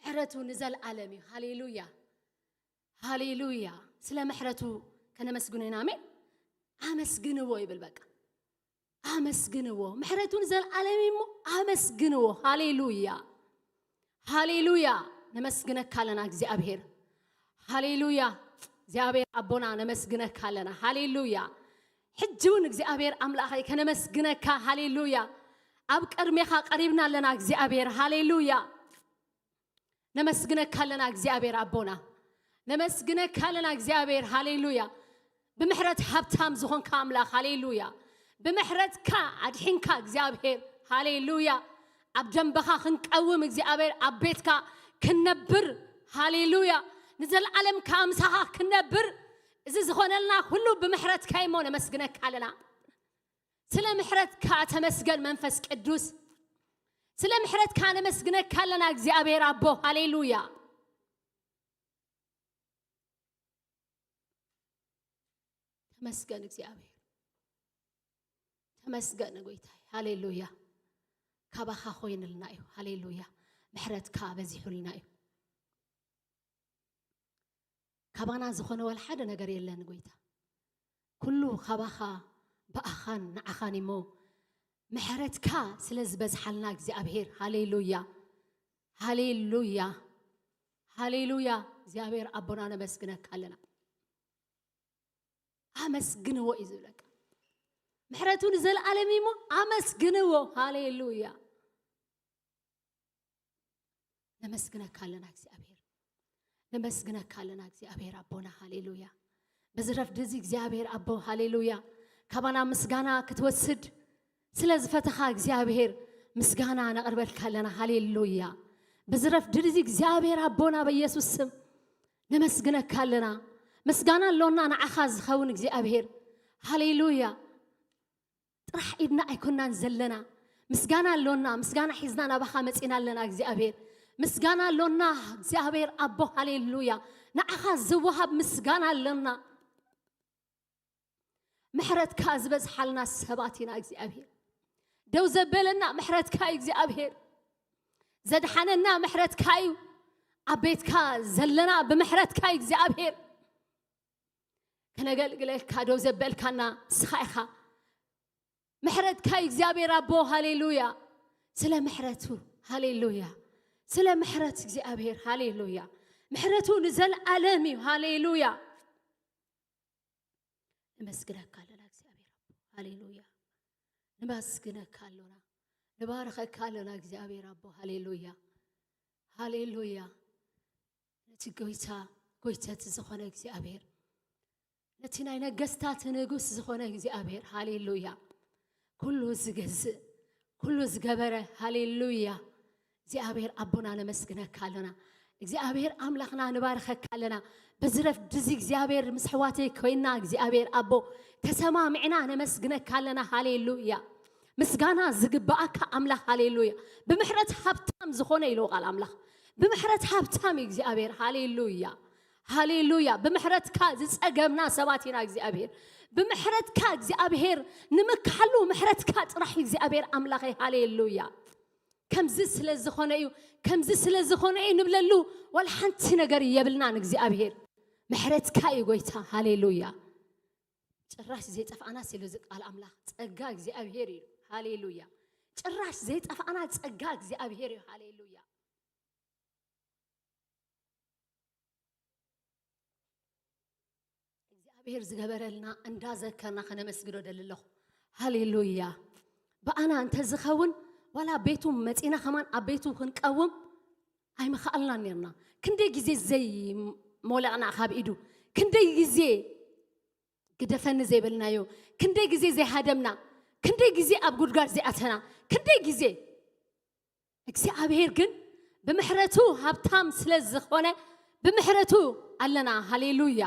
ምሕረቱ ንዘለዓለም እዩ። ሃሌሉያ፣ ሃሌሉያ። ስለ ምሕረቱ ከነመስግኖ ኢና። ኣሜን። ኣመስግንዎ ይብል በቃ። ኣመስግንዎ። ምሕረቱ ንዘለዓለም እዩ እሞ ኣመስግንዎ። ሃሌሉያ፣ ሃሌሉያ። ነመስግነካ ኣለና እግዚኣብሔር። ሃሌሉያ። እግዚኣብሔር ኣቦና ነመስግነካ ኣለና። ሃሌሉያ። ሕጂ እውን እግዚኣብሔር ኣምላኸይ ከነመስግነካ። ሃሌሉያ። ኣብ ቅድሜኻ ቀሪብና ኣለና እግዚኣብሔር። ሃሌሉያ። ነመስግነካ ኣለና እግዚኣብሔር ኣቦና። ነመስግነካ ኣለና እግዚኣብሔር። ሃሌሉያ። ብምሕረት ሃብታም ዝኾንካ ኣምላኽ። ሃሌሉያ። ብምሕረትካ ኣድሒንካ እግዚኣብሔር። ሃሌሉያ። ኣብ ደንበኻ ክንቀውም እግዚኣብሔር፣ ኣብ ቤትካ ክንነብር። ሃሌሉያ። ንዘለዓለም ከኣ ምሳኻ ክንነብር። እዚ ዝኾነልና ኩሉ ብምሕረትካ እሞ ነመስግነካ ኣለና። ስለ ምሕረትካ ተመስገን መንፈስ ቅዱስ። ስለ ምሕረትካ ነመስግነካ ኣለና እግዚኣብሔር ኣቦ። ሃሌሉያ። ተመስገን እግዚኣብሔር። ተመስገን ጎይታይ። ሃሌሉያ። ካባኻ ኮይንልና እዩ። ሃሌሉያ። ምሕረትካ በዚሑልና እዩ። ካባና ዝኾነ ዋላ ሓደ ነገር የለን ጎይታ። ኩሉ ካባኻ ብኣኻን ንዓኻን እሞ ምሕረትካ ስለ ዝበዝሓልና እግዚኣብሔር። ሃሌሉያ። ሃሌሉያ። ሃሌሉያ። እግዚኣብሔር ኣቦና ነመስግነካ ኣለና። ኣመስግንዎ እዩ ዝብለካ። ምሕረቱ ንዘለዓለም እዩ እሞ ኣመስግንዎ። ሃሌሉያ። ነመስግነካ ኣለና እግዚኣብሔር። ነመስግነካ ኣለና እግዚኣብሔር ኣቦና። ሃሌሉያ። በዚ ረፍዲ እዚ እግዚኣብሔር ኣቦ። ሃሌሉያ። ካባና ምስጋና ክትወስድ ስለ ዝፈተኻ እግዚኣብሔር ምስጋና ነቕርበልካ ኣለና። ሃሌሉያ። በዚ ረፍዲ እዚ እግዚኣብሔር ኣቦና በኢየሱስ ስም ነመስግነካ ኣለና። ምስጋና ኣሎና ንዓኻ ዝኸውን እግዚኣብሔር። ሃሌሉያ። ጥራሕ ኢድና ኣይኮናን ዘለና። ምስጋና ኣሎና፣ ምስጋና ሒዝና ናባኻ መጺና ኣለና እግዚኣብሔር። ምስጋና ኣሎና እግዚኣብሔር ኣቦ። ሃሌሉያ። ንዓኻ ዝወሃብ ምስጋና ኣሎና። ምሕረትካ ዝበዝሓልና ሰባት ኢና እግዚኣብሔር። ደው ዘበለና ምሕረትካ እዩ እግዚኣብሔር። ዘድሓነና ምሕረትካ እዩ። ኣብ ቤትካ ዘለና ብምሕረትካ እዩ እግዚኣብሔር። ከነገልግለካ ደው ዘበልካና ንስኻ ኢኻ። ምሕረትካ እዩ እግዚኣብሔር ኣቦ። ሃሌሉያ። ስለ ምሕረቱ። ሃሌሉያ። ስለ ምሕረት እግዚኣብሔር። ሃሌሉያ። ምሕረቱ ንዘለዓለም እዩ። ሃሌሉያ። ነመስግነካ ኣለና እግዚኣብሔር ኣቦ። ሃሌሉያ። ነመስግነካ ኣሎና። ንባርኸካ ኣሎና እግዚኣብሔር ኣቦ። ሃሌሉያ። ሃሌሉያ። ነቲ ጎይታ ጎይተት ዝኾነ እግዚኣብሔር፣ ነቲ ናይ ነገስታት ንጉስ ዝኾነ እግዚኣብሔር። ሃሌሉያ። ኩሉ ዝገዝእ፣ ኩሉ ዝገበረ። ሃሌሉያ። እግዚኣብሔር ኣቦና ነመስግነካ ኣለና። እግዚኣብሔር ኣምላኽና ንባርኸካ ኣለና። በዚ ረፍዲ እዚ እግዚኣብሔር ምስ ኣሕዋተይ ኮይና እግዚኣብሔር ኣቦ ተሰማሚዕና ነመስግነካ ኣለና። ሃሌሉያ። ምስጋና ዝግብኣካ ኣምላኽ። ሃሌሉያ። ብምሕረት ሃብታም ዝኾነ ኢሉ ቃል ኣምላኽ። ብምሕረት ሃብታም እዩ እግዚኣብሔር። ሃሌሉያ። ሃሌሉያ። ብምሕረትካ ዝጸገምና ሰባት ኢና እግዚኣብሔር። ብምሕረትካ እግዚኣብሔር ንምክሓሉ ምሕረትካ ጥራሕ እዩ እግዚኣብሔር ኣምላኸይ። ሃሌሉያ። ከምዚ ስለ ዝኾነ እዩ፣ ከምዚ ስለ ዝኾነ እዩ ንብለሉ ዋላ ሓንቲ ነገር የብልናን እግዚኣብሔር። ምሕረትካ እዩ ጎይታ። ሃሌሉያ። ጭራሽ ዘይጠፍኣናስ ኢሉ እዚ ቃል ኣምላኽ ጸጋ እግዚኣብሔር እዩ። ሃሌሉያ። ጭራሽ ዘይጠፍኣና ጸጋ እግዚኣብሔር እዩ። ሃሌሉያ። እግዚኣብሔር ዝገበረልና እንዳዘከርና ከነመስግኖ ደሊ ኣለኹ። ሃሌሉያ። ብኣና እንተዝኸውን ዋላ ቤቱ መጺና ከማን ኣብ ቤቱ ክንቀውም ኣይምኸኣልናን ነርና። ክንደይ ግዜ ዘይሞለቕና ካብ ኢዱ፣ ክንደይ ግዜ ግደፈኒ ዘይበልናዮ፣ ክንደይ ግዜ ዘይሃደምና፣ ክንደይ ግዜ ኣብ ጉድጓድ ዘይኣተና፣ ክንደይ ግዜ እግዚኣብሔር ግን ብምሕረቱ ሃብታም ስለ ዝኾነ ብምሕረቱ ኣለና። ሃሌሉያ።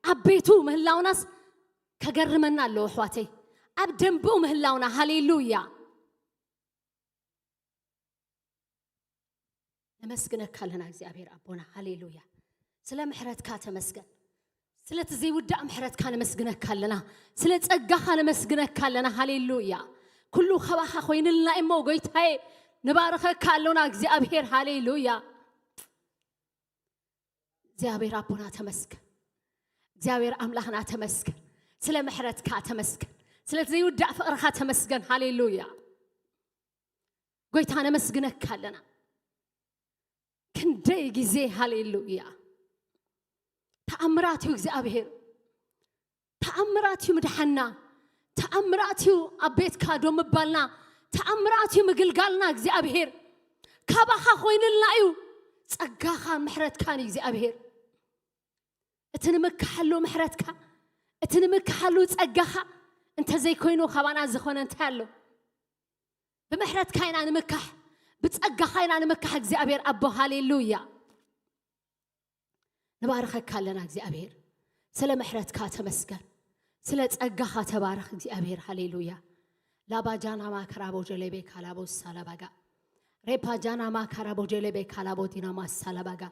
ኣብ ቤቱ ምህላውናስ ከገርመና ኣለዎ ኣሕዋተይ። ኣብ ደንብኡ ምህላውና። ሃሌሉያ። ነመስግነካ ኣለና እግዚኣብሔር ኣቦና። ሃሌሉያ። ስለ ምሕረትካ ተመስገን። ስለቲ ዘይውዳእ ምሕረትካ ነመስግነካ ኣለና። ስለ ጸጋኻ ነመስግነካ ኣለና። ሃሌሉያ። ኩሉ ካባኻ ኮይንልና እሞ ጎይታዬ፣ ንባርኸካ ኣሎና እግዚኣብሔር። ሃሌሉያ። እግዚኣብሔር ኣቦና ተመስገን። እግዚኣብሔር ኣምላኽና ተመስገን። ስለ ምሕረትካ ተመስገን። ስለ ዘይውዳእ ፍቕርኻ ተመስገን። ሃሌሉያ። ጎይታ ነመስግነካ ኣለና። ክንደይ ግዜ ሃሌሉያ። ተኣምራት እዩ እግዚኣብሔር። ተኣምራት እዩ ምድሓና። ተኣምራት እዩ ኣብ ቤትካ ዶ ምባልና። ተኣምራት እዩ ምግልጋልና እግዚኣብሔር። ካባኻ ኮይንልና እዩ። ጸጋኻ ምሕረትካን እዩ እግዚኣብሔር። እቲ ንምካሓሉ ምሕረትካ፣ እቲ ንምካሓሉ ጸጋኻ እንተዘይኮይኑ ካባና ዝኾነ እንታይ ኣሎ? ብምሕረትካ ኢና ንምካሕ፣ ብጸጋኻ ኢና ንምካሕ እግዚኣብሔር ኣቦ። ሃሌሉያ። ንባርኸካ ኣለና እግዚኣብሔር። ስለ ምሕረትካ ተመስገን። ስለ ጸጋኻ ተባረኽ እግዚኣብሔር። ሃሌሉያ። ላባጃና ማከራቦ ጀሌቤ ካላቦ ሳላባጋ። ሬፓጃና ማከራቦ ጀሌቤ ካላቦ ዲናማ ሳላባጋ።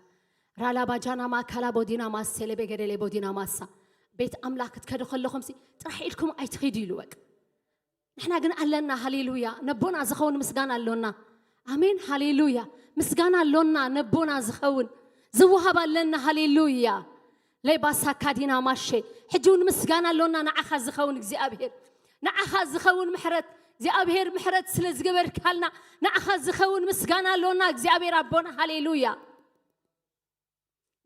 ራላባጃና ማካላቦ ዲናማ ሴሌቤ ገደሌቦ ዲናማሳ። ቤት ኣምላኽ ክትከዱ ከለኹም ሲ ጥራሕ ኢልኩም ኣይትኺዱ ኢሉ በቃ። ንሕና ግን ኣለና። ሃሌሉያ። ነቦና ዝኸውን ምስጋና ኣሎና። ኣሜን። ሃሌሉያ። ምስጋና ኣሎና። ነቦና ዝኸውን ዝወሃብ ኣለና። ሃሌሉያ። ለይባሳ ካዲና ማሼ። ሕጂ እውን ምስጋና ኣሎና ንዓኻ ዝኸውን እግዚኣብሔር። ንዓኻ ዝኸውን ምሕረት እግዚኣብሔር ምሕረት ስለ ዝገበርካልና ንዓኻ ዝኸውን ምስጋና ኣሎና እግዚኣብሔር ኣቦና። ሃሌሉያ።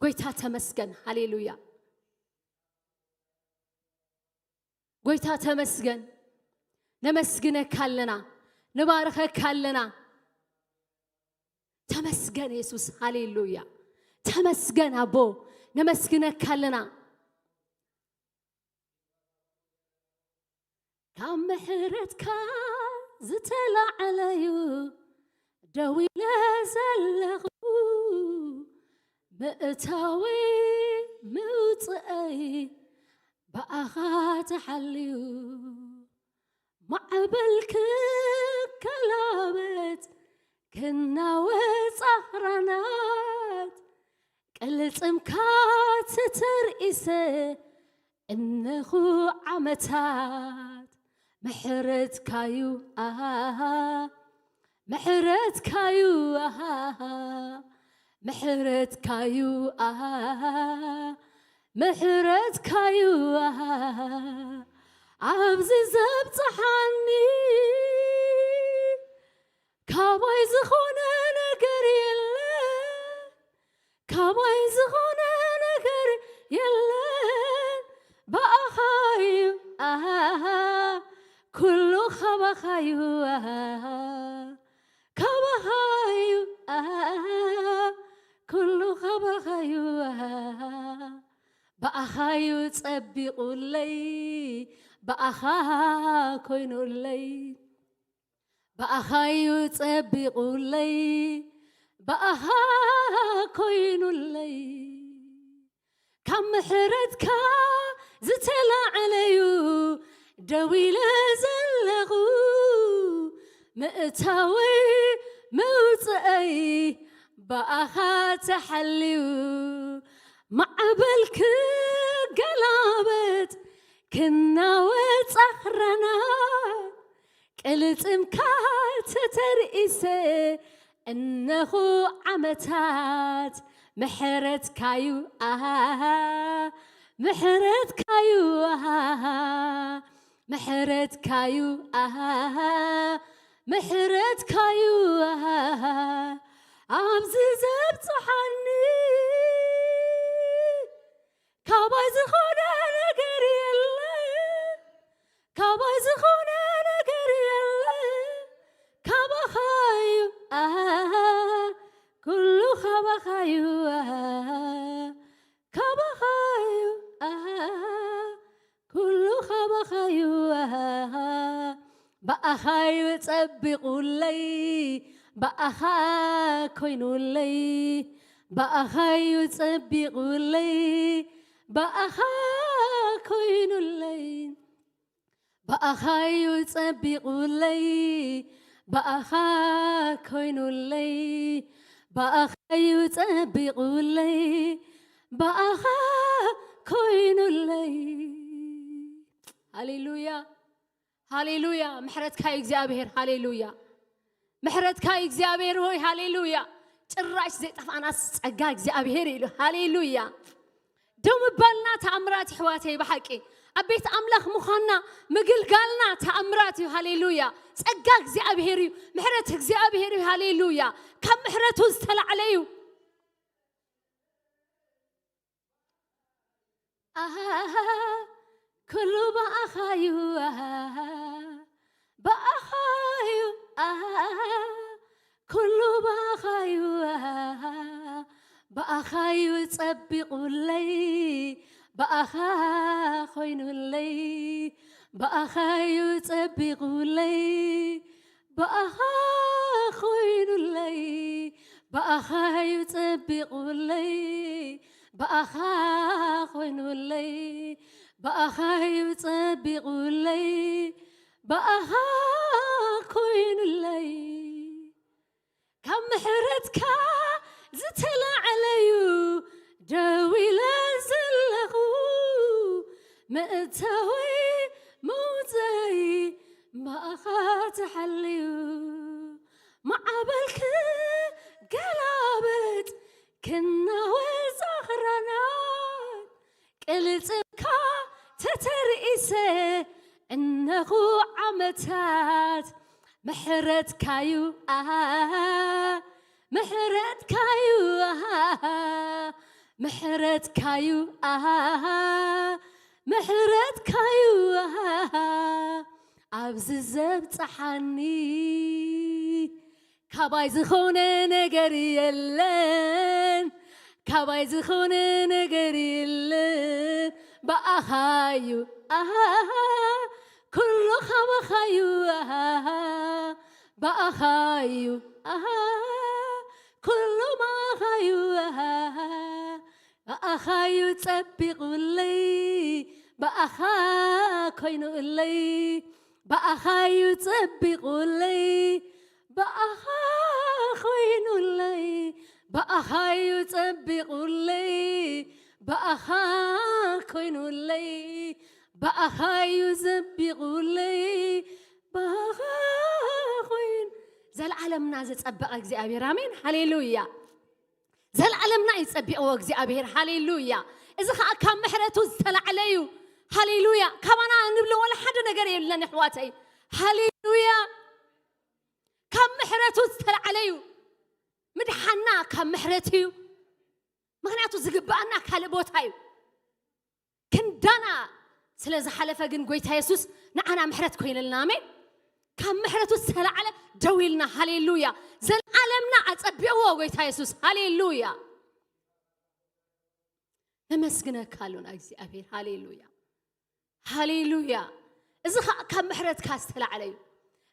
ጎይታ ተመስገን። ሃሌሉያ። ጎይታ ተመስገን። ነመስግነካ ኣለና። ንባርኸካ ኣለና። ተመስገን የሱስ። ሃሌሉያ። ተመስገን ኣቦ። ነመስግነካ ኣለና። ካብ ምሕረትካ ዝተላዕለዩ ደው ኢለ ዘለኹ ምእታወይ ምውፅኣይ ብኣኻ ተሓልዩ ማዕበል ክከላበት ክናወጽ ኣኽራናት ቅልጽምካ ተተርኢሰ እነኹ ዓመታት ምሕረትካዩ ኣሃ ምሕረትካዩ ኣሃ ምሕረትካዩ ኣሃ ምሕረትካዩ ኣሃ ኣብዚ ዘብጽሓኒ ካባይ ዝኾነ ነገር የለን ካባይ ዝኾነ ነገር የለን ብኣኻዩ ኣሃ ኩሉ ካባኻዩ ኣሃ ካባኻዩ ኣሃ ኩሉ ካባኻዩ ኣሃ ብኣኻዩ ጸቢቑለይ ብኣኻ ኮይኑለይ ብኣኻዩ ጸቢቑለይ ብኣኻ ኮይኑለይ ካብ ምሕረትካ ዝተላዕለዩ ደው ኢለ ዘለኹ ምእታወይ መውፅአይ ብኣኻ ተሓልዩ ማዕበል ክገላበጥ ክናወጽ ኣኽራናት ቅልጽምካ ተተርኢሰ እነኹ ዓመታት ምሕረትካዩ ኣሃ ምሕረትካዩ ኣሃ ምሕረትካዩ ኣሃ ምሕረትካዩ ኣሃ ኣብዚ ዘብጽሓኒ ካባይ ዝኾነ ነገር የለን ካባይ ዝኾነ ነገር የለን ካባኻዩ ኣሃ ኩሉ ካባኻዩ ኣሃ ካባኻዩ ኣሃ ኩሉ ካባኻዩ ኣሃ ብኣኻዩ ጸቢቑለይ ብኣኻ ኮይኑለይ ብኣኻዩ ጸቢቑለይ ብኣኻ ኮይኑለይ ብኣኻዩ ጸቢቑለይ ብኣኻ ኮይኑለይ ብኣኻዩ ጸቢቑለይ ብኣኻ ኮይኑለይ ሃሌሉያ ሃሌሉያ ምሕረትካ እዩ እግዚኣብሔር ሃሌሉያ ምሕረትካ እዩ እግዚኣብሔር ሆይ ሃሌሉያ ጭራሽ ዘይጠፋእናስ ጸጋ እግዚኣብሔር እዩ ኢሉ። ሃሌሉያ። ደው ምባልና ተኣምራት፣ ኣሕዋተይ፣ ብሓቂ ኣብ ቤት ኣምላኽ ምዃንና ምግልጋልና ተኣምራት እዩ። ሃሌሉያ። ጸጋ እግዚኣብሔር እዩ፣ ምሕረት እግዚኣብሔር እዩ። ሃሌሉያ። ካብ ምሕረቱ ዝተላዕለ እዩ። ኣሃ፣ ኩሉ ብኣኻ እዩ። ኣሃ፣ ብኣኻ እዩ። ኣሃ፣ ኩሉ ብኣኻ እዩ። ኣሃ፣ ብኣኻ እዩ ጸቢቑለይ፣ ብኣኻ ኮይኑለይ፣ ብኣኻ እዩ ጸቢቑለይ፣ ብኣኻ ኮይኑለይ፣ ብኣኻ እዩ ጸቢቑለይ፣ ብኣኻ ኮይኑለይ፣ ብኣኻ እዩ ጸቢቑለይ፣ ብኣኻ ኮይኑለይ። ካብ ምሕረትካ ዝተላዕለዩ ደው ኢለ ዘለኹ፣ መእተዊ መውፅኢ ብኣኻ ተሓልዩ፣ ማዕበል ክገላበጥ ክናወጽ ኣኽራናት፣ ቅልጽምካ ተተርኢሰ እነኹ ዓመታት። ምሕረትካዩ፣ ኣሃ፣ ምሕረትካዩ፣ ኣሃ፣ ምሕረትካዩ፣ ኣሃ፣ ምሕረትካዩ፣ ኣሃ፣ ኣብዚ ዘብጽሓኒ። ካባይ ዝኾነ ነገር የለን፣ ካባይ ዝኾነ ነገር የለን። ብኣኻዩ፣ ኣሃ፣ ኩሉ ካባኻዩ፣ ኣሃ፣ ብኣኻዩ፣ ኣሃ፣ ኩሉ ብኣኻዩ፣ ኣሃ፣ ብኣኻዩ ጸቢቑለይ፣ ብኣኻ ኮይኑለይ፣ ብኣኻዩ ጸቢቑለይ፣ ብኣኻ ኮይኑለይ፣ ብኣኻዩ ጸቢቑለይ፣ ብኣኻ ኮይኑለይ፣ ብኣኻዩ ዘቢቑለይ፣ ብኣኻ ኮይኑ። ዘልዓለምና ዘጸበቐ እግዚኣብሔር፣ ኣሜን፣ ሃሌሉያ። ዘልዓለምና እዩ ጸቢቕዎ እግዚኣብሔር፣ ሃሌሉያ። እዚ ኸኣ ካብ ምሕረቱ ዝተላዕለ እዩ፣ ሃሌሉያ። ካባና እንብሎ ዋላ ሓደ ነገር የለን፣ ኣሕዋተይ፣ ሃሌሉያ። ካብ ምሕረቱ ዝተላዕለ እዩ። ምድሓና ካብ ምሕረት እዩ። ምኽንያቱ ዝግብኣና ካልእ ቦታ እዩ። ክንዳና ስለ ዝሓለፈ ግን ጎይታ የሱስ ንዓና ምሕረት ኮይነልና። ኣሜን። ካብ ምሕረቱ ዝተላዕለ ደው ኢልና፣ ሃሌሉያ። ዘልዓለምና ኣጸቢቕዎ ጎይታ የሱስ፣ ሃሌሉያ። ነመስግነካ ኣሎና እግዚኣብሔር፣ ሃሌሉያ፣ ሃሌሉያ። እዚ ኸኣ ካብ ምሕረትካ ዝተላዕለ እዩ።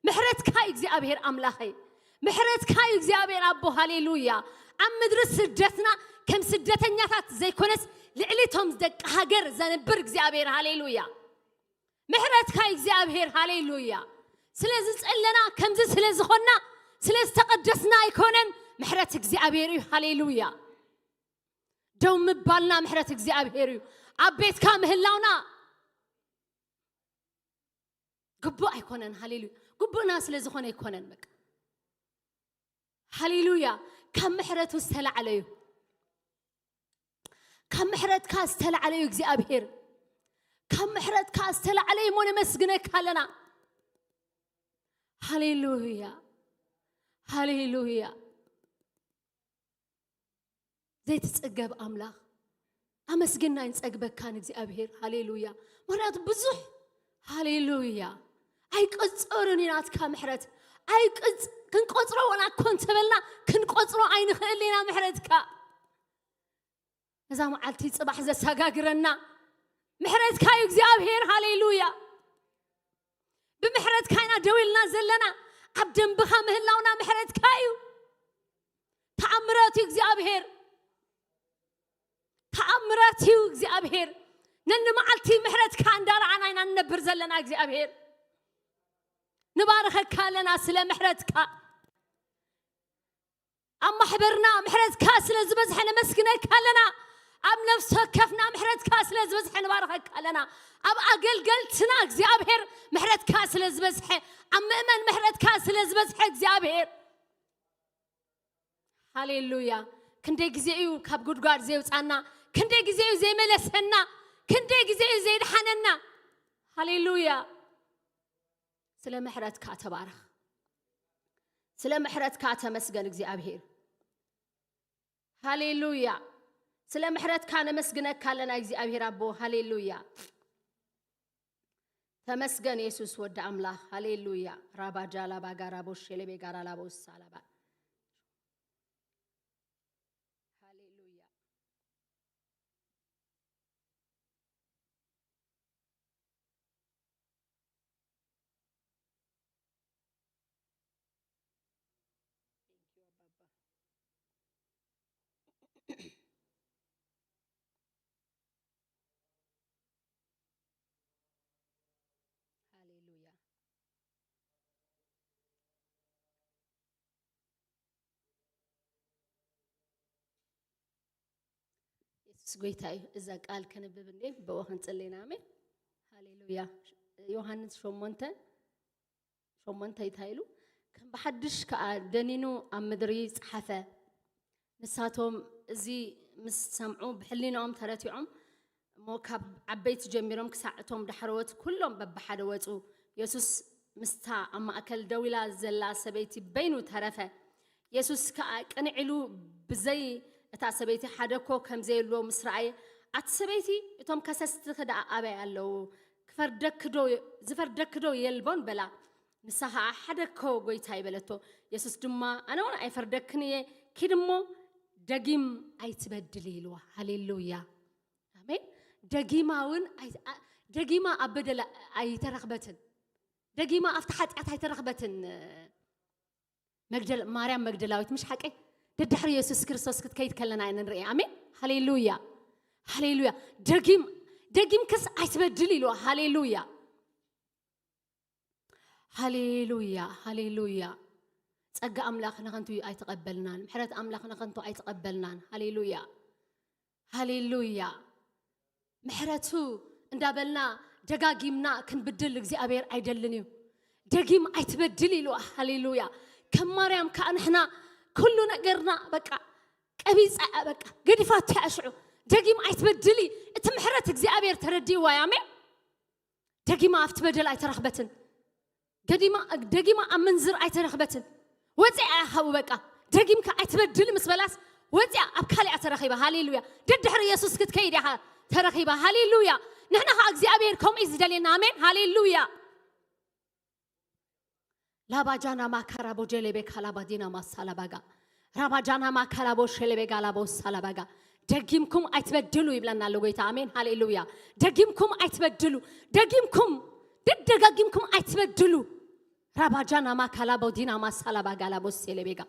ምሕረትካ እዩ እግዚኣብሔር ኣምላኸይ፣ ምሕረትካ እዩ እግዚኣብሔር ኣቦ፣ ሃሌሉያ። ኣብ ምድሪ ስደትና ከም ስደተኛታት ዘይኮነስ ልዕሊ እቶም ደቂ ሃገር ዘንብር እግዚኣብሔር፣ ሃሌሉያ። ምሕረትካ እዩ እግዚኣብሔር፣ ሃሌሉያ። ስለ ዝጸለና፣ ከምዚ ስለ ዝኾንና፣ ስለ ዝተቐደስና ኣይኮነን፣ ምሕረት እግዚኣብሔር እዩ፣ ሃሌሉያ። ደው ምባልና ምሕረት እግዚኣብሔር እዩ። ኣብ ቤትካ ምህላውና ግቡእ ኣይኮነን፣ ሃሌሉያ። ግቡእና ስለ ዝኾነ ኣይኮነን፣ በቃ፣ ሃሌሉያ። ካብ ምሕረቱ ዝተላዕለ እዩ። ካብ ምሕረትካ ዝተላዕለ እዩ እግዚኣብሔር። ካብ ምሕረትካ ዝተላዕለ እዩ እሞ ነመስግነካ ኣለና። ሃሌሉያ፣ ሃሌሉያ። ዘይትጽገብ ኣምላኽ፣ ኣመስግና ኣይንጸግበካን እግዚኣብሔር። ሃሌሉያ። ምኽንያቱ ብዙሕ፣ ሃሌሉያ፣ ኣይቅጸርን እዩ ናትካ ምሕረት። ኣይቅጽ-፣ ክንቆጽሮ ወላ እኮ እንተበልና ክንቆጽሮ ኣይንኽእል ኢና ምሕረትካ። ነዛ መዓልቲ ጽባሕ ዘሰጋግረና ምሕረትካ እዩ እግዚኣብሔር። ሃሌሉያ። ብምሕረትካ ኢና ደው ኢልና ዘለና። ኣብ ደንብኻ ምህላውና ምሕረትካ እዩ። ተኣምራት እዩ እግዚኣብሔር። ተኣምራት እዩ እግዚኣብሔር። ነኒ መዓልቲ ምሕረትካ እንዳረኣና ኢና ንነብር ዘለና እግዚኣብሔር። ንባርኸካ ኣለና ስለ ምሕረትካ። ኣብ ማሕበርና ምሕረትካ ስለ ዝበዝሐ ነመስግነካ ኣለና። ኣብ ነፍሲ ወከፍና ምሕረትካ ስለ ዝበዝሐ ንባርኸካ ኣለና። ኣብ ኣገልገልትና እግዚኣብሔር ምሕረትካ ስለ ዝበዝሐ፣ ኣብ ምእመን ምሕረትካ ስለ ዝበዝሐ እግዚኣብሔር፣ ሃሌሉያ። ክንደይ ግዜ እዩ ካብ ጉድጓድ ዘውፃና፣ ክንደይ ግዜ እዩ ዘይመለሰና፣ ክንደይ ግዜ እዩ ዘይድሓነና። ሃሌሉያ። ስለ ምሕረትካ ተባረኽ። ስለ ምሕረትካ ተመስገን እግዚኣብሔር። ሃሌሉያ። ስለ ምሕረትካ ነመስግነካ ኣለና እግዚኣብሔር ኣቦ። ሃሌሉያ። ተመስገን የሱስ ወዲ ኣምላኽ። ሃሌሉያ። ራባጃ ላባ ጋራ ቦሼ ለቤ ጋራ ላቦ ሳላባ። ሃሌሉያ። ሃሌሉያ። የሱስ ጎይታ እዩ። እዛ ቃል ከንብብ እንዴ ብኡ ክንጽሊ ኢና። ኣሜን። ሃሌሉያ። ዮሃንስ ሸሞንተ ሸሞንተ እንታይ ኢሉ? ከም ብሓድሽ ከኣ ደኒኑ ኣብ ምድሪ ጸሓፈ። ንሳቶም እዚ ምስ ሰምዑ ብሕሊናኦም ተረቲዖም እሞ ካብ ዓበይቲ ጀሚሮም ክሳዕ እቶም ዳሕረዎት ኩሎም በብሓደ ወጹ። የሱስ ምስታ ኣብ ማእከል ደው ኢላ ዘላ ሰበይቲ በይኑ ተረፈ። የሱስ ከኣ ቅንዕ ኢሉ ብዘይ እታ ሰበይቲ ሓደ እኮ ከም ዘየሎ ምስ ረኣየ፣ ኣቲ ሰበይቲ፣ እቶም ከሰስትኺ ደኣ ኣበይ ኣለዉ? ክፈርደኪ ዶ፣ ዝፈርደኪ ዶ የልቦን? በላ። ንሳ ኸኣ ሓደ እኮ ጐይታይ በለቶ። የሱስ ድማ ኣነ እውን ኣይፈርደክን እየ፣ ኪዲ እሞ ደጊም ኣይትበድሊ ኢልዋ። ሃሌሉያ። ኣሜን። ደጊማ እውን ኣይ-፣ ኣ-፣ ደጊማ ኣብ በደል ኣይተረኽበትን። ደጊማ ኣብቲ ሓጢኣት ኣይተረኽበትን። መግደል-፣ ማርያም መግደላዊት ምሽ ሓቀይ? ደድሕሪ የሱስ ክርስቶስ ክትከይድ ከለና ኢና ንርኢ። ኣሜን። ሃሌሉያ። ሃሌሉያ። ደጊም፣ ደጊምክስ ኣይትበድል ኢልዋ። ሃሌሉያ። ሃሌሉያ። ሃሌሉያ። ጸጋ ኣምላኽ ንኸንቱ ኣይተቐበልናን። ምሕረት ኣምላኽ ንኸንቱ ኣይተቐበልናን። ሃሌሉያ። ሃሌሉያ። ምሕረቱ እንዳበልና ደጋጊምና ክንብድል እግዚኣብሔር ኣይደልን እዩ። ደጊም ኣይትበድል ኢሉ። ሃሌሉያ። ከም ማርያም ከኣ ንሕና ኩሉ ነገርና በቃ ቀቢጻ እያ፣ በቃ ገዲፋቶ እያ ሽዑ። ደጊም ኣይትበድሊ። እቲ ምሕረት እግዚኣብሔር ተረዲእዋ እዩ። ኣሜን። ደጊማ ኣብቲ በደል ኣይተረኽበትን። ገዲማ-፣ ደጊማ ኣብ ምንዝር ኣይተረኽበትን። ወፂኣ እያ ካብኡ በቃ። ደጊምካ ኣይትበድል ምስ በላስ ወፂኣ ኣብ ካሊኣ ተረኺባ። ሃሌሉያ። ደድሕሪ የሱስ ክትከይድ ኢኻ ተረኺባ። ሃሌሉያ። ንሕና ኸዓ እግዚኣብሔር ከምኡ እዩ ዝደልየና። ኣሜን። ሃሌሉያ። ላባጃና ማካራቦ ጀሌቤ ካላባዲና ማሳላባጋ። ራባጃና ማካላቦ ሸሌቤጋ ላቦ ሳላባጋ። ደጊምኩም ኣይትበድሉ ይብለና ኣሎ ጎይታ። ኣሜን። ሃሌሉያ። ደጊምኩም ኣይትበድሉ። ደጊምኩም፣ ደደጋጊምኩም ኣይትበድሉ። ራባጃና ማካላቦ ዲና ማሳላባጋ ላቦ ሴሌቤጋ።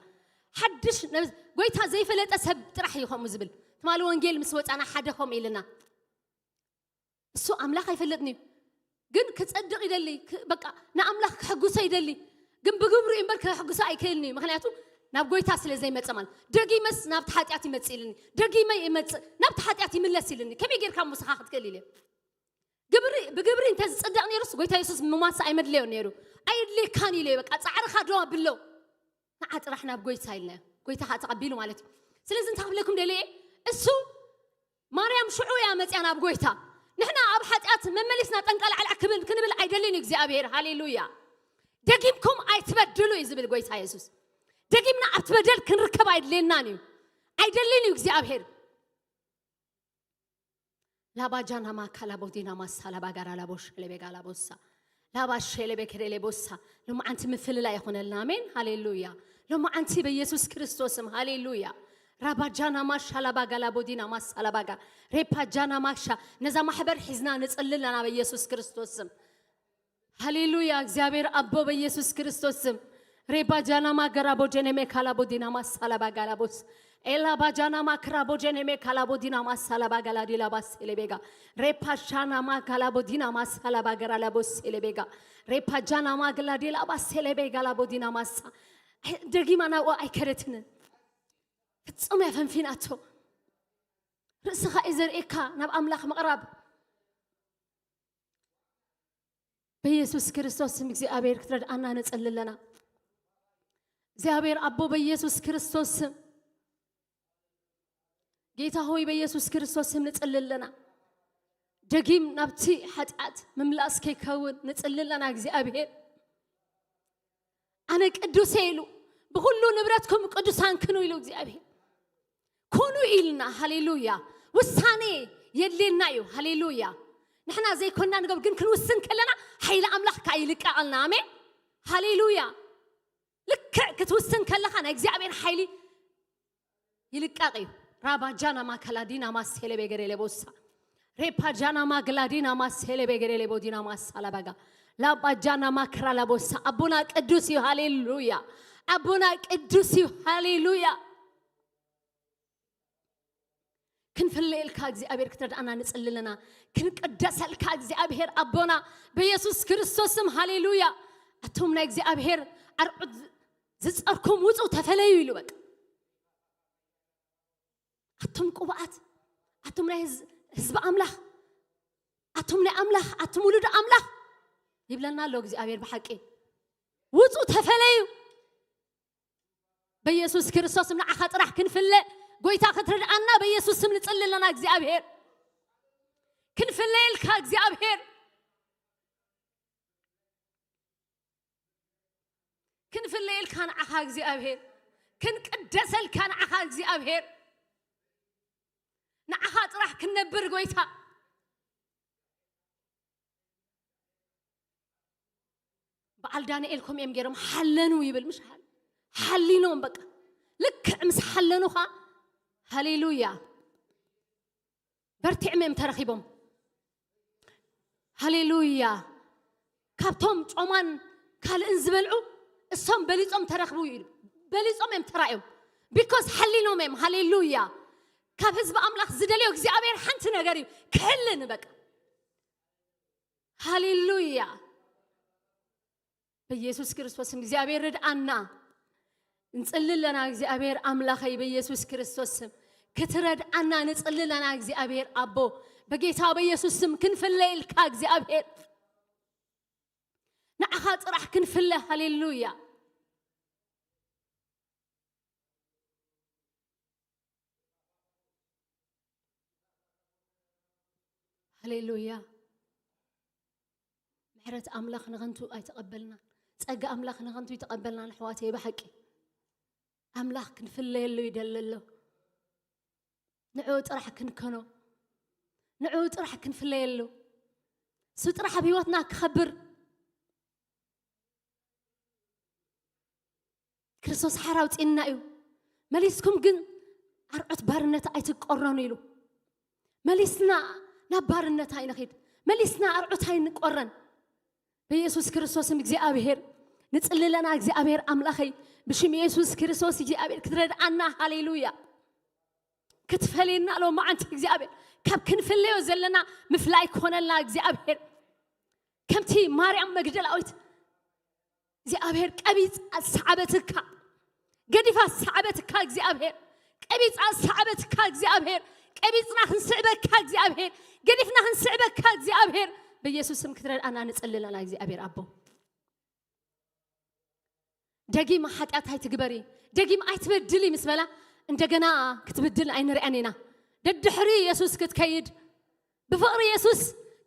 ሓድሽ ነ-፣ ጎይታ ዘይፈለጠ ሰብ ጥራሕ እዩ ከምኡ ዝብል። ትማሊ ወንጌል ምስ ወፃና ሓደ ከምኡ ኢልና። እሱ ኣምላኽ ኣይፈልጥን እዩ። ግን ክጸድቕ ይደሊ፣ ክ-፣ በቃ ንኣምላኽ ክሕጉሶ ይደሊ። ግን ብግብሩ እዩ እምበር ከሕጉሶ ኣይክእልን እዩ። ምኽንያቱ ናብ ጎይታ ስለ ዘይመጸ ማለት። ደጊመስ ናብቲ ሓጢኣት ይመጽእ ኢልኒ። ደጊመ ይመጽእ፣ ናብቲ ሓጢኣት ይምለስ ኢልኒ። ከመይ ጌርካ ምሳኻ ክትክእል ኢለ? ግብሪ፣ ብግብሪ እንተ ዝጽደቕ ነይሩስ ጎይታ የሱስ ምማሳ ኣይመድለዮን ነይሩ። ኣይድልየካን ኢለ፣ በቃ ጻዕርኻ ደው ኣብሎ። ንዓ ጥራሕ ናብ ጎይታ ኢልናዮ። ጎይታ ኸዓ ተቐቢሉ ማለት እዩ። ስለዚ እንታይ ክብለኩም ደልየ? እሱ ማርያም ሽዑ እያ መጽያ ናብ ጎይታ። ንሕና ኣብ ሓጢኣት መመሊስና ጠንቀላዕላዕ ክብል፣ ክንብል ኣይደልን እዩ እግዚኣብሔር። ሃሌሉያ። ደጊምኩም ኣይትበድሉ እዩ ዝብል ጎይታ የሱስ። ደጊምና ኣብቲ በደል ክንርከብ ኣይድልየናን እዩ። ኣይደልን እዩ እግዚኣብሔር። ላባጃና ማካላ ቦዲና ማሳ ላባጋራ ላቦሽ ለቤጋ ላቦሳ ላባሽ ለቤ ከደሌ ቦሳ። ሎማዓንቲ ምፍልላይ ይኹነልና። ኣሜን። ሃሌሉያ። ሎማዓንቲ በኢየሱስ ክርስቶስም። ሃሌሉያ። ራባጃና ማሻ ላባጋ ላቦዲና ማሳ ላባጋ ሬፓጃና ማሻ። ነዛ ማሕበር ሒዝና ንጽልለና በኢየሱስ ክርስቶስም። ሃሌሉያ። እግዚኣብሔር ኣቦ በኢየሱስ ክርስቶስ ስም። ሬባ ጃናማ ገራቦ ጀነሜ ካላቦ ዲናማ ሳላባ ጋላቦስ ኤላ ባጃናማ ክራቦ ጀነሜ ካላቦ ዲናማ ሳላባ ጋላዲ ላባ ሴሌቤጋ ሬፓ ሻናማ ካላቦ ዲናማ ሳላባ ገራ ላቦ ሴሌቤጋ ሬፓ ጃናማ ግላዲ ላባ ሴሌቤጋ ላቦ ዲናማ ሳ። ደጊማ ናብኡ ኣይከደትን። ፍጹም እያ ፈንፊናቶ። ርእስኻ እዩ ዘርእየካ ናብ ኣምላኽ ምቕራብ። በኢየሱስ ክርስቶስ ስም እግዚኣብሔር ክትረድኣና ንጸሊ ኣለና። እግዚኣብሔር ኣቦ በኢየሱስ ክርስቶስ ስም ጌታ ሆይ በኢየሱስ ክርስቶስ ስም ንጽሊ ኣለና። ደጊም ናብቲ ሓጢኣት ምምላስ ከይከውን ንጽሊ ኣለና እግዚኣብሔር። ኣነ ቅዱስ እየ ኢሉ፣ ብኹሉ ንብረትኩም ቅዱሳን ክኑ ኢሉ እግዚኣብሔር። ኩኑ ኢልና፣ ሃሌሉያ። ውሳኔ የድልየና እዩ፣ ሃሌሉያ። ንሕና ዘይኮንና ንገብር፣ ግን ክንውስን ከለና ሓይሊ ኣምላኽ ከዓ ይልቀቐልና። ኣሜን፣ ሃሌሉያ። ልክዕ ክትውስን ከለኻ ናይ እግዚኣብሔር ሓይሊ ይልቀቕ እዩ። ራባጃና ማከላዲና ማሴሌ ቤገሬ ሌቦሳ፣ ሬፓጃና ማግላዲና ማሴሌ ቤገሬ ሌቦዲና ማሳላባጋ፣ ላባጃና ማክራ ላቦሳ። ኣቦና ቅዱስ እዩ፣ ሃሌሉያ። ኣቦና ቅዱስ እዩ፣ ሃሌሉያ። ክንፍለየልካ እግዚኣብሔር ክትረድኣና ንጽሊ ኣለና። ክንቅደሰልካ እግዚኣብሔር ኣቦና በኢየሱስ ክርስቶስ ስም፣ ሃሌሉያ። ኣቶም ናይ እግዚኣብሔር ኣርዑት ዝጸርኩም ውጹ፣ ተፈለዩ ኢሉ። በቃ ኣቶም ቅቡኣት፣ ኣቶም ናይ ህዝ-፣ ህዝቢ ኣምላኽ፣ ኣቶም ናይ ኣምላኽ፣ ኣቶም ውሉድ ኣምላኽ ይብለና ኣሎ እግዚኣብሔር። ብሓቂ ውጹ፣ ተፈለዩ። በኢየሱስ ክርስቶስ ንዓኻ ጥራሕ ክንፍለ፣ ጎይታ ክትረድኣና በኢየሱስ ስም ንጽሊ ኣለና። እግዚኣብሔር ክንፍለየልካ፣ እግዚኣብሔር ክንፍለየልካ ንዓኻ እግዚኣብሔር፣ ክንቅደሰልካ ንዓኻ እግዚኣብሔር፣ ንዓኻ ጥራሕ ክንነብር ጎይታ። በዓል ዳንኤል ከምኡ እዮም ገይሮም ሓለኑ ይብል፣ ምሽ ሓል-፣ ሓሊኖም በቃ። ልክዕ ምስ ሓለኑኻ፣ ሃሌሉያ፣ በርቲዕም እዮም ተረኺቦም። ሃሌሉያ። ካብቶም ጮማን ካልእን ዝበልዑ እሶም በሊጾም ተረኽቡ እዩ። በሊጾም እዮም ተራእዮም። ቢኮዝ ሓሊኖም እዮም። ሃሌሉያ። ካብ ህዝቢ ኣምላኽ ዝደልዮ እግዚኣብሔር ሓንቲ ነገር እዩ። ክሕልን በቃ። ሃሌሉያ። በኢየሱስ ክርስቶስ ስም እግዚኣብሔር ርድኣና። ንጽሊ ኣለና እግዚኣብሔር ኣምላኸይ፣ በኢየሱስ ክርስቶስ ስም ክትረድኣና ንጽሊ ኣለና እግዚኣብሔር ኣቦ። በጌታ በኢየሱስ ስም ክንፍለየልካ እግዚኣብሔር። ንዓኻ ጥራሕ ክንፍለ። ሃሌሉያ። ሃሌሉያ። ምሕረት ኣምላኽ ንኸንቱ ኣይተቐበልናን። ጸጋ ኣምላኽ ንኸንቱ ኣይተቐበልናን። ኣሕዋተይ፣ ብሓቂ ኣምላኽ ክንፍለየሉ ይደሊ ኣሎ። ንዕኡ ጥራሕ ክንከኖ፣ ንዕኡ ጥራሕ ክንፍለየሉ፣ እሱ ጥራሕ ኣብ ህይወትና ክኸብር። ክርስቶስ ሓራ ኣውጺእና እዩ። መሊስኩም ግን ኣርዑት ባርነት ኣይትቆረኑ ኢሉ። መሊስና ናብ ባርነት ኣይንኺድ። መሊስና ኣርዑት ኣይንቆረን። በኢየሱስ ክርስቶስም እግዚኣብሔር ንጽሊ ኣለና። እግዚኣብሔር ኣምላኸይ፣ ብሽም ኢየሱስ ክርስቶስ እግዚኣብሔር ክትረድኣና። ሃሌሉያ። ክትፈልየና ሎማዓንቲ እግዚኣብሔር፣ ካብ ክንፍለዮ ዘለና ምፍላይ ክኾነልና እግዚኣብሔር። ከምቲ ማርያም መግደላዊት እግዚኣብሔር ቀቢጻ ዝሰዓበትካ፣ ገዲፋ ዝሰዓበትካ እግዚኣብሔር፣ ቀቢጻ ዝሰዓበትካ እግዚኣብሔር፣ ቀቢጽና ክንስዕበካ እግዚኣብሔር፣ ገዲፍና ክንስዕበካ እግዚኣብሔር፣ በኢየሱስ ስም ክትረድኣና ንጽሊ ኣለና እግዚኣብሔር ኣቦ። ደጊም ሓጢኣት ኣይትግበሪ፣ ደጊም ኣይትበድሊ ምስ በላ፣ እንደገና ክትብድል ኣይንርኣን ኢና። ደድሕሪ የሱስ ክትከይድ፣ ብፍቕሪ የሱስ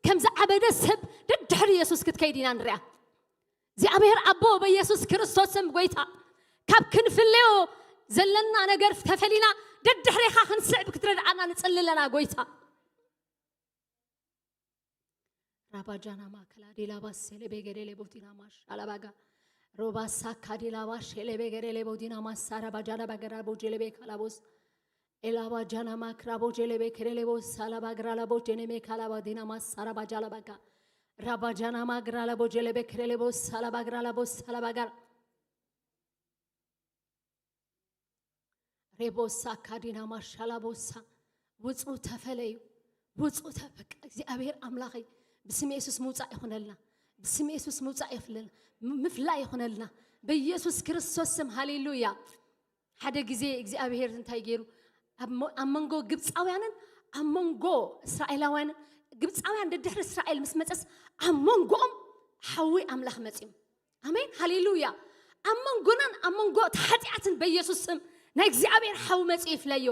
ከም ዝዓበደ ሰብ ደድሕሪ የሱስ ክትከይድ ኢና ንርኣ። እግዚኣብሔር ኣቦ፣ በኢየሱስ ክርስቶስ ስም ጎይታ፣ ካብ ክንፍለዮ ዘለና ነገር ተፈሊና ደድሕሬኻ ክንስዕብ ክትረድኣና ንጽሊ ኣለና ጎይታ። ራባጃና ማከላ ዲላባስ ሴሌቤ ገዴሌ ቦቲና ማሽ አላባጋ ሮባሳ ካዲላባ ሼሌቤ ገዴሌ ቦቲና ማሳ ራባጃና ባገራ ቦጄሌቤ ካላቦስ ኤላባጃና ማክራ ቦጄሌቤ ከዴሌቦስ አላባግራ ላቦ ጄኔሜ ካላባ ዲና ማሳ ራባጃላ ባጋ ራባጃና ማግራ ላቦ ጄሌቤ ከዴሌቦስ አላባግራ ላቦስ አላባጋር ሬቦሳ ካዲና ማሻላ ቦሳ። ውጹ ተፈለዩ። ውጹ ተ-፣ በቃ እግዚኣብሔር ኣምላኸይ፣ ብስም የሱስ ምውጻእ ይኹነልና። ብስም የሱስ ምውጻእ ይኹነልና። ም-፣ ምፍላይ ይኹነልና። በኢየሱስ ክርስቶስ ስም፣ ሃሌሉያ። ሓደ ግዜ እግዚኣብሔር እንታይ ገይሩ? ኣብ ሞ-፣ ኣብ መንጎ ግብፃውያንን ኣብ መንጎ እስራኤላውያንን፣ ግብፃውያን ደድሕሪ እስራኤል ምስ መፀስ፣ ኣብ መንጎኦም ሓዊ ኣምላኽ መፅዩ። ኣሜን፣ ሃሌሉያ። ኣብ መንጎናን ኣብ መንጎ እቲ ሓጢኣትን በኢየሱስ ስም ናይ እግዚኣብሔር ሓዊ መጺኡ ይፍለዮ።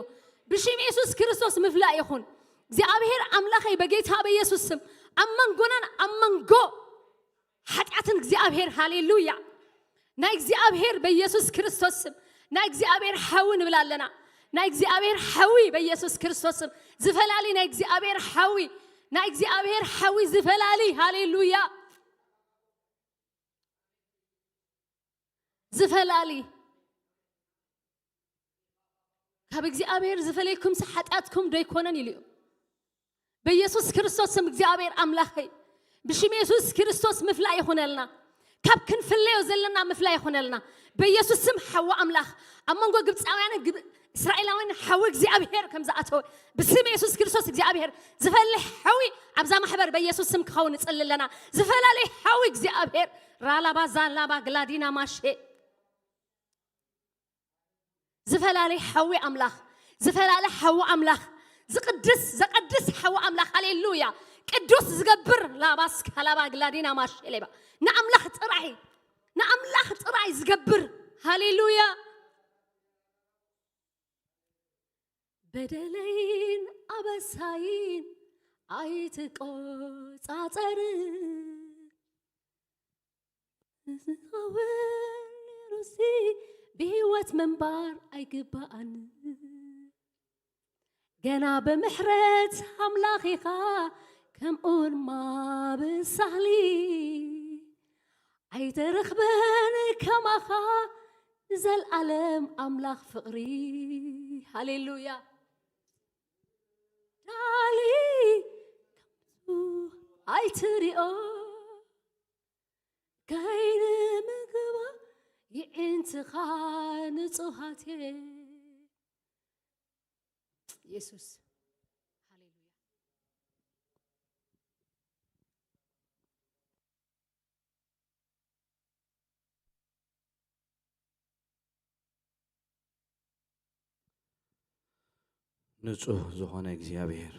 ብሽም የሱስ ክርስቶስ ምፍላእ ይኹን። እግዚኣብሔር ኣምላኸይ በጌታ በኢየሱስ ስም ኣብ መንጎናን ኣብ መንጎ ሓጢኣትን እግዚኣብሔር፣ ሃሌሉያ፣ ናይ እግዚኣብሔር በኢየሱስ ክርስቶስ ስም ናይ እግዚኣብሔር ሓዊ ንብል ኣለና። ናይ እግዚኣብሔር ሓዊ በኢየሱስ ክርስቶስ ስም ዝፈላሊ ናይ እግዚኣብሔር ሓዊ፣ ናይ እግዚኣብሔር ሓዊ ዝፈላሊ፣ ሃሌሉያ፣ ዝፈላሊ ካብ እግዚኣብሔር ዝፈለይኩምሲ ሓጢኣትኩም ዶ ኣይኮነን ኢሉ እዩ። በኢየሱስ ክርስቶስ ስም እግዚኣብሔር ኣምላኸይ፣ ብሽም የሱስ ክርስቶስ ምፍላይ ይኹነልና። ካብ ክንፍለዮ ዘለና ምፍላይ ይኹነልና። በኢየሱስ ስም ሓዊ ኣምላኽ ኣብ መንጎ ግብፃውያንን ግብ-፣ እስራኤላውያን ሓዊ እግዚኣብሔር ከም ዝኣተወ ብስም የሱስ ክርስቶስ እግዚኣብሔር ዝፈልሕ ሓዊ ኣብዛ ማሕበር በኢየሱስ ስም ክኸውን ንጽሊ ኣለና። ዝፈላለይ ሓዊ እግዚኣብሔር ራላባ ዛላባ ግላዲና ማሼ ዝፈላለይ ሓዊ ኣምላኽ፣ ዝፈላለ ሓዊ ኣምላኽ፣ ዝቕድስ፣ ዘቐድስ ሓዊ ኣምላኽ፣ ሃሌሉያ፣ ቅዱስ ዝገብር ላባስ ካላባ ግላዲና ማሼሌባ ንኣምላኽ ጥራይ፣ ንኣምላኽ ጥራይ ዝገብር፣ ሃሌሉያ። በደለይን ኣበሳይን ኣይትቆጻጸር። ዝኸውን ነይሩሲ ብህይወት ምንባር ኣይግባኣን። ገና ብምሕረት ኣምላኽ ኢኻ፣ ከምኡውን ማብሳህሊ ኣይተረኽበን ከማኻ። ዘልኣለም ኣምላኽ ፍቕሪ፣ ሃሌሉያ። ዳሊ ከምቱ ኣይትሪኦ፣ ከይንምግባ ይዕንትኻ ንጹሃት እየ። የሱስ፣ ሃሌሉያ። ንጹህ ዝኾነ እግዚኣብሔር፣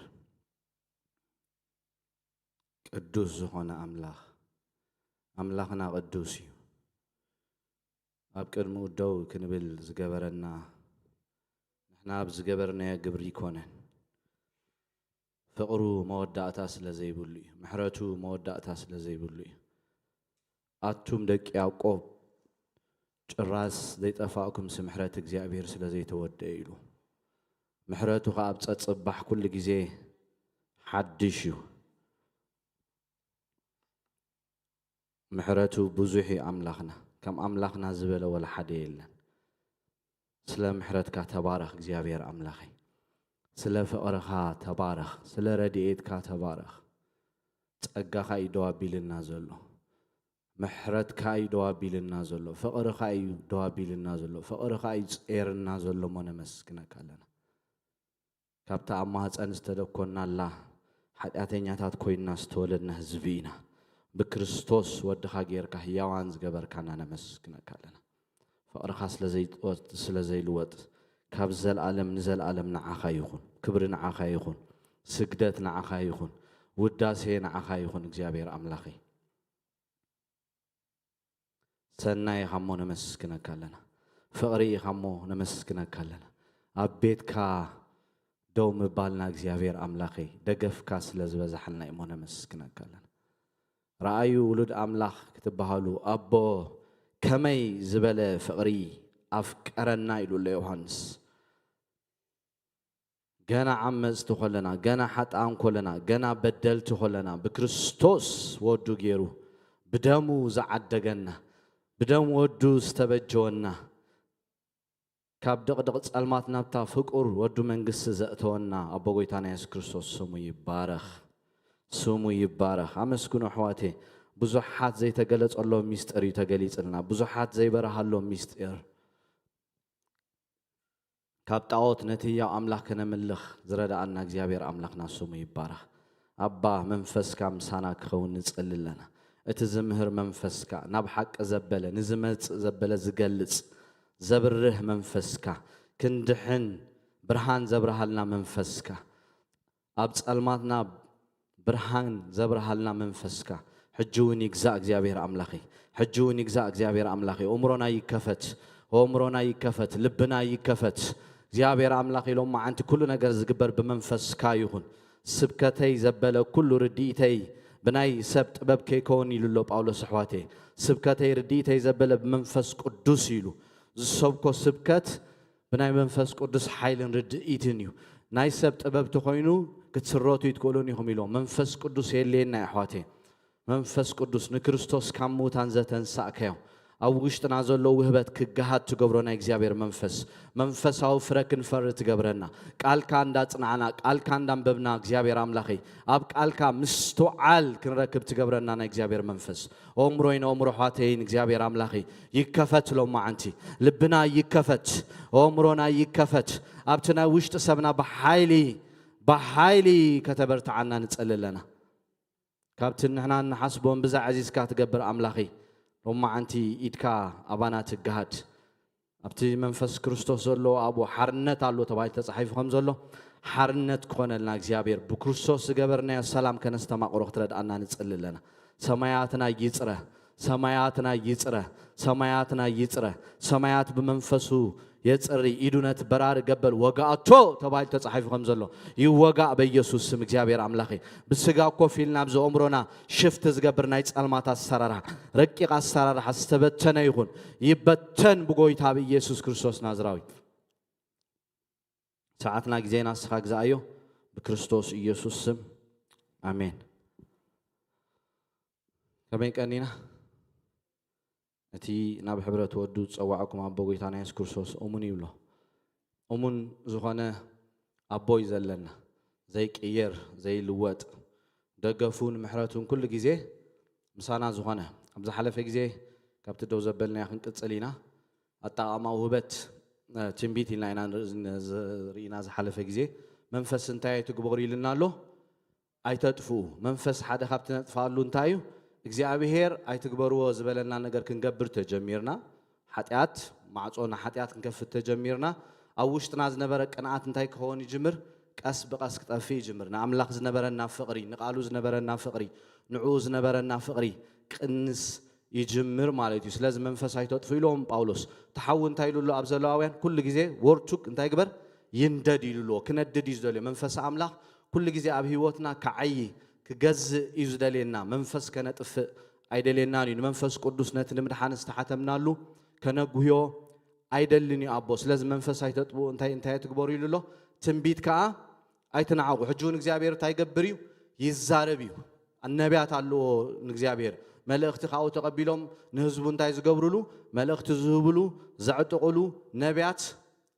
ቅዱስ ዝኾነ ኣምላኽ፣ ኣምላኽና ቅዱስ እዩ። ኣብ ቅድሚኡ ደው ክንብል ዝገበረና፣ ንሕና ኣብ ዝገበርናዮ ግብሪ ኣይኮነን። ፍቕሩ መወዳእታ ስለ ዘይብሉ እዩ። ምሕረቱ መወዳእታ ስለ ዘይብሉ እዩ። ኣቱም ደቂ ያዕቆብ፣ ጭራስ ዘይጠፋእኩምሲ ምሕረት እግዚኣብሔር ስለ ዘይተወደአ ኢሉ። ምሕረቱ ኸኣ ኣብ ጸጽባሕ ኩሉ ግዜ ሓድሽ እዩ። ምሕረቱ ብዙሕ እዩ ኣምላኽና። ከም ኣምላኽና ዝበለ ወላ ሓደ የለን። ስለ ምሕረትካ ተባረኽ እግዚኣብሔር ኣምላኸይ። ስለ ፍቕርኻ ተባረኽ። ስለ ረድኤትካ ተባረኽ። ጸጋኻ እዩ ደው ኣቢልና ዘሎ። ምሕረትካ እዩ ደው ኣቢልና ዘሎ። ፍቕርኻ እዩ ደው ኣቢልና ዘሎ። ፍቕርኻ እዩ ጼርና ዘሎ እሞ ነመስግነካ ኣለና። ካብታ ኣብ ማህፀን ዝተደኮናላ ሓጢኣተኛታት ኮይንና ዝተወለድና ህዝቢ ኢና። ብክርስቶስ ወድኻ ጌርካ ህያዋን ዝገበርካና ነመስግነካ ኣለና። ፍቕርኻ ስለ ዘይጥወት-፣ ስለ ዘይልወጥ፣ ካብ ዘልኣለም ንዘልኣለም ንዓኻ ይኹን። ክብሪ ንዓኻ ይኹን። ስግደት ንዓኻ ይኹን። ውዳሴ ንዓኻ ይኹን እግዚኣብሔር ኣምላኸይ። ሰናይ ኢኻ እሞ ነመስግነካ ኣለና። ፍቕሪ ኢኻ እሞ ነመስግነካ ኣለና። ኣብ ቤትካ ደው ምባልና እግዚኣብሔር ኣምላኸይ ደገፍካ ስለ ዝበዛሓልና እሞ ነመስግነካ ኣለና። ረኣዩ ውሉድ ኣምላኽ ክትበሃሉ ኣቦ ከመይ ዝበለ ፍቕሪ ኣፍቀረና ኢሉ ኣሎ ዮሃንስ። ገና ዓመጽቲ ኾለና፣ ገና ሓጥኣን ኮለና፣ ገና በደልቲ ኾለና፣ ብክርስቶስ ወዱ ገይሩ ብደሙ ዝዓደገና፣ ብደም ወዱ ዝተበጀወና፣ ካብ ድቕድቕ ጸልማት ናብታ ፍቁር ወዱ መንግስቲ ዘእተወና ኣቦ ጎይታና የሱስ ክርስቶስ ስሙ ይባረኽ። ስሙ ይባረኽ። ኣመስግኑ ኣሕዋቴ። ብዙሓት ዘይተገለጸሎም ሚስጥር እዩ ተገሊጽልና። ብዙሓት ዘይበረሃሎም ሚስጥር። ካብ ጣዖት ነቲ ህያው ኣምላኽ ከነምልኽ ዝረድኣና እግዚኣብሔር ኣምላኽና ስሙ ይባረኽ። ኣባ መንፈስካ ምሳና ክኸውን ንጸሊ ኣለና። እቲ ዝምህር መንፈስካ፣ ናብ ሓቂ ዘበለ፣ ንዝመጽእ ዘበለ ዝገልጽ፣ ዘብርህ መንፈስካ፣ ክንድሕን ብርሃን ዘብርሃልና መንፈስካ፣ ኣብ ጸልማትና ብርሃን ዘብርሃልና መንፈስካ ሕጂ እውን ይግዛእ እግዚኣብሔር ኣምላኸይ። ሕጂ እውን ይግዛእ እግዚኣብሔር ኣምላኸይ። ኣእምሮና ይከፈት። ኣእምሮና ይከፈት። ልብና ይከፈት። እግዚኣብሔር ኣምላኽ ኢሎም መዓንቲ ኩሉ ነገር ዝግበር ብመንፈስካ ይኹን። ስብከተይ ዘበለ ኩሉ ርድኢተይ ብናይ ሰብ ጥበብ ከይከውን ኢሉ ኣሎ ጳውሎስ ኣሕዋተይ። ስብከተይ ርድኢተይ ዘበለ ብመንፈስ ቅዱስ ኢሉ ዝሰብኮ ስብከት ብናይ መንፈስ ቅዱስ ሓይልን ርድኢትን እዩ። ናይ ሰብ ጥበብ ተኾይኑ ክትስረቱ ይትክእሉን ኢኹም ኢሎ። መንፈስ ቅዱስ የድልየና ኣሕዋተይ። መንፈስ ቅዱስ ንክርስቶስ ካብ ምዉታን ዘተንሳእካዮ ኣብ ውሽጥና ዘሎ ውህበት ክገሃድ ትገብሮ ናይ እግዚኣብሔር መንፈስ መንፈሳዊ ፍረ ክንፈሪ ትገብረና። ቃልካ እንዳጽናዕና ቃልካ እንዳንበብና እግዚኣብሔር ኣምላኸይ ኣብ ቃልካ ምስትውዓል ክንረክብ ትገብረና ናይ እግዚኣብሔር መንፈስ ኣእምሮይ ንኣእምሮ ኣሕዋተይን እግዚኣብሔር ኣምላኸይ ይከፈት ሎማዓንቲ። ልብና ይከፈት፣ ኣእምሮና ይከፈት። ኣብቲ ናይ ውሽጢ ሰብና ብሓይሊ ብሓይሊ ከተበርትዓና ንጸሊ ኣለና። ካብቲ ንሕና እንሓስቦ እምብዛ ዕዚዝካ ትገብር ኣምላኸይ፣ ሎማዓንቲ ኢድካ ኣባና ትገሃድ። ኣብቲ መንፈስ ክርስቶስ ዘሎ ኣብኡ ሓርነት ኣሎ ተባሂሉ ተጻሒፉ ከም ዘሎ፣ ሓርነት ክኾነልና እግዚኣብሔር ብክርስቶስ ዝገበርናዮ ሰላም ከነስተማቕሮ ክትረድኣና ንጽሊ ኣለና። ሰማያትና ይጽረ፣ ሰማያትና ይጽረ፣ ሰማያትና ይጽረ። ሰማያት ብመንፈሱ የጽሪ፣ ኢዱ ነቲ በራሪ ገበል ወጋኣቶ ተባሂሉ ተጻሒፉ ከም ዘሎ ይወጋእ በኢየሱስ ስም። እግዚኣብሔር ኣምላኸይ ብስጋ ኮፍ ኢልና ኣብዚ ኣእምሮና ሽፍት ዝገብር ናይ ጸልማት ኣሰራርሓ፣ ረቂቕ ኣሰራርሓ ዝተበተነ ይኹን፣ ይበተን ብጎይታ ብኢየሱስ ክርስቶስ ናዝራዊ። ሰዓትና ግዜና ንስኻ ግዛኣዮ ብክርስቶስ ኢየሱስ ስም ኣሜን። ከመይ ቀኒና? እቲ ናብ ሕብረት ወዱ ዝጸዋዕኩም ኣቦ ጎይታና የሱስ ክርስቶስ እሙን እዩ ብሎ። እሙን ዝኾነ ኣቦ እዩ ዘለና፣ ዘይቅየር፣ ዘይልወጥ፣ ደገፉን ምሕረቱን ኩሉ ግዜ ምሳና ዝኾነ። ኣብ ዝሓለፈ ግዜ ካብቲ ደው ዘበልናዮ ክንቅጽል ኢና። ኣጠቓቕማ ውህበት ትንቢት ኢልና ኢና ርኢና ዝሓለፈ ግዜ። መንፈስ እንታይ ኣይትግበሩ ኢልና ኣሎ? ኣይተጥፍኡ። መንፈስ ሓደ ካብቲ ነጥፍኣሉ እንታይ እዩ? እግዚኣብሄር ኣይትግበርዎ ዝበለና ነገር ክንገብር ተጀሚርና፣ ሓጢኣት፣ ማዕጾ ንሓጢኣት ክንከፍት ተጀሚርና፣ ኣብ ውሽጥና ዝነበረ ቅንኣት እንታይ ክኸውን ይጅምር? ቀስ ብቐስ ክጠፍእ ይጅምር። ንኣምላኽ ዝነበረና ፍቕሪ፣ ንቓሉ ዝነበረና ፍቕሪ፣ ንዕኡ ዝነበረና ፍቕሪ ቅንስ ይጅምር ማለት እዩ። ስለዚ መንፈስ ኣይተጥፉ ኢሎም ጳውሎስ። እቲ ሓዊ እንታይ ኢሉ ኣሎ ኣብ ዘለዋውያን? ኩሉ ግዜ ወርቱ እንታይ ግበር? ይንደድ ኢሉ ኣሎ። ክነድድ እዩ ዝደልዮ። መንፈስ ኣምላኽ ኩሉ ግዜ ኣብ ህይወትና ክዓዪ፣ ክገዝእ እዩ ዝደልየና። መንፈስ ከነጥፍእ ኣይደልየናን እዩ። ንመንፈስ ቅዱስ ነቲ ንምድሓን ዝተሓተምናሉ ከነጉህዮ ኣይደልን እዩ ኣቦ። ስለዚ መንፈስ ኣይተጥፍኡ፣ እንታይ እንታይ ትግበሩ ኢሉ ኣሎ? ትንቢት ከኣ ኣይትንዓቑ። ሕጂ እውን እግዚኣብሔር እንታይ ይገብር እዩ? ይዛረብ እዩ። ነቢያት ኣለዎ ንእግዚኣብሔር። መልእኽቲ ካብኡ ተቐቢሎም ንህዝቡ እንታይ ዝገብሩሉ? መልእኽቲ ዝህብሉ፣ ዘዕጥቑሉ ነቢያት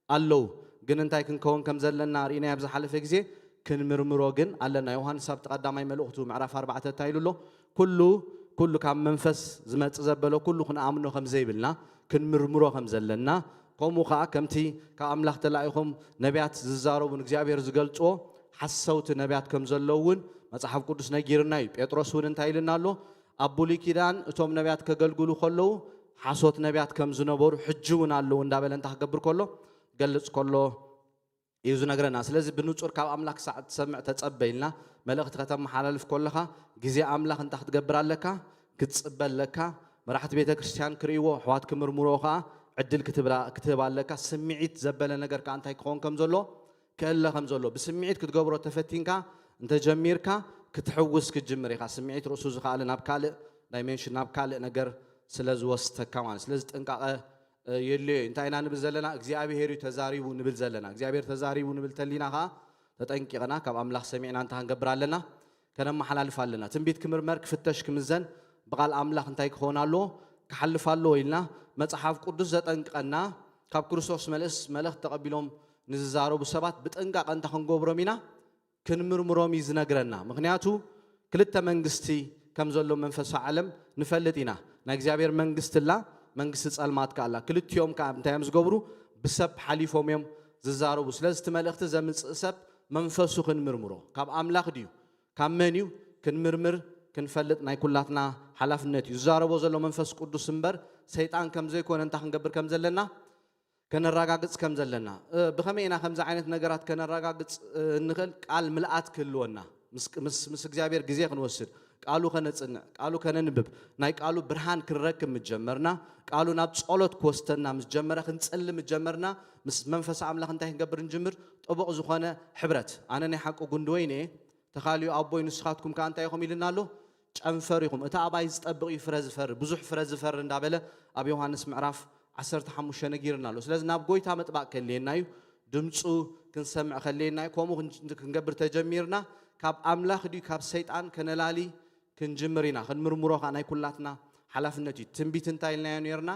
ኣለዉ። ግን እንታይ ክንከውን ከም ዘለና ርኢናዮ ኣብ ዝሓለፈ ግዜ፣ ክንምርምሮ ግን ኣለና። ዮሃንስ ኣብቲ ቀዳማይ መልእኽቱ ምዕራፍ ኣርባዕተ እንታይ ኢሉ ኣሎ? ኩሉ፣ ኩሉ ካብ መንፈስ ዝመጽእ ዘበለ ኩሉ ክንኣምኖ ከም ዘይብልና፣ ክንምርምሮ ከም ዘለና፣ ከምኡ ኸኣ ከምቲ ካብ ኣምላኽ ተላኢኾም ነቢያት ዝዛረቡ ንእግዚኣብሔር ዝገልጽዎ ሓሰውቲ ነቢያት ከም ዘለዉ እውን መጽሓፍ ቅዱስ ነጊርና እዩ። ጴጥሮስ እውን እንታይ ኢልና ኣሎ? ኣብ ብሉይ ኪዳን እቶም ነቢያት ከገልግሉ ከለዉ ሓሶት ነቢያት ከም ዝነበሩ ሕጂ እውን ኣለዉ እንዳበለ እንታይ ክገብር ከሎ? ገልጽ ከሎ እዩ ዝነግረና። ስለዚ ብንጹር ካብ ኣምላኽ ክሳዕ እትሰምዕ ተጸበ ኢልና መልእኽቲ ከተመሓላልፍ ከለኻ ግዜ ኣምላኽ እንታይ ክትገብር ኣለካ? ክትጽበ ኣለካ። መራሕቲ ቤተ ክርስቲያን ክርእይዎ፣ ኣሕዋት ክምርምርዎ ከኣ ዕድል ክትብላ-፣ ክትህብ ኣለካ። ስምዒት ዘበለ ነገር ከኣ እንታይ ክኸውን ከም ዘሎ? ክእለ ከም ዘሎ። ብስምዒት ክትገብሮ ተፈቲንካ እንተጀሚርካ ክትሕውስ ክትጅምር ኢኻ። ስምዒት ርእሱ ዝኸኣለ ናብ ካልእ ዳይሜንሽን፣ ናብ ካልእ ነገር ስለ ዝወስደካ ማለት። ስለዚ ጥንቃቐ እ፣ የድልዮ እዩ። እንታይ ኢና ንብል ዘለና? እግዚኣብሄር እዩ ተዛሪቡ ንብል ዘለና። እግዚኣብሄር ተዛሪቡ ንብል ተሊና ኸዓ ተጠንቂቕና ካብ ኣምላኽ ሰሚዕና እንታይ ክንገብር ኣለና? ከነመሓላልፍ ኣለና። ትንቢት ክምርመር፣ ክፍተሽ፣ ክምዘን ብቓል ኣምላኽ እንታይ ክኸውን ኣለዎ? ክሓልፍ ኣለዎ ኢልና መጽሓፍ ቅዱስ ዘጠንቅቐና፣ ካብ ክርስቶስ መልእስ-፣ መልእኽቲ ተቐቢሎም ንዝዛረቡ ሰባት ብጥንቃቐ እንታይ ክንገብሮም ኢና? ክንምርምሮም እዩ ዝነግረና። ምኽንያቱ ክልተ መንግስቲ ከም ዘሎ መንፈሳዊ ዓለም ንፈልጥ ኢና። ናይ እግዚኣብሔር መንግስቲ ኣላ፣ መንግስቲ ጸልማት ከኣ ኣላ። ክልቲኦም ከኣ እንታይ እዮም ዝገብሩ? ብሰብ ሓሊፎም እዮም ዝዛረቡ። ስለዚ እቲ መልእኽቲ ዘምጽእ ሰብ መንፈሱ ክንምርምሮ፣ ካብ ኣምላኽ ድዩ ካብ መን እዩ ክንምርምር፣ ክንፈልጥ ናይ ኩላትና ሓላፍነት እዩ። ዝዛረቦ ዘሎ መንፈስ ቅዱስ እምበር ሰይጣን ከም ዘይኮነ እንታይ ክንገብር ከም ዘለና ከነረጋግጽ ከም ዘለና፣ እ፣ ብኸመይ ኢና ከምዚ ዓይነት ነገራት ከነረጋግጽ፣ እ፣ እንኽእል? ቃል ምልኣት ክህልወና፣ ምስ፣ ምስ፣ ምስ እግዚኣብሔር ግዜ ክንወስድ፣ ቃሉ ከነጽንዕ፣ ቃሉ ከነንብብ፣ ናይ ቃሉ ብርሃን ክንረክብ ምስ ጀመርና፣ ቃሉ ናብ ጸሎት ክወስደና ምስ ጀመረ፣ ክንጽሊ ምስ ጀመርና፣ ምስ መንፈስ ኣምላኽ እንታይ ክንገብር ንጅምር? ጥቡቕ ዝኾነ ሕብረት። ኣነ ናይ ሓቂ ጉንዲ ወይኒ እየ፣ ተኻልዩ ኣቦይ፣ ንስኻትኩም ከኣ እንታይ ኢኹም ኢልና ኣሎ? ጨንፈር ኢኹም። እቲ ኣባይ ዝጠብቕ እዩ ፍረ ዝፈሪ፣ ብዙሕ ፍረ ዝፈሪ እንዳበለ ኣብ ዮሃንስ ምዕራፍ ዓሰርተ ሓሙሽተ ነጊርና ኣሎ። ስለዚ ናብ ጎይታ ምጥባቕ ከድልየና እዩ፣ ድምፁ ክንሰምዕ ከድልየና እዩ። ከምኡ ክን-፣ ክንገብር ተጀሚርና፣ ካብ ኣምላኽ ድዩ ካብ ሰይጣን ከነላሊ ክንጅምር ኢና። ክንምርምሮ ከዓ ናይ ኩላትና ሓላፍነት እዩ። ትንቢት እንታይ ኢልናዮ ነርና?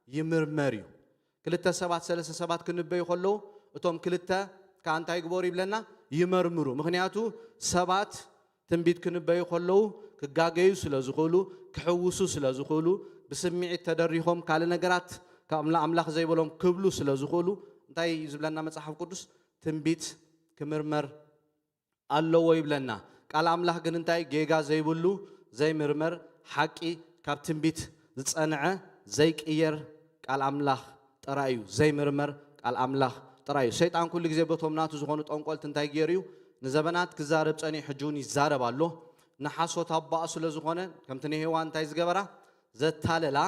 ይምርመር እዩ። ክልተ ሰባት፣ ሰለስተ ሰባት ክንበዩ ከለዉ፣ እቶም ክልተ ከዓ እንታይ ግበሩ ይብለና? ይመርምሩ። ምኽንያቱ ሰባት ትንቢት ክንበዩ ከለዉ ክጋገዩ ስለ ዝኽእሉ፣ ክሕውሱ ስለ ዝኽእሉ፣ ብስምዒት ተደሪኾም ካልእ ነገራት ካብ ኣምላ-፣ ኣምላኽ ዘይበሎም ክብሉ ስለ ዝኽእሉ፣ እንታይ እዩ ዝብለና መጽሓፍ ቅዱስ? ትንቢት ክምርመር ኣለዎ ይብለና። ቃል ኣምላኽ ግን እንታይ? ጌጋ ዘይብሉ፣ ዘይምርመር፣ ሓቂ፣ ካብ ትንቢት ዝጸንዐ፣ ዘይቅየር ቃል ኣምላኽ ጥራይ እዩ። ዘይምርመር ቃል ኣምላኽ ጥራይ እዩ። ሰይጣን ኩሉ ግዜ በቶም ናቱ ዝኾኑ ጠንቆልቲ እንታይ ገይሩ እዩ? ንዘበናት ክዛረብ ጸኒሑ፣ ሕጂ እውን ይዛረብ ኣሎ። ንሓሶት ኣባኡ ስለ ዝኾነ፣ ከምቲ ንሄዋን እንታይ ዝገበራ? ዘታለላ፣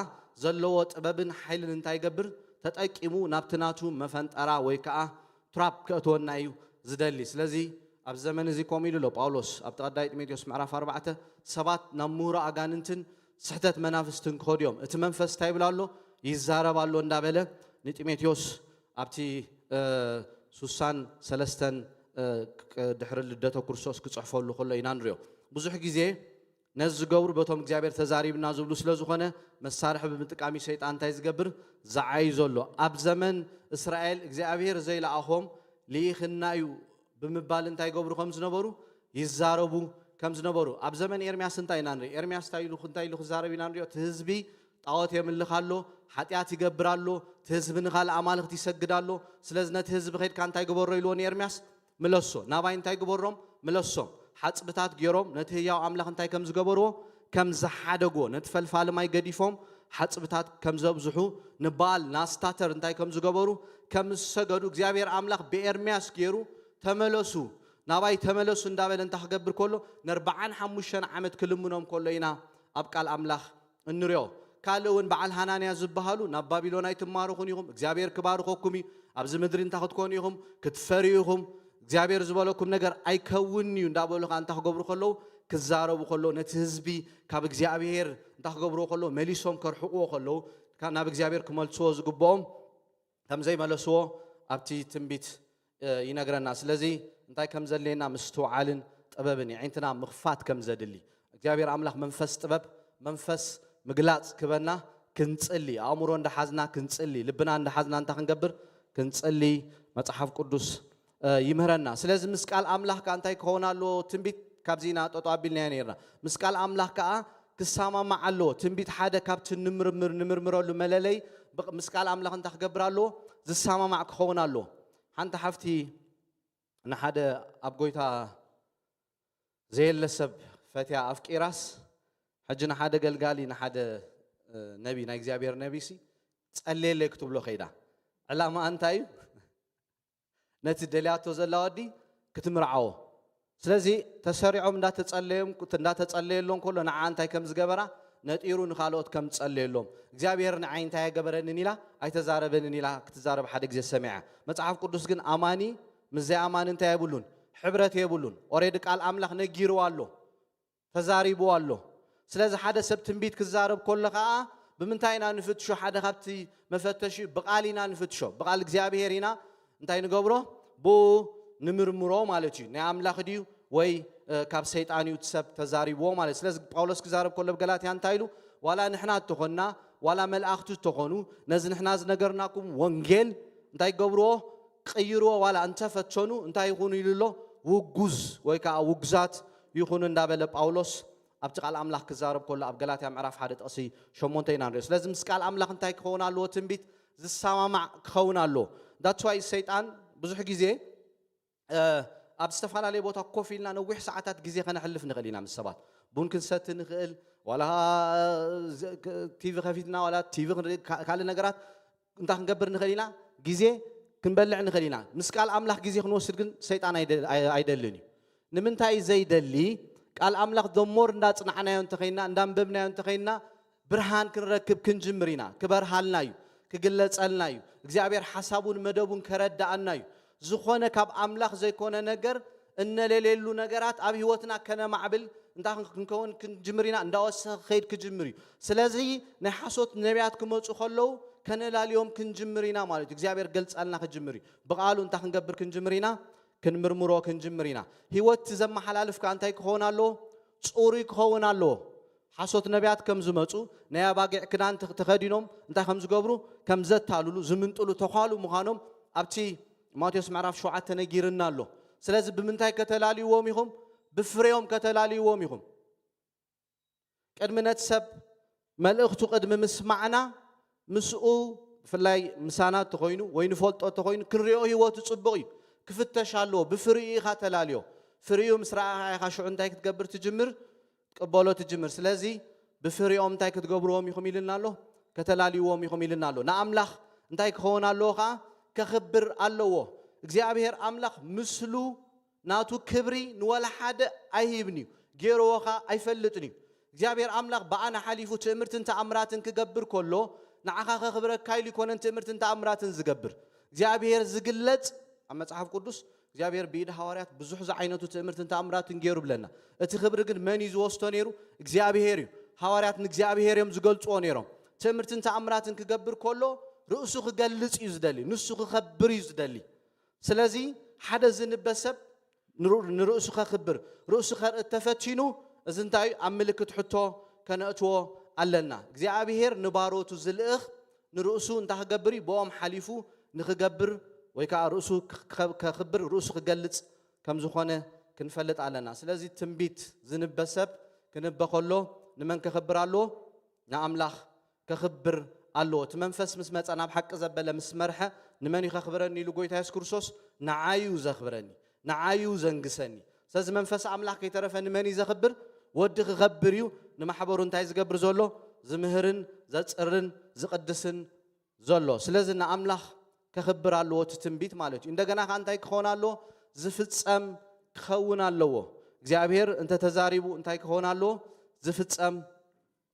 ዘለዎ ጥበብን ሓይልን እንታይ ይገብር? ተጠቂሙ ናብቲ ናቱ መፈንጠራ ወይ ከኣ ትራፕ ከእትወና እዩ ዝደሊ። ስለዚ ኣብ ዘመን እዚ ከምኡ ኢሉ ኣሎ ጳውሎስ ኣብቲ ቀዳማይ ጢሞቴዎስ ምዕራፍ ኣርባዕተ፣ ሰባት ናብ ምሁሮ ኣጋንንትን ስሕተት መናፍስትን ክኸዱ እዮም። እቲ መንፈስ እንታይ ይብል ኣሎ? ይዛረብ ኣሎ እንዳበለ ንጢሞቴዎስ ኣብቲ፣ እ፣ ሱሳን ሰለስተን፣ እ፣ ቅ-፣ ድሕሪ ልደተ ክርስቶስ ክጽሕፈሉ ከሎ ኢና ንሪኦ። ብዙሕ ግዜ ነዚ ዝገብሩ በቶም እግዚኣብሔር ተዛሪብና ዝብሉ ስለ ዝኾነ መሳርሒ ብምጥቃም እዩ ሰይጣን እንታይ ዝገብር? ዝዓዩ ዘሎ። ኣብ ዘመን እስራኤል እግዚኣብሔር ዘይለኣኾም ልኢኽና እዩ ብምባል እንታይ ይገብሩ ከም ዝነበሩ? ይዛረቡ ከም ዝነበሩ። ኣብ ዘመን ኤርምያስ እንታይ ኢና ንርኢ? ኤርምያስ እንታይ ኢሉ፣ እንታይ ኢሉ ክዛረብ ኢና ንሪኦ? እቲ ህዝቢ ጣዖት የምልኽ ኣሎ፣ ሓጢኣት ይገብር ኣሎ፣ እቲ ህዝቢ ንኻልእ ኣማልኽቲ ይሰግድ ኣሎ። ስለዚ ነቲ ህዝቢ ከይድካ እንታይ ግበሮ ኢልዎ ንኤርምያስ? ምለሶ። ናባይ እንታይ ግበሮም? ምለሶም። ሓጽብታት ገይሮም ነቲ ህያው ኣምላኽ እንታይ ከም ዝገበርዎ? ከም ዝሓደግዎ። ነቲ ፈልፋሊ ማይ ገዲፎም ሓጽብታት ከም ዘብዝሑ፣ ንበኣል ንኣስታተር እንታይ ከም ዝገበሩ? ከም ዝሰገዱ እግዚኣብሔር ኣምላኽ ብኤርምያስ ገይሩ፣ "ተመለሱ፣ ናባይ ተመለሱ" እንዳበለ እንታይ ክገብር ከሎ? ንኣርብዓን ሓሙሽተን ዓመት ክልምኖም ከሎ ኢና ኣብ ቃል ኣምላኽ እንሪኦ። ካልእ እውን በዓል ሃናንያ ዝበሃሉ፣ "ናብ ባቢሎን ኣይትማረኹን ኢኹም፣ እግዚኣብሔር ክባርኸኩም እዩ፣ ኣብዚ ምድሪ እንታይ ክትኮኑ ኢኹም? ክትፈርዩ ኢኹም፣ እግዚኣብሔር ዝበለኩም ነገር ኣይከውንን እዩ" እንዳበሉ ከዓ እንታይ ክገብሩ ከለዉ? ክዛረቡ ከለዉ፣ ነቲ ህዝቢ ካብ እግዚኣብሔር እንታይ ክገብርዎ ከለዉ? መሊሶም ከርሕቕዎ ከለዉ፣ ካብ፣ ናብ እግዚኣብሔር ክመልስዎ ዝግብኦም ከም ዘይመለስዎ ኣብቲ ትንቢት፣ እ፣ ይነግረና። ስለዚ እንታይ ከም ዘድልየና ምስትውዓልን ጥበብን፣ የዒንትና ምኽፋት ከም ዘድሊ፣ እግዚኣብሔር ኣምላኽ መንፈስ ጥበብ፣ መንፈስ ምግላጽ ክበና፣ ክንጽሊ፣ ኣእምሮ እንዳሓዝና ክንጽሊ፣ ልብና እንዳሓዝና እንታይ ክንገብር? ክንጽሊ መጽሓፍ ቅዱስ፣ እ፣ ይምህረና። ስለዚ ምስ ቃል ኣምላኽ ከኣ እንታይ ክኸውን ኣለዎ? ትንቢት ካብዚ ኢና ጠጠው ኣቢልናዮ ነይርና። ምስ ቃል ኣምላኽ ከኣ ክሰማማዕ ኣለዎ። ትንቢት ሓደ ካብቲ ንምርምር-፣ ንምርምረሉ መለለይ ብቕ-፣ ምስ ቃል ኣምላኽ እንታይ ክገብር ኣለዎ? ዝሰማማዕ ክኸውን ኣለዎ። ሓንቲ ሓፍቲ ንሓደ ኣብ ጎይታ ዘየለ ሰብ ፈትያ ኣፍቂራስ፣ ሕጂ ንሓደ ገልጋሊ፣ ንሓደ፣ እ፣ ነቢ፣ ናይ እግዚኣብሔር ነቢሲ፣ "ጸልየለይ" ክትብሎ ከይዳ። ዕላማ እንታይ እዩ? ነቲ ደልያቶ ዘላ ወዲ ክትምርዓዎ። ስለዚ ተሰሪዖም እንዳተጸለዮም፣ እንዳተጸለየሎም ከሎ ንዓ እንታይ ከም ዝገበራ ነጢሩ ንኻልኦት ከም ዝጸለየሎም። እግዚኣብሔር ንዓይ እንታይ ኣይገበረንን ኢላ፣ ኣይተዛረበንን ኢላ ክትዛረብ ሓደ ግዜ ሰሚዐ። መጽሓፍ ቅዱስ ግን ኣማኒ ምስ ዘይኣማኒ እንታይ የብሉን? ሕብረት የብሉን። ኦሬዲ ቃል ኣምላኽ ነጊርዋ ኣሎ። ተዛሪብዎ ኣሎ። ስለዚ ሓደ ሰብ ትንቢት ክዛረብ ከሎ ኸዓ ብምንታይ ኢና ንፍትሾ? ሓደ ካብቲ መፈተሺ ብቓል ኢና ንፍትሾ። ብቓል እግዚኣብሔር ኢና እንታይ ንገብሮ? ብኡ ንምርምሮ ማለት እዩ። ናይ ኣምላኽ ድዩ ወይ፣ እ፣ ካብ ሰይጣን እዩ እቲ ሰብ ተዛሪብዎ ማለት እዩ። ስለዚ ጳውሎስ ክዛረብ ከሎ ኣብ ገላትያ እንታይ ኢሉ? ዋላ ንሕና እተኾንና፣ ዋላ መላእኽቱ እተኾኑ፣ ነዚ ንሕና ዝነገርናኩም ወንጌል እንታይ ይገብርዎ? ቅይርዎ፣ ዋላ እንተፈተኑ እንታይ ይኹኑ ኢሉ ኣሎ? ውጉዝ ወይ ከዓ ውጉዛት ይኹኑ እንዳበለ ጳውሎስ ኣብቲ ቃል ኣምላኽ ክዛረብ ከሎ ኣብ ገላትያ ምዕራፍ ሓደ ጥቕሲ ሸሞንተ ኢና ንሪኦ። ስለዚ ምስ ቃል ኣምላኽ እንታይ ክኸውን ኣለዎ? ትንቢት ዝሰማማዕ ክኸውን ኣለዎ። That's why ሰይጣን ብዙሕ ግዜ፣ እ፣ ኣብ ዝተፈላለየ ቦታ ኮፍ ኢልና ነዊሕ ሰዓታት ግዜ ከነሕልፍ ንኽእል ኢና ምስ ሰባት። ቡን ክንሰቲ ንኽእል፣ ዋላ፣ እ፣ ዝ-፣ ክ-፣ ቲቪ ከፊትና፣ ዋላ ቲቪ ክንርኢ፣ ካ-፣ ካልእ ነገራት እንታይ ክንገብር ንኽእል ኢና? ግዜ ክንበልዕ ንኽእል ኢና። ምስ ቃል ኣምላኽ ግዜ ክንወስድ ግን ሰይጣን ኣይደ-፣ ኣይ-፣ ኣይደልን እዩ። ንምንታይ እዩ ዘይደሊ? ቃል ኣምላኽ ደሞር እንዳጽናዕናዮ እንተኸይንና፣ እንዳንበብናዮ እንተኸይንና፣ ብርሃን ክንረክብ ክንጅምር ኢና። ክበርሃልና እዩ፣ ክግለጸልና እዩ። እግዚኣብሔር ሓሳቡን መደቡን ከረዳኣና እዩ። ዝኾነ ካብ ኣምላኽ ዘይኮነ ነገር እነለሌሉ ነገራት ኣብ ህይወትና ከነማዕብል እንታይ ክንከውን ክንጅምር ኢና? እንዳወሰኸ ክኸይድ ክጅምር እዩ። ስለዚ ናይ ሓሶት ነቢያት ክመፁ ከለዉ ከነላልዮም ክንጅምር ኢና ማለት እዩ። እግዚኣብሔር ገልጻልና ክጅምር እዩ። ብቓሉ እንታይ ክንገብር ክንጅምር ኢና? ክንምርምሮ ክንጅምር ኢና። ህይወት ዘመሓላልፍካ እንታይ ክኸውን ኣለዎ? ጽሩይ ክኸውን ኣለዎ። ሓሶት ነቢያት ከም ዝመጹ ናይ ኣባጊዕ ክዳን ተኸዲኖም እንታይ ከም ዝገብሩ፣ ከም ዘታልሉ ዝምንጥሉ ተዃሉ ምዃኖም ኣብቲ ማቴዎስ ምዕራፍ ሸውዓተ ነጊርና ኣሎ። ስለዚ ብምንታይ ከተላልይዎም ኢኹም? ብፍሬኦም ከተላልይዎም ኢኹም። ቅድሚ ነቲ ሰብ መልእኽቱ ቅድሚ ምስማዕና ምስኡ፣ ብፍላይ ምሳና እንተኾይኑ ወይ ንፈልጦ እንተኾይኑ ክንሪኦ ህይወቱ ጽቡቕ እዩ። ክፍተሽ ኣለዎ። ብፍሪኡ ኢኻ ተላልዮ። ፍሪኡ ምስ ረኣኻ ኢኻ ሽዑ እንታይ ክትገብር ትጅምር? ትቅበሎ ትጅምር። ስለዚ ብፍሪኦም እንታይ ክትገብርዎም ኢኹም ኢልና ኣሎ? ከተላልይዎም ኢኹም ኢልና ኣሎ። ንኣምላኽ እንታይ ክኸውን ኣለዎ ከኣ? ከኽብር ኣለዎ። እግዚኣብሔር ኣምላኽ ምስሉ ናቱ ክብሪ ንወላ ሓደ ኣይህብን እዩ። ገይርዎ ከኣ ኣይፈልጥን እዩ። እግዚኣብሔር ኣምላኽ ብኣነ ሓሊፉ ትእምርትን ተኣምራትን ክገብር ከሎ ንዓኻ ከኽብረካ ኢሉ ይኮነን ትእምርትን ተኣምራትን ዝገብር። እግዚኣብሔር ዝግለጽ ኣብ መጽሓፍ ቅዱስ እግዚኣብሔር ብኢድ ሃዋርያት ብዙሕ ዝዓይነቱ ትእምርትን ተኣምራትን ገይሩ ብለና። እቲ ክብሪ ግን መን እዩ ዝወስዶ ነይሩ? እግዚኣብሔር እዩ። ሃዋርያት ንእግዚኣብሔር እዮም ዝገልጽዎ ነይሮም። ትእምርትን ተኣምራትን ክገብር ከሎ ርእሱ ክገልጽ እዩ ዝደሊ፣ ንሱ ክኸብር እዩ ዝደሊ። ስለዚ ሓደ ዝንበ ሰብ ንርእሱ ከኽብር፣ ርእሱ ከርኢ ተፈቲኑ፣ እዚ እንታይ እዩ? ኣብ ምልክት ሕቶ ከነእትዎ ኣለና። እግዚኣብሔር ንባሮቱ ዝልእኽ ንርእሱ እንታይ ክገብር እዩ? ብኦም ሓሊፉ ንኽገብር ወይ ከዓ ርእሱ ከኽብር፣ ርእሱ ክገልጽ ከም ዝኾነ ክንፈልጥ ኣለና። ስለዚ ትንቢት ዝንበ ሰብ ክንበ ከሎ ንመን ከኽብር ኣለዎ? ንኣምላኽ ከኽብር ኣለዎ። እቲ መንፈስ ምስ መጸ፣ ናብ ሓቂ ዘበለ ምስ መርሐ፣ ንመን እዩ ከኽብረኒ ኢሉ ጎይታ የሱስ ክርስቶስ? ንዓይ እዩ ዘኽብረኒ፣ ንዓይ እዩ ዘንግሰኒ። ስለዚ መንፈስ ኣምላኽ ከይተረፈ ንመን እዩ ዘኽብር? ወዲ ክኸብር እዩ ንማሕበሩ እንታይ ዝገብር ዘሎ? ዝምህርን ዘጽርን ዝቕድስን ዘሎ። ስለዚ ንኣምላኽ ከኽብር ኣለዎ እቲ ትንቢት ማለት እዩ። እንደገና ከኣ እንታይ ክኸውን ኣለዎ? ዝፍጸም ክኸውን ኣለዎ። እግዚኣብሔር እንተተዛሪቡ እንታይ ክኸውን ኣለዎ? ዝፍጸም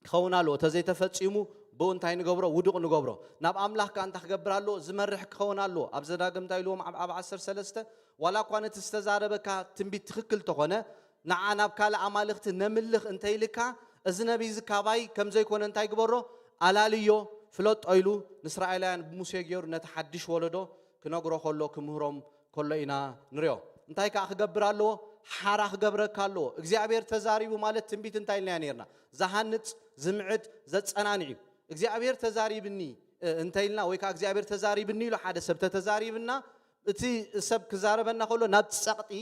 ክኸውን ኣለዎ። ተዘይተፈጺሙ ብኡ እንታይ ንገብሮ? ውዱቕ ንገብሮ። ናብ ኣምላኽ ከኣ እንታይ ክገብር ኣለዎ? ዝመርሕ ክኸውን ኣለዎ። ኣብ ዘዳግም እንታይ ኢልዎም? ኣብ ዓሰርተ ሰለስተ፣ ዋላ እኳ ነቲ ዝተዛረበካ ትንቢት ትኽክል ተኾነ፣ ንዓ ናብ ካልእ ኣማልኽቲ ነምልኽ እንተኢልካ፣ እዚ ነቢይ እዚ ካባይ ከም ዘይኮነ እንታይ ግበሮ? ኣላልዮ፣ ፍለጦ ኢሉ ንእስራኤላውያን ብሙሴ ገይሩ ነቲ ሓድሽ ወለዶ ክነግሮ ከሎ፣ ክምህሮም ከሎ ኢና ንሪኦ። እንታይ ከኣ ክገብር ኣለዎ? ሓራ ክገብረካ ኣለዎ። እግዚኣብሔር ተዛሪቡ ማለት ትንቢት እንታይ ኢልና ነይርና? ዝሃንጽ፣ ዝምዕድ፣ ዘጸናንዕ እዩ። እግዚኣብሔር ተዛሪብኒ፣ እ፣ እንተ ኢልና ወይ ከኣ እግዚኣብሔር ተዛሪብኒ ኢሉ ሓደ ሰብ ተተዛሪብና፣ እቲ ሰብ ክዛረበና ከሎ ናብ ጸቕጢ፣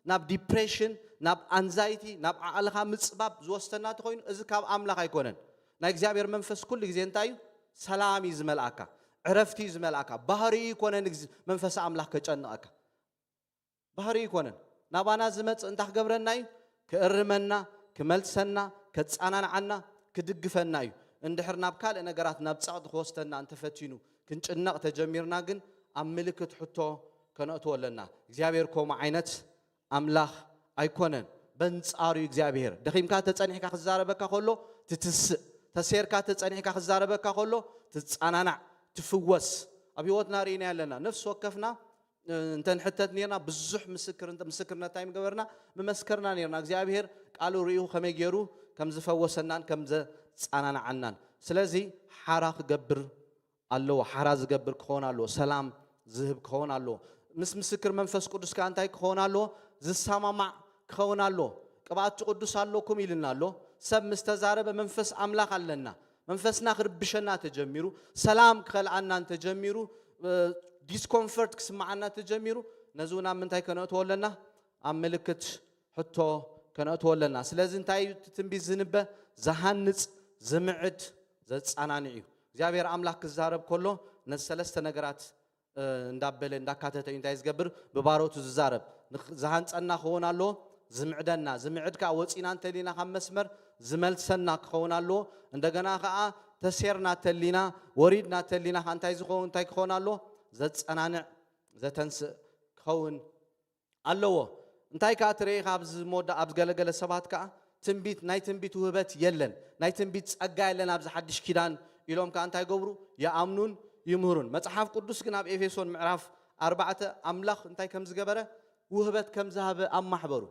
ናብ ዲፕሬሽን፣ ናብ ኣንዛይቲ፣ ናብ ዓዕልኻ ምጽባብ ዝወስደና ተኾይኑ፣ እዚ ካብ ኣምላኽ ኣይኮነን። ናይ እግዚኣብሔር መንፈስ ኩሉ ግዜ እንታይ እዩ? ሰላም እዩ ዝመልኣካ፣ ዕረፍቲ እዩ ዝመልኣካ። ባህሪ ይኮነን መንፈስ ኣምላኽ ከጨንቐካ። ባህሪ ይኮነን። ናባና ዝመጽእ እንታይ ክገብረና እዩ? ክእርመና፣ ክመልሰና፣ ከጸናንዓና፣ ክድግፈና እዩ። እንድሕር ናብ ካልእ ነገራት፣ ናብ ጸቕጢ ክወስደና እንተፈቲኑ፣ ክንጭነቕ ተጀሚርና ግን ኣብ ምልክት ሕቶ ከነእትዎ ኣለና። እግዚኣብሔር ከምኡ ዓይነት ኣምላኽ ኣይኮነን። በንጻሩ እዩ እግዚኣብሔር። ደኺምካ ተጸኒሕካ ክዛረበካ ከሎ ትትስእ፣ ተሴርካ ተጸኒሕካ ክዛረበካ ከሎ ትጸናናዕ፣ ትፍወስ። ኣብ ህይወትና ርኢና ኣለና። ነፍሲ ወከፍና እንተንሕተት ነርና፣ ብዙሕ ምስክር-፣ ምስክርነት እንታይ ምገበርና? ምመስከርና ነርና። እግዚኣብሔር ቃሉ ርኢኹ ከመይ ገይሩ ከም ዝፈወሰናን ከም ዘጸናንዓናን። ስለዚ ሓራ ክገብር ኣለዎ። ሓራ ዝገብር ክኸውን ኣለዎ። ሰላም ዝህብ ክኸውን ኣለዎ። ምስ ምስክር መንፈስ ቅዱስ ከኣ እንታይ ክኸውን ኣለዎ? ዝሰማማዕ ክኸውን ኣለዎ። ቅብኣት ቅዱስ ኣለኩም ኢልና ኣሎ። ሰብ ምስ ተዛረበ መንፈስ ኣምላኽ ኣለና። መንፈስና ክርብሸና ተጀሚሩ፣ ሰላም ክኸልኣና እንተጀሚሩ፣ እ፣ ዲስኮምፈርት ክስምዓና ተጀሚሩ፣ ነዚ እውን ኣብ ምንታይ ከነእትዎ ኣለና? ኣብ ምልክት ሕቶ ከነእትዎ ኣለና። ስለዚ እንታይ እዩ እቲ ትንቢት ዝንበ? ዝሃንጽ፣ ዝምዕድ፣ ዘጸናንዕ እዩ። እግዚኣብሔር ኣምላኽ ክዛረብ ከሎ ነዚ ሰለስተ ነገራት፣ እ፣ እንዳበለ እንዳካተተ እዩ እንታይ ዝገብር? ብባሮቱ ዝዛረብ። ንኽ-፣ ዝሃንጸና ክኸውን ኣለዎ፣ ዝምዕደና። ዝምዕድ ከኣ ወጺና እንተሊና ካብ መስመር ዝመልሰና ክኸውን ኣለዎ። እንደገና ከኣ ተሴርና ተሊና፣ ወሪድና ተሊና ከኣ እንታይ ዝኸውን፣ እንታይ ክኸውን ኣለዎ? ዘጸናንዕ፣ ዘተንስእ ክኸውን ኣለዎ። እንታይ ከኣ ትርኢ ኢኻ ኣብዚ መወዳ-፣ ኣብ ገለገለ ሰባት ከኣ ትንቢት፣ ናይ ትንቢት ውህበት የለን፣ ናይ ትንቢት ጸጋ የለን ኣብዚ ሓድሽ ኪዳን ኢሎም ከኣ እንታይ ይገብሩ? ይኣምኑን ይምህሩን። መጽሓፍ ቅዱስ ግን ኣብ ኤፌሶን ምዕራፍ ኣርባዕተ ኣምላኽ እንታይ ከም ዝገበረ፣ ውህበት ከም ዝሃበ ኣማሕበሩ።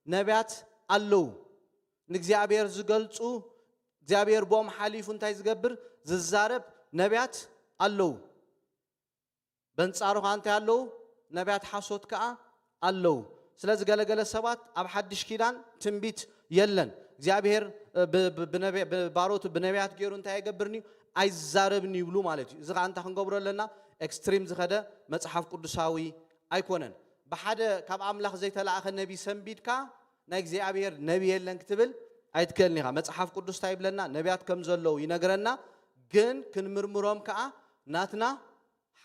ነቢያት ኣለዉ፣ ንእግዚኣብሔር ዝገልጹ፣ እግዚኣብሔር ብኦም ሓሊፉ እንታይ ዝገብር፣ ዝዛረብ ነቢያት ኣለዉ። በንጻሩ ከኣ እንታይ ኣለዉ? ነቢያት ሓሶት ከኣ ኣለዉ። ስለዚ ገለገለ ሰባት ኣብ ሓድሽ ኪዳን ትንቢት የለን፣ እግዚኣብሔር፣ እ፣ ብ-፣ ብ-፣ ብነቢ-፣ ብባሮቱ ብነቢያት ገይሩ እንታይ ኣይገብርን እዩ? ኣይዛረብን ይብሉ ማለት እዩ። እዚ ከኣ እንታይ ክንገብሮ ኣለና? ኤክስትሪም ዝኸደ መጽሓፍ ቅዱሳዊ ኣይኮነን። ብሓደ ካብ ኣምላኽ ዘይተላእኸ ነቢ ሰንቢድካ ናይ እግዚኣብሔር ነቢ የለን ክትብል ኣይትክእልን ኢኻ። መጽሓፍ ቅዱስ እንታይ ይብለና? ነቢያት ከም ዘለዉ ይነግረና፣ ግን ክንምርምሮም ከኣ ናትና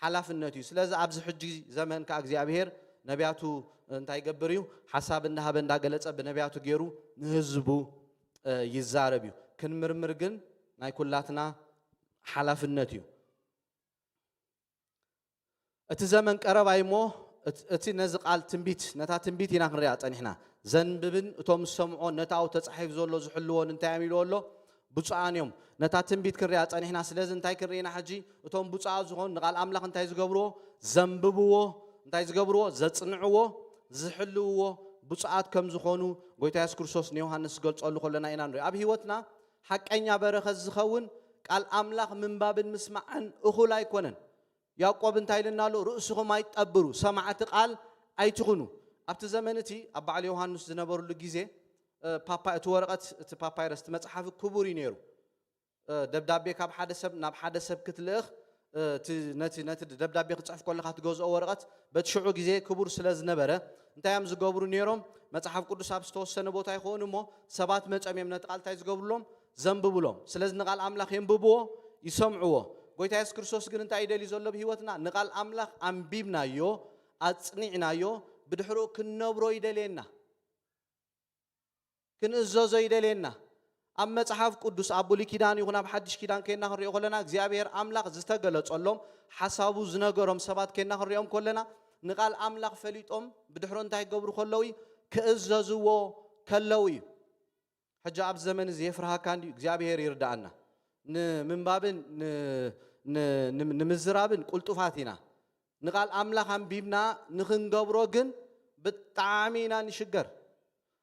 ሓላፍነት እዩ። ስለዚ ኣብዚ ሕጂ ዘመን ከኣ እግዚኣብሔር ነቢያቱ እንታይ ይገብር እዩ? ሓሳብ እንዳሃበ እንዳገለጸ ብነቢያቱ ገይሩ ንህዝቡ፣ እ፣ ይዛረብ እዩ። ክንምርምር ግን ናይ ኩላትና ሓላፍነት እዩ። እቲ ዘመን ቀረባ እዩ እሞ፣ እት-፣ እቲ ነዚ ቃል ትንቢት፣ ነታ ትንቢት ኢና ክንሪኣ ጸኒሕና። ዘንብብን እቶም ዝሰምዖ ነቲ ኣብኡ ተጻሒፉ ዘሎ ዝሕልዎን እንታይ እዮም ኢልዎ ኣሎ? ብፁዓን እዮም። ነታ ትንቢት ክንሪኣ ጸኒሕና። ስለዚ እንታይ ክንርኢ ኢና ሕጂ? እቶም ብፁዓት ዝኾኑ ንቓል ኣምላኽ እንታይ ዝገብርዎ? ዘንብብዎ። እንታይ ዝገብርዎ? ዘጽንዕዎ፣ ዝሕልውዎ ብፁዓት ከም ዝኾኑ ጎይታ የሱስ ክርስቶስ ንዮሃንስ ዝገልጸሉ ከለና ኢና ንርኢ። ኣብ ህይወትና ሓቀኛ በረኸት ዝኸውን ቃል ኣምላኽ ምንባብን ምስማዕን እኹል ኣይኮነን። ያዕቆብ እንታይ ኢልና ኣሎ? ርእስኹም ኣይትጠብሩ፣ ሰማዕቲ ቃል ኣይትኹኑ። ኣብቲ ዘመን እቲ ኣብ በዓል ዮሃንስ ዝነበሩሉ ግዜ፣ እ፣ ፓፓ-፣ እቲ ወረቐት፣ እቲ ፓፓይረስ፣ እቲ መጽሓፍ ክቡር እዩ ነይሩ። እ፣ ደብዳቤ ካብ ሓደ ሰብ ናብ ሓደ ሰብ ክትልእኽ፣ እ፣ እቲ፣ ነቲ፣ ነቲ ደብዳቤ ክትጽሕፍ ከለኻ ትገዝኦ ወረቐት በቲ ሽዑ ግዜ ክቡር ስለ ዝነበረ፣ እንታይ እዮም ዝገብሩ ነይሮም? መጽሓፍ ቅዱስ ኣብ ዝተወሰነ ቦታ ይኸውን እሞ፣ ሰባት መጸም እዮም ነቲ ቃል እንታይ ዝገብሩሎም? ዘንብቡሎም። ስለዚ ንቓል ኣምላኽ የንብብዎ፣ ይሰምዕዎ። ጎይታ የሱስ ክርስቶስ ግን እንታይ እዩ ደልዩ ዘሎ ብህይወትና? ንቓል ኣምላኽ ኣንቢብናዮ፣ ኣጽኒዕናዮ፣ ብድሕሪኡ ክንነብሮ ይደልየና። ክንእዘዞ ይደልየና። ኣብ መጽሓፍ ቅዱስ፣ ኣብ ብሉይ ኪዳን ይኹን ኣብ ሓድሽ ኪዳን ኬንና ክንሪኦ ከለና፣ እግዚኣብሔር ኣምላኽ ዝተገለጸሎም፣ ሓሳቡ ዝነገሮም ሰባት ኬንና ክንሪኦም ከለና፣ ንቓል ኣምላኽ ፈሊጦም ብድሕሪኡ እንታይ ክገብሩ ከለዉ እዩ? ክእዘዝዎ ከለዉ እዩ። ሕጂ ኣብዚ ዘመን እዚ የፍርሃካ እንድዩ፣ እግዚኣብሔር ይርድኣና። ንምንባብን ን-፣ ን-፣ ንም-፣ ንምዝራብን ቅልጡፋት ኢና። ንቓል ኣምላኽ ኣንቢብና ንኽንገብሮ ግን ብጣዕሚ ኢና ንሽገር።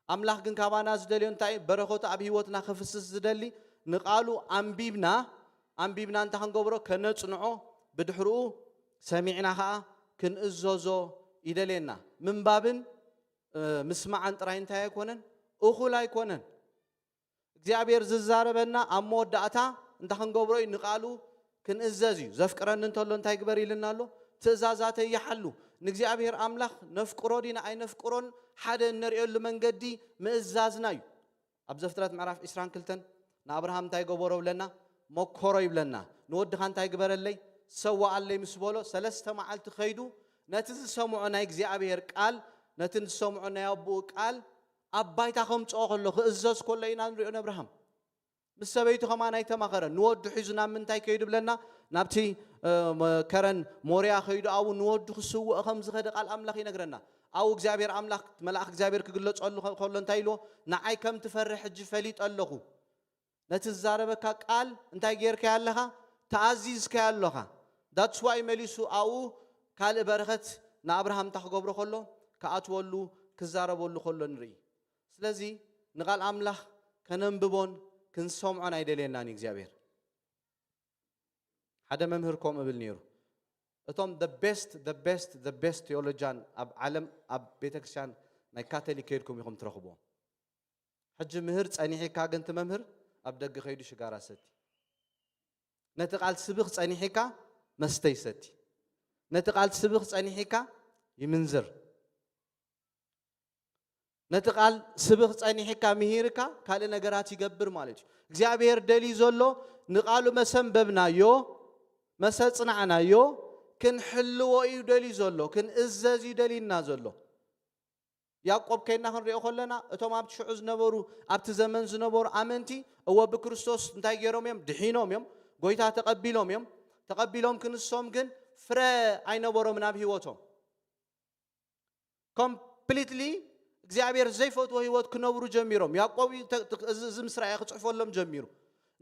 ኣምላኽ ግን ካባና ዝደልዮ እንታይ እዩ? በረኸቱ ኣብ ህይወትና ክፍስስ ዝደሊ ንቓሉ ኣንቢብና፣ ኣንቢብና እንታይ ክንገብሮ? ከነጽንዖ፣ ብድሕሪኡ ሰሚዕና ኸኣ ክንእዘዞ ይደልየና። ምንባብን፣ እ፣ ምስማዕን ጥራይ እንታይ ኣይኮነን? እኹል ኣይኮነን። እግዚኣብሔር ዝዛረበና ኣብ መወዳእታ እንታይ ክንገብሮ እዩ? ንቓሉ ክንእዘዝ እዩ። ዘፍቅረኒ እንተሎ እንታይ ግበር ኢልና ኣሎ? ትእዛዛተይ ይሓሉ። ንእግዚኣብሔር ኣምላኽ ነፍቅሮ ዲና ኣይነፍቅሮን ሓደ እነርእየሉ መንገዲ ምእዛዝና እዩ። ኣብ ዘፍጥረት ምዕራፍ ዕስራን ክልተን ንኣብርሃም እንታይ ገበሮ ብለና? መኮሮ ይብለና። ንወድኻ እንታይ ግበረለይ? ሰዋኣለይ ምስ በሎ፣ ሰለስተ መዓልቲ ከይዱ ነቲ ዝሰምዖ ናይ እግዚኣብሔር ቃል፣ ነቲ ዝሰምዖ ናይ ኣቦኡ ቃል ኣብ ባይታ ከምጽኦ ከሎ፣ ክእዘዝ ከሎ ኢና ንሪኦ ንኣብርሃም። ምስ ሰበይቱ ከማን ኣይተማኸረን። ንወዱ ሒዙ ናብ ምንታይ ከይዱ ብለና? ናብቲ፣ እ፣ መ-፣ ከረን ሞርያ ከይዱ ኣብኡ ንወዱ ክስውኦ ከም ዝኸደ ቃል ኣምላኽ ይነግረና። ኣብኡ እግዚኣብሔር ኣምላኽ፣ መልኣኽ እግዚኣብሔር ክግለጸሉ ከ-፣ ከሎ እንታይ ኢልዎ? ንዓይ ከም ትፈርሕ ሕጂ ፈሊጠ ኣለኹ። ነቲ ዝዛረበካ ቃል እንታይ ጌርካዮ ኣለኻ? ተኣዚዝካዮ ኣለኻ። That's why መሊሱ ኣብኡ ካልእ በረኸት ንኣብርሃም እንታይ ክገብሮ ከሎ? ክኣትወሉ፣ ክዛረበሉ ከሎ ንርኢ። ስለዚ ንቓል ኣምላኽ ከነንብቦን ክንሰምዖን ኣይደልየናን እዩ እግዚኣብሔር። ሓደ መምህር ከምኡ እብል ነይሩ። እቶም the best, the best, the best theologian ኣብ ዓለም ኣብ ቤተክርስትያን ናይ ካቶሊክ ከይድኩም ኢኹም ትረኽብዎም። ሕጂ ምህር ጸኒሒካ ግን እቲ መምህር ኣብ ደገ ከይዱ ሽጋራ ሰቲ። ነቲ ቃል ስብኽ ጸኒሒካ መስተ ይሰቲ። ነቲ ቃል ስብኽ ጸኒሒካ ይምንዝር። ነቲ ቃል ስብኽ ጸኒሕካ ምሂርካ ካልእ ነገራት ይገብር ማለት እዩ። እግዚኣብሔር ደልዩ ዘሎ ንቃሉ መሰንበብናዮ፣ መሰጽናዕናዮ፣ ክንሕልዎ እዩ ደልዩ ዘሎ፣ ክንእዘዝ እዩ ደልዩና ዘሎ። ያዕቆብ ከይድና ክንሪኦ ከለና እቶም ኣብቲ ሽዑ ዝነበሩ፣ ኣብቲ ዘመን ዝነበሩ ኣመንቲ እወ ብክርስቶስ እንታይ ገይሮም እዮም? ድሒኖም እዮም። ጎይታ ተቐቢሎም እዮም። ተቐቢሎም ክንሶም ግን ፍረ ኣይነበሮምን ኣብ ህይወቶም። ኮምፕሊትሊ እግዚኣብሔር ዘይፈትዎ ህይወት ክነብሩ ጀሚሮም። ያዕቆብ እዩ ተ-፣ ተ-፣ እዚ፣ እዚ ምስ ረኣየ ክጽሕፈሎም ጀሚሩ።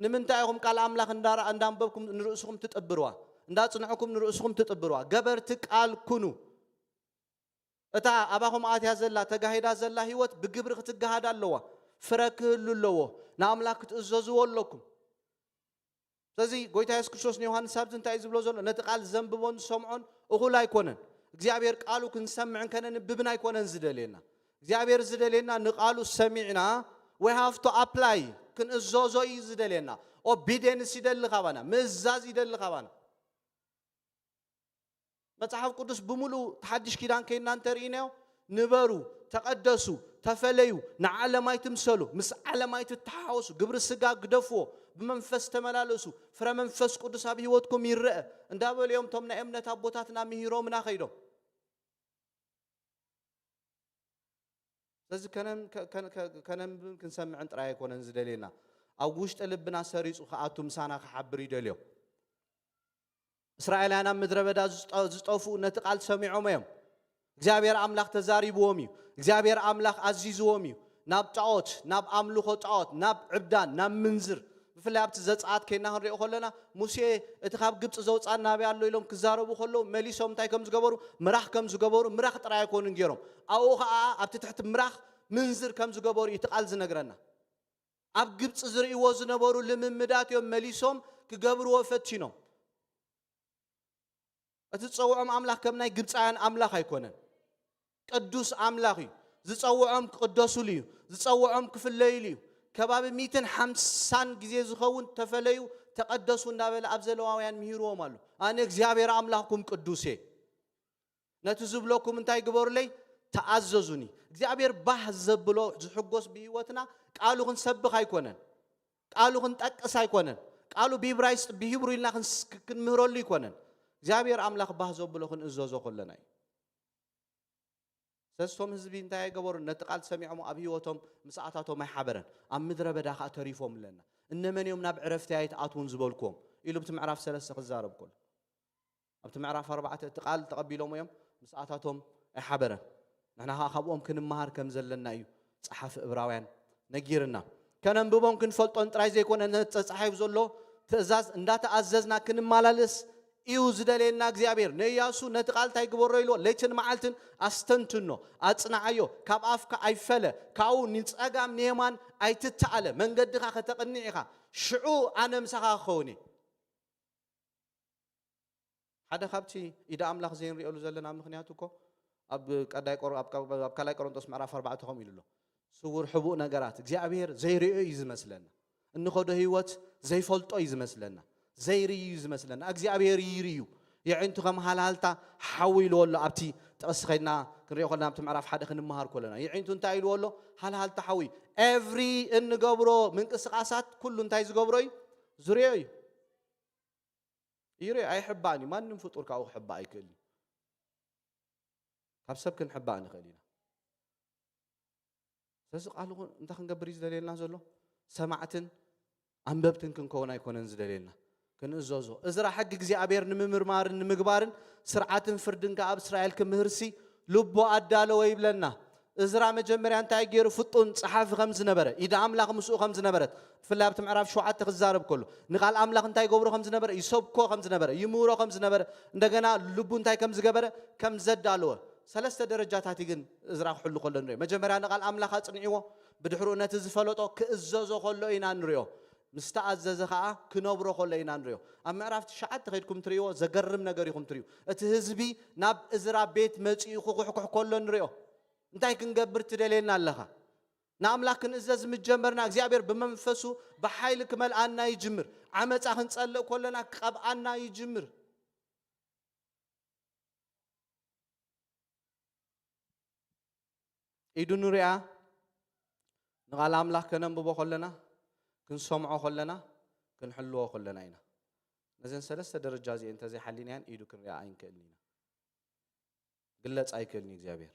ንምንታይ ኢኹም ቃል ኣምላኽ እንዳረኣ-፣ እንዳንበብኩም ንርእስኹም ትጥብርዋ? እንዳጽንዕኩም ንርእስኹም ትጥብርዋ? ገበርቲ ቃል ኩኑ። እታ ኣባኹም ኣትያ ዘላ፣ ተጋሂዳ ዘላ ህይወት ብግብሪ ክትገሃድ ኣለዋ። ፍረ ክህሉ ኣለዎ። ንኣምላኽ ክትእዘዝዎ ኣለኩም። ስለዚ ጎይታ የሱስ ክርስቶስ ንዮሃንስ ኣብዚ እንታይ እዩ ዝብሎ ዘሎ? ነቲ ቃል ዘንብቦን ዝሰምዖን እኹል ኣይኮነን። እግዚኣብሔር ቃሉ ክንሰምዕን ከነንብብን ኣይኮነን ዝደልየና። እግዚኣብሔር ዝደልየና ንቃሉ ሰሚዕና፣ we have to apply፣ ክንእዘዞ እዩ ዝደልየና። ኦቢዲየንስ ይደሊ ካባና፣ ምእዛዝ ይደሊ ካባና። መጽሓፍ ቅዱስ ብምሉእ እቲ ሓድሽ ኪዳን ከይድና እንተርኢናዮ፣ ንበሩ፣ ተቐደሱ፣ ተፈለዩ፣ ንዓለም ኣይትምሰሉ፣ ምስ ዓለም ኣይትተሓወሱ፣ ግብሪ ስጋ ግደፍዎ፣ ብመንፈስ ተመላለሱ፣ ፍረ መንፈስ ቅዱስ ኣብ ህይወትኩም ይረአ እንዳበሉ እዮም እቶም ናይ እምነት ኣቦታትና ምሂሮምና ከይዶም። ስለዚ ከነም-፣ ከ-፣ ከ-፣ ከ-፣ ከነንብብን ክንሰምዕን ጥራይ ኣይኮነን ዝደልየና፣ ኣብ ውሽጢ ልብና ሰሪጹ ክኣቱ ምሳና ክሓብር ይደልዮ። እስራኤላውያን ኣብ ምድረ በዳ ዝጠ-፣ ዝጠፍኡ ነቲ ቃል ሰሚዖም እዮም። እግዚኣብሔር ኣምላኽ ተዛሪብዎም እዩ። እግዚኣብሔር ኣምላኽ ኣዚዝዎም እዩ። ናብ ጣዖት፣ ናብ ኣምልኾ ጣዖት፣ ናብ ዕብዳን፣ ናብ ምንዝር፣ ብፍላይ ኣብቲ ዘጸኣት ከይና ክንሪኦ ከለና፣ ሙሴ እቲ ካብ ግብጺ ዘውጻና ናበይ ኣሎ ኢሎም ክዛረቡ ከለዉ፣ መሊሶም እንታይ ከም ዝገበሩ፣ ምራኽ ከም ዝገበሩ፣ ምራኽ ጥራይ ኣይኮኑን ገይሮም። ኣብኡ ኸኣ ኣብቲ ትሕቲ ምራኽ ምንዝር ከም ዝገበሩ እዩ እቲ ቃል ዝነግረና። ኣብ ግብጺ ዝርእይዎ ዝነበሩ ልምምዳት እዮም መሊሶም ክገብርዎ ፈቲኖም። እቲ ዝጸውዖም ኣምላኽ ከም ናይ ግብጻውያን ኣምላኽ ኣይኮነን። ቅዱስ ኣምላኽ እዩ። ዝጸውዖም ክቕደሱሉ እዩ። ዝጸውዖም ክፍለዩሉ እዩ። ከባቢ ሚእትን ሓምሳን ግዜ ዝኸውን ተፈለዩ፣ ተቐደሱ እንዳበለ ኣብ ዘለዋውያን ምሂርዎም ኣሎ። ኣነ እግዚኣብሔር ኣምላኽኩም ቅዱስ እየ። ነቲ ዝብለኩም እንታይ ግበሩለይ? ተኣዘዙኒ። እግዚኣብሔር ባህ ዘብሎ ዝሕጎስ ብህይወትና ቃሉ ክንሰብኽ ኣይኮነን። ቃሉ ክንጠቅስ ኣይኮነን። ቃሉ ብኢብራይስጥ ብሂብሩ ኢልና ክንስ-፣ ክንምህረሉ ኣይኮነን። እግዚኣብሔር ኣምላኽ ባህ ዘብሎ ክንእዘዞ ከለና እዩ። ስለዚ እቶም ህዝቢ እንታይ ኣይገበሩን? ነቲ ቃል ሰሚዖም ኣብ ህይወቶም ምስ ኣታቶም ኣይሓበረን። ኣብ ምድረ በዳ ኸኣ ተሪፎም ኣለና። እነመን እዮም ናብ ዕረፍቲ ኣይትኣትዉን ዝበልኩዎም? ኢሉ ኣብቲ ምዕራፍ ሰለስተ ክዛረብ ከሎ። ኣብቲ ምዕራፍ ኣርባዕተ እቲ ቃል ተቐቢሎሞ እዮም፣ ምስ ኣታቶም ኣይሓበረን። ንሕና ኸኣ ካብኦም ክንመሃር ከም ዘለና እዩ ጸሓፊ ዕብራውያን ነጊርና። ከነንብቦን ክንፈልጦን ጥራይ ዘይኮነ፣ ነቲ ተጻሒፉ ዘሎ ትእዛዝ እንዳተኣዘዝና ክንመላለስ እዩ ዝደልየና እግዚኣብሔር። ንእያሱ ነቲ ቃል እንታይ ግበሮ ኢልዎ? ለይትን መዓልትን ኣስተንትኖ፣ ኣጽንዓዮ፣ ካብ ኣፍካ ኣይፈለ፣ ካብኡ ንጸጋም ንየማን ኣይትተኣለ፣ መንገድኻ ከተቕንዕ ኢኻ፣ ሽዑ ኣነ ምሳኻ ክኸውን እየ። ሓደ ካብቲ ኢደ ኣምላኽ ዘይንሪኦሉ ዘለና ምኽንያት እኮ ኣብ ቀዳይ ቆሮ-፣ ኣብ፣ ኣብ ካልኣይ ቆሮንቶስ ምዕራፍ ኣርባዕተ ከምኡ ኢሉ ኣሎ። ስውር ሕቡእ ነገራት እግዚኣብሔር ዘይርእዮ እዩ ዝመስለና። እንኸዶ ህይወት ዘይፈልጦ እዩ ዝመስለና። ዘይርእዩ እዩ ዝመስለና። እግዚኣብሔር ይርእዩ። የዒንቱ ከም ሃልሃልታ ሓዊ ኢልዎ ኣሎ። ኣብቲ ጥቕሲ ኸይድና ክንሪኦ ከለና፣ ኣብቲ ምዕራፍ ሓደ ክንመሃር ከለና፣ የዒንቱ እንታይ ኢልዎ ኣሎ? ሃልሃልታ ሓዊ። ኤቭሪ እንገብሮ ምንቅስቓሳት ኩሉ እንታይ ዝገብሮ እዩ? ዝርእዮ እዩ። ይርኢ ኣይሕባእን እዩ። ማንም ፍጡር ካብኡ ክሕባእ ኣይክእልን እዩ። ካብ ሰብ ክንሕባእ ንኽእል ኢና። ስለዚ ቃሉ እንታይ ክንገብር እዩ ዝደልየልና ዘሎ? ሰማዕትን ኣንበብትን ክንከውን ኣይኮነን ዝደልየልና። ክንእዘዞ። እዝራ ሕጊ እግዚኣብሔር ንምምርማርን ንምግባርን ስርዓትን ፍርድን ከኣ ኣብ እስራኤል ክምህርሲ ልቡ ኣዳለወ ይብለና። እዝራ መጀመርያ እንታይ ገይሩ? ፍጡን ጸሓፊ ከም ዝነበረ፣ ኢድ ኣምላኽ ምስኡ ከም ዝነበረት፣ ብፍላይ ኣብቲ ምዕራፍ ሸውዓተ ክዛረብ ከሎ፣ ንቓል ኣምላኽ እንታይ ገብሮ ከም ዝነበረ፣ ይሰብኮ ከም ዝነበረ፣ ይምህሮ ከም ዝነበረ፣ እንደገና ልቡ እንታይ ከም ዝገበረ፣ ከም ዘዳለወ፣ ሰለስተ ደረጃታት እዩ ግን እዝራ ክሕሉ ከሎ ንሪኦ። መጀመርያ ንቓል ኣምላኽ ኣጽኒዕዎ፣ ብድሕሪኡ ነቲ ዝፈለጦ ክእዘዞ ከሎ ኢና ንሪኦ። ምስ ተኣዘዘ ኸኣ ክነብሮ ከሎ ኢና ንሪኦ። ኣብ ምዕራፍ ትሽዓተ ከይድኩም ትርእይዎ ዘገርም ነገር ኢኹም ትርእዩ። እቲ ህዝቢ ናብ እዝራ ቤት መጺኡ ክኹሕኩሕ ከሎ ንሪኦ። እንታይ ክንገብር ትደልየና ኣለኻ? ንኣምላኽ ክንእዘዝ ምስ ጀመርና እግዚኣብሔር ብመንፈሱ ብሓይሊ ክመልኣና ይጅምር። ዓመጻ ክንጸልእ ከለና ክቐብኣና ይጅምር። ኢዱ ንሪኣ ንቓል ኣምላኽ ከነንብቦ ከለና፣ ክንሰምዖ ከለና፣ ክንሕልዎ ከለና ኢና። ነዘን ሰለስተ ደረጃ እዚኤን እንተዘይሓሊናየን ኢዱ ክንሪኣ ኣይንክእልን ኢና። ግለጽ ኣይክእልን እዩ እግዚኣብሔር።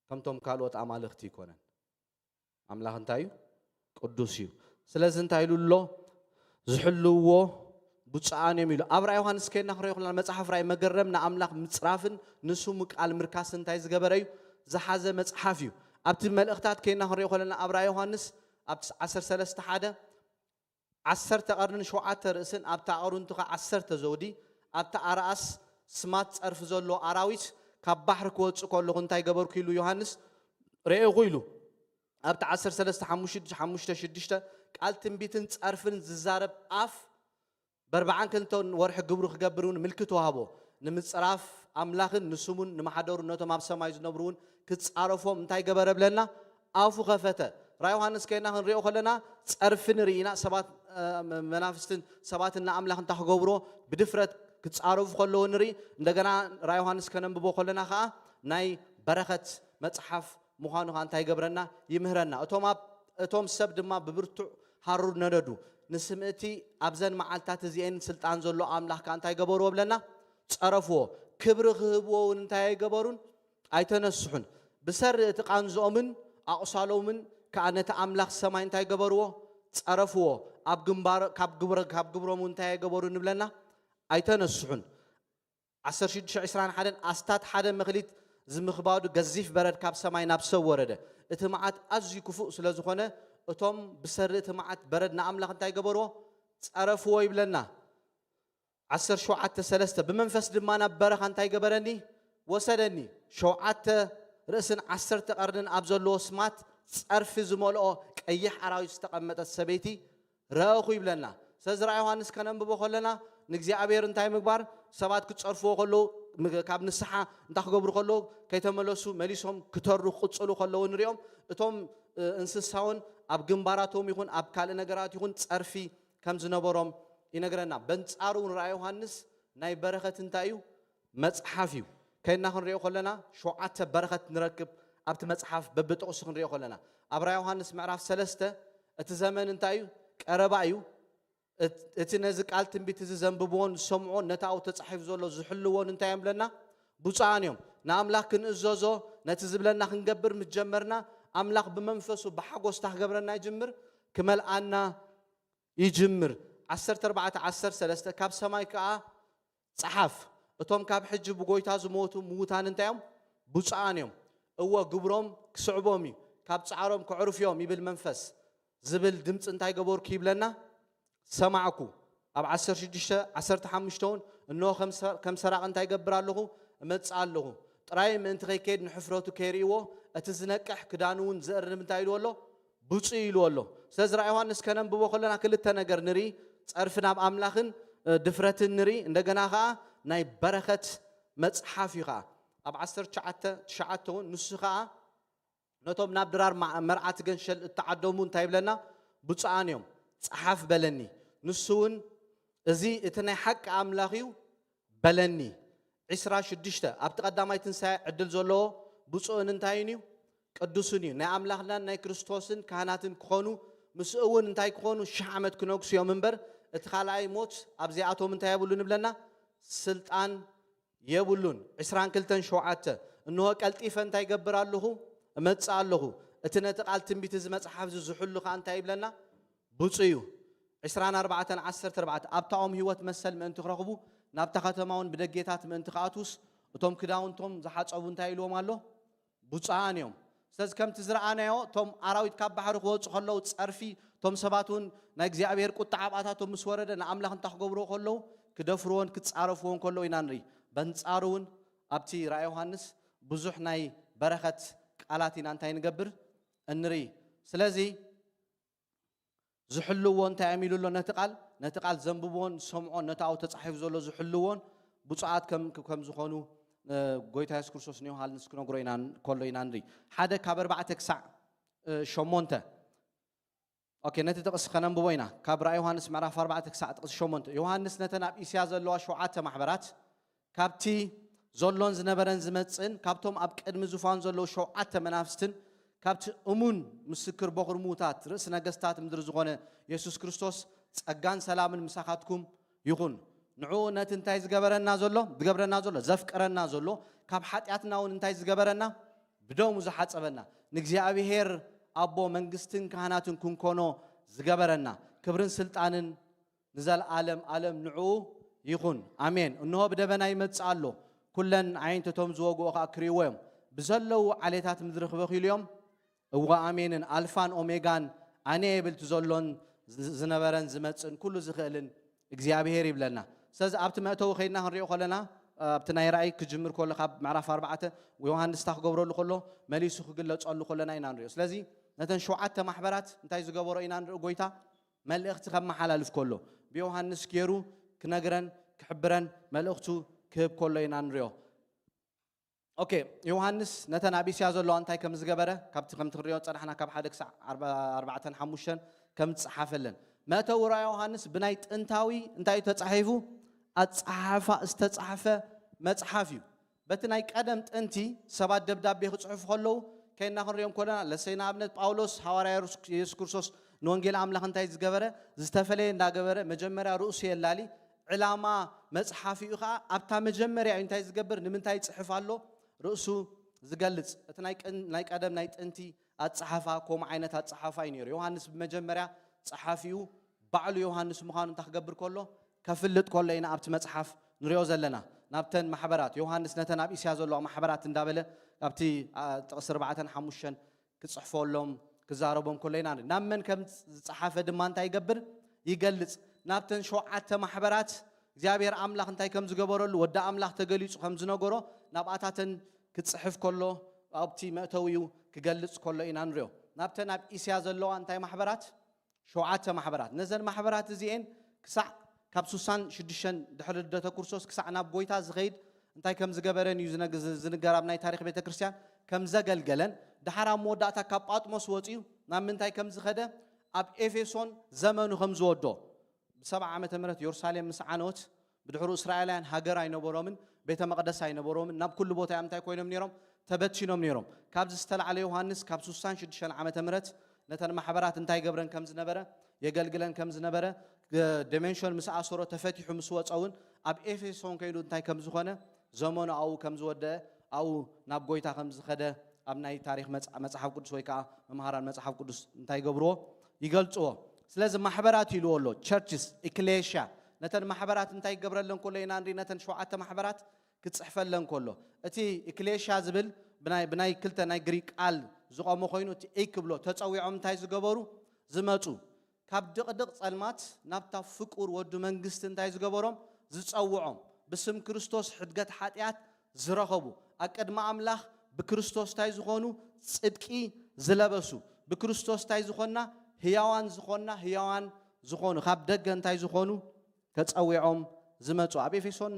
ከምቶም ካልኦት ኣማልኽቲ ኣይኮነን። ኣምላኽ እንታይ እዩ? ቅዱስ እዩ። ስለዚ እንታይ ኢሉ ኣሎ? ዝሕልውዎ ብፁዓን እዮም ኢሉ። ኣብ ራእይ ዮሃንስ ከይድና ክንሪኦ ከለና መጽሓፍ ራእይ መገረም ንኣምላኽ ምጽራፍን ንስሙ ቃል ምርካስን እንታይ ዝገበረ እዩ? ዝሓዘ መጽሓፍ እዩ። ኣብቲ መልእኽታት ከይና ክንሪኦ ከለና ኣብ ራእይ ዮሃንስ ኣብቲ ዓሰርተ ሰለስተ ሓደ ዓሰርተ ቀርንን ሸውዓተ ርእስን ኣብታ ኣቕርንቱ ኸዓ ዓሰርተ ዘውዲ ኣብታ ኣርኣስ ስማት ጸርፊ ዘሎ ኣራዊት ካብ ባሕሪ ክወጽእ ከለኹ እንታይ ገበርኩ ኢሉ ዮሃንስ ረኤኹ ኢሉ። ኣብቲ ዓሰርተ ሰለስተ ሓሙሽተ ሽዱሽተ ቃል ትንቢትን ጸርፍን ዝዛረብ ኣፍ በርብዓን ክልተን ወርሒ ግብሩ ክገብር እውን ምልክት ወሃቦ። ንምጽራፍ ኣምላኽን ንስሙን ንማሕደሩ ነቶም ኣብ ሰማይ ዝነብሩ እውን ክጻረፎም እንታይ ገበረ ብለና? ኣፉ ከፈተ። ራእይ ዮሃንስ ከይና ክንሪኦ ከለና ጸርፊ ንርኢ ኢና። ሰባት መናፍስትን ሰባትን ንኣምላኽ እንታይ ክገብርዎ ብድፍረት ክጻረፉ ከለዉ ንርኢ። እንደገና ራእይ ዮሃንስ ከነንብቦ ከለና ከኣ ናይ በረኸት መጽሓፍ ምዃኑ ከኣ እንታይ ይገብረና? ይምህረና። እቶም ኣብ እቶም ሰብ ድማ ብብርቱዕ ሃሩር ነደዱ። ንስምእቲ ኣብዘን መዓልታት እዚኤን ስልጣን ዘሎ ኣምላኽ ከኣ እንታይ ገበርዎ ብለና? ጸረፍዎ። ክብሪ ክህብዎ እውን እንታይ ኣይገበሩን? ኣይተነስሑን። ብሰሪ እቲ ቃንዝኦምን ኣቑሳሎምን ከኣ ነቲ ኣምላኽ ሰማይ እንታይ ገበርዎ? ጸረፍዎ። ኣብ ግንባር ካብ ግብረ ካብ ግብሮም እውን እንታይ ኣይገበሩን ብለና? ኣይተነስሑን። ዓሰርተ ሽዱሽተ ዕስራን ሓደን ኣስታት ሓደ መኽሊት ዝምኽባዱ ገዚፍ በረድ ካብ ሰማይ ናብ ሰብ ወረደ። እቲ መዓት ኣዝዩ ክፉእ ስለ ዝኾነ እቶም ብሰሪ እቲ መዓት በረድ ንኣምላኽ እንታይ ገበርዎ? ጸረፍዎ ይብለና። ዓሰርተ ሸውዓተ ሰለስተ ብመንፈስ ድማ ናብ በረኻ እንታይ ገበረኒ? ወሰደኒ። ሸውዓተ ርእስን ዓሰርተ ቀርንን ኣብ ዘለዎ ስማት ጸርፊ ዝመልኦ ቀይሕ ኣራዊት ዝተቐመጠት ሰበይቲ ረእኹ ይብለና። ስለዚ ራእይ ዮሃንስ ከነንብቦ ከለና ንእግዚኣብሔር እንታይ ምግባር? ሰባት ክጸርፍዎ ከለዉ ካብ ንስሓ እንታይ ክገብሩ ከለዉ ከይተመለሱ መሊሶም ክተሩ ክቕጽሉ ከለዉ ንሪኦም። እቶም እንስሳውን ኣብ ግንባራቶም ይኹን ኣብ ካልእ ነገራት ይኹን ጸርፊ ከም ዝነበሮም ይነግረና። በንጻሩ እውን ራእይ ዮሃንስ ናይ በረኸት እንታይ እዩ? መጽሓፍ እዩ። ከይና ክንሪኦ ከለና ሸውዓተ በረኸት ንረክብ ኣብቲ መጽሓፍ በብጥቕሱ ክንሪኦ ከለና። ኣብ ራእይ ዮሃንስ ምዕራፍ ሰለስተ እቲ ዘመን እንታይ እዩ? ቀረባ እዩ። እቲ ነዚ ቃል ትንቢት እዚ ዘንብብዎን ዝሰምዖን ነቲ ኣብኡ ተጻሒፉ ዘሎ ዝሕልዎን እንታይ እዮም ብለና? ብፁዓን እዮም። ንኣምላኽ ክንእዘዞ ነቲ ዝብለና ክንገብር ምስ ጀመርና ኣምላኽ ብመንፈሱ ብሓጎስታ ክገብረና ይጅምር፣ ክመልኣና ይጅምር። ዓሰርተ ኣርባዕተ ዓሰርተ ሰለስተ ካብ ሰማይ ከኣ ጸሓፍ፣ እቶም ካብ ሕጂ ብጎይታ ዝሞቱ ምዉታን እንታይ እዮም? ብፁዓን እዮም። እወ ግብሮም ክስዕቦም እዩ፣ ካብ ጻዕሮም ክዕርፍዮም ይብል መንፈስ ዝብል ድምፂ እንታይ ገበርኩ ይብለና? ሰማዕኩ። ኣብ ዓሰርተ ሽዱሽተ ዓሰርተ ሓሙሽተ እውን እንሆ ከም ሰራቂ እንታይ ይገብር ኣለኹ? እመጽእ ኣለኹ። ጥራይ ምእንቲ ከይከይድ ንሕፍረቱ ከይርእይዎ እቲ ዝነቅሕ ክዳኑ እውን ዘእርም እንታይ ኢልዎ ኣሎ? ብፁዕ ኢልዎ ኣሎ። ስለዚ ራእይ ዮሃንስ ከነንብቦ ከለና ክልተ ነገር ንርኢ፣ ጸርፊ ናብ ኣምላኽን ድፍረትን ንርኢ፣ እንደገና ኸዓ ናይ በረኸት መጽሓፍ እዩ ኸዓ ኣብ ዓሰርተ ትሽዓተ ትሽዓተ እውን ንሱ ኸዓ ነቶም ናብ ድራር መርዓ ትገንሸል እተዓደሙ እንታይ ይብለና? ብፁዓን እዮም። ጸሓፍ በለኒ። ንሱ እውን እዚ እቲ ናይ ሓቂ ኣምላኽ እዩ በለኒ። ዕስራ ሽዱሽተ ኣብቲ ቀዳማይ ትንሳኤ ዕድል ዘለዎ ብፁዕን እንታይን እዩ? ቅዱስን እዩ። ናይ ኣምላኽናን ናይ ክርስቶስን ካህናትን ክኾኑ ምስኡ እውን እንታይ ክኾኑ? ሽሕ ዓመት ክነግሱ እዮም እምበር እቲ ካልኣይ ሞት ኣብዚኣቶም እንታይ የብሉን ይብለና? ስልጣን የብሉን። ዕስራን ክልተን ሸውዓተ እንሆ ቀልጢፈ እንታይ ይገብር ኣለኹ? እመጽእ ኣለኹ። እቲ ነቲ ቃል ትንቢት እዚ መጽሓፍ እዚ ዝሕሉ ኸኣ እንታይ ይብለና? ብፁዕ እዩ። ዕስራን ኣርባዕተን ዓሰርተ ኣርባዕተ ኣብታኦም ህይወት መሰል ምእንቲ ክረኽቡ ናብታ ከተማ እውን ብደጌታት ምእንቲ ክኣትዉስ እቶም ክዳውንቶም ዝሓጸቡ እንታይ ኢልዎም ኣሎ? ብፁዓን እዮም። ስለዚ ከምቲ ዝረኣናዮ እቶም ኣራዊት ካብ ባሕሪ ክወፁ ከለዉ ጸርፊ እቶም ሰባት እውን ናይ እግዚኣብሔር ቁጣ ኣብኣታቶም ምስ ወረደ ንኣምላኽ እንታይ ክገብርዎ ከለዉ ክደፍርዎን ክጻረፍዎን ከለዉ ኢና ንርኢ። በንጻሩ እውን ኣብቲ ራእይ ዮሃንስ ብዙሕ ናይ በረኸት ቃላት ኢና እንታይ ንገብር እንርኢ። ስለዚ ዝሕልዎ እንታይ እዮም ኢሉ ኣሎ ነቲ ቃል ነቲ ቃል ዘንብብዎን ዝሰምዖን ነቲ ኣብኡ ተጻሒፉ ዘሎ ዝሕልዎን ብፁዓት ከም ከም ዝኾኑ ጎይታ የሱስ ክርስቶስ ንዮሃንስ ክነግሮ ኢና ከሎ ኢና ንርኢ። ሓደ ካብ ኣርባዕተ ክሳዕ ሸሞንተ። ኦኬ፣ ነቲ ጥቕሲ ከነንብቦ ኢና። ካብ ራእይ ዮሃንስ ምዕራፍ ኣርባዕተ ክሳዕ ጥቕሲ ሸሞንተ። ዮሃንስ ነተን ኣብ እስያ ዘለዋ ሸውዓተ ማሕበራት ካብቲ ዘሎን ዝነበረን ዝመጽእን ካብቶም ኣብ ቅድሚ ዙፋን ዘለዉ ሸውዓተ መናፍስትን ካብቲ እሙን ምስክር በኹር ምዉታት ርእሲ ነገስታት ምድሪ ዝኾነ የሱስ ክርስቶስ ጸጋን ሰላምን ምሳኻትኩም ይኹን። ንዕኡ ነቲ እንታይ ዝገበረና ዘሎ ዝገብረና ዘሎ ዘፍቅረና ዘሎ ካብ ሓጢኣትና እውን እንታይ ዝገበረና ብደሙ ዝሓጸበና ንእግዚኣብሔር ኣቦ መንግስትን ካህናትን ክንኮኖ ዝገበረና ክብርን ስልጣንን ንዘለኣለም ኣለም ንዕኡ ይኹን። ኣሜን። እንሆ ብደበና ይመጽእ ኣሎ። ኩለን ኣዒንትቶም ዝወግኦ ኸኣ ክርእይዎ እዮም። ብዘለዉ ዓሌታት ምድሪ ክበኽዩሉ እዮም። እወ ኣሜንን፣ ኣልፋን ኦሜጋን ኣነ እየ ይብል፣ እቲ ዘሎን ዝ- ዝነበረን ዝመጽእን ኩሉ ዝኽእልን እግዚኣብሔር ይብለና። ስለዚ ኣብቲ መእተዊ ከይድና ክንሪኦ ከለና፣ ኣብቲ ናይ ራእይ ክጅምር ከሎ ካብ ምዕራፍ ኣርባዕተ ዮሃንስ እንታይ ክገብረሉ ከሎ መሊሱ ክግለጸሉ ከለና ኢና ንሪኦ። ስለዚ ነተን ሸውዓተ ማሕበራት እንታይ ዝገበሮ ኢና ንርኢ? ጎይታ መልእኽቲ ከመሓላልፍ ከሎ ብዮሃንስ ገይሩ ክነግረን ክሕብረን መልእኽቱ ክህብ ከሎ ኢና ንሪኦ። ኦኬ፣ ዮሃንስ ነተን ኣብ እስያ ዘለዋ እንታይ ከም ዝገበረ ካብቲ ከምቲ ክንሪኦ ዝጸናሕና ካብ ሓደ ክሳዕ ኣርባ- ኣርባዕተን ሓሙሽተን ከም ዝጸሓፈለን፣ መእተዊ ራእይ ዮሃንስ ብናይ ጥንታዊ እንታይ እዩ ተጻሒፉ? ኣጸሓሕፋ ዝተጻሕፈ መጽሓፍ እዩ። በቲ ናይ ቀደም ጥንቲ ሰባት ደብዳቤ ክጽሕፉ ከለዉ ከይና ክንሪኦም ከለና፣ ለሰይ ንኣብነት ጳውሎስ ሃዋርያ የሱስ ክርስቶስ ንወንጌል ኣምላኽ እንታይ ዝገበረ? ዝተፈለየ እንዳገበረ መጀመርያ ርእሱ የላሊ። ዕላማ መጽሓፊኡ ከዓ ኣብታ መጀመርያ እዩ እንታይ ዝገብር? ንምንታይ ይጽሕፍ ኣሎ? ርእሱ ዝገልጽ። እቲ ናይ ቅን- ናይ ቀደም ናይ ጥንቲ ኣጸሓፋ ከምኡ ዓይነት ኣጸሓፋ እዩ ነይሩ። ዮሃንስ ብመጀመርያ ጸሓፊኡ ባዕሉ ዮሃንስ ምዃኑ እንታይ ክገብር ከሎ? ከፍልጥ ከሎ ኢና ኣብቲ መጽሓፍ ንሪኦ ዘለና። ናብተን ማሕበራት ዮሃንስ ነተን ኣብ እስያ ዘለዋ ማሕበራት እንዳበለ ኣብቲ አ፣ ጥቕሲ ኣርባዕተን ሓሙሽተን ክጽሕፈሎም ክዛረቦም ከሎ ኢና ንርኢ። ናብ መን ከም ዝጸሓፈ ድማ እንታይ ይገብር? ይገልጽ። ናብተን ሸውዓተ ማሕበራት እግዚኣብሔር ኣምላኽ እንታይ ከም ዝገበረሉ፣ ወዲ ኣምላኽ ተገሊጹ ከም ዝነገሮ ናብኣታተን ክጽሕፍ ከሎ ኣብቲ መእተዊኡ ክገልጽ ከሎ ኢና ንሪኦ። ናብተን ኣብ እስያ ዘለዋ እንታይ ማሕበራት? ሸውዓተ ማሕበራት። ነዘን ማሕበራት እዚኤን ክሳዕ ካብ ስሳን ሽዱሽተን ድሕሪ ልደተ ክርስቶስ ክሳዕ ናብ ጎይታ ዝኸይድ እንታይ ከም ዝገበረን እዩ ዝነግ- ዝ- ዝንገር። ኣብ ናይ ታሪኽ ቤተ ክርስቲያን ከም ዘገልገለን፣ ድሓር ኣብ መወዳእታ ካብ ጳጥሞስ ወፂኡ ናብ ምንታይ ከም ዝኸደ፣ ኣብ ኤፌሶን ዘመኑ ከም ዝወዶ፣ ብሰብዓ ዓመተ ምህረት የሩሳሌም ምስ ዓነወት፣ ብድሕሩ እስራኤላውያን ሃገር ኣይነበሮምን፣ ቤተ መቕደስ ኣይነበሮምን። ናብ ኩሉ ቦታ እዮም እንታይ ኮይኖም ነይሮም? ተበቲኖም ነይሮም። ካብዚ ዝተላዕለ ዮሃንስ ካብ ስሳን ሽዱሽተን ዓመተ ምህረት ነተን ማሕበራት እንታይ ገብረን ከም ዝነበረ፣ የገልግለን ከም ዝነበረ፣ ደ- ደሜንሽን ምስ ኣሰሮ ተፈቲሑ ምስ ወፀ እውን ኣብ ኤፌሶን ከይዱ እንታይ ከም ዝኾነ፣ ዘመኑ ኣብኡ ከም ዝወደአ፣ ኣብኡ ናብ ጎይታ ከም ዝኸደ ኣብ ናይ ታሪኽ መጽ- መጽሓፍ ቅዱስ ወይ ከዓ መምሃራን መጽሓፍ ቅዱስ እንታይ ይገብርዎ? ይገልጽዎ። ስለዚ ማሕበራት ኢልዎ ኣሎ፣ ቸርችስ፣ ኢክሌሽያ። ነተን ማሕበራት እንታይ ይገብረለን ከሎ ኢና ንርኢ? ነተን ሸውዓተ ማሕበራት ክጽሕፈለን ከሎ፣ እቲ ኢክሌሽያ ዝብል ብናይ ብናይ ክልተ ናይ ግሪክ ቃል ዝቆመ ኮይኑ፣ እቲ ኢክ ብሎ ተጸዊዖም እንታይ ዝገበሩ? ዝመጹ። ካብ ድቕድቕ ጸልማት ናብታ ፍቁር ወዱ መንግስቲ እንታይ ዝገበሮም? ዝጸውዖም። ብስም ክርስቶስ ሕድገት ሓጢኣት ዝረኸቡ፣ ኣብ ቅድሚ ኣምላኽ ብክርስቶስ እንታይ ዝኾኑ? ጽድቂ ዝለበሱ። ብክርስቶስ እንታይ ዝኾንና? ህያዋን ዝኾንና፣ ህያዋን ዝኾኑ፣ ካብ ደገ እንታይ ዝኾኑ? ተጸዊዖም ዝመጹ። ኣብ ኤፌሶን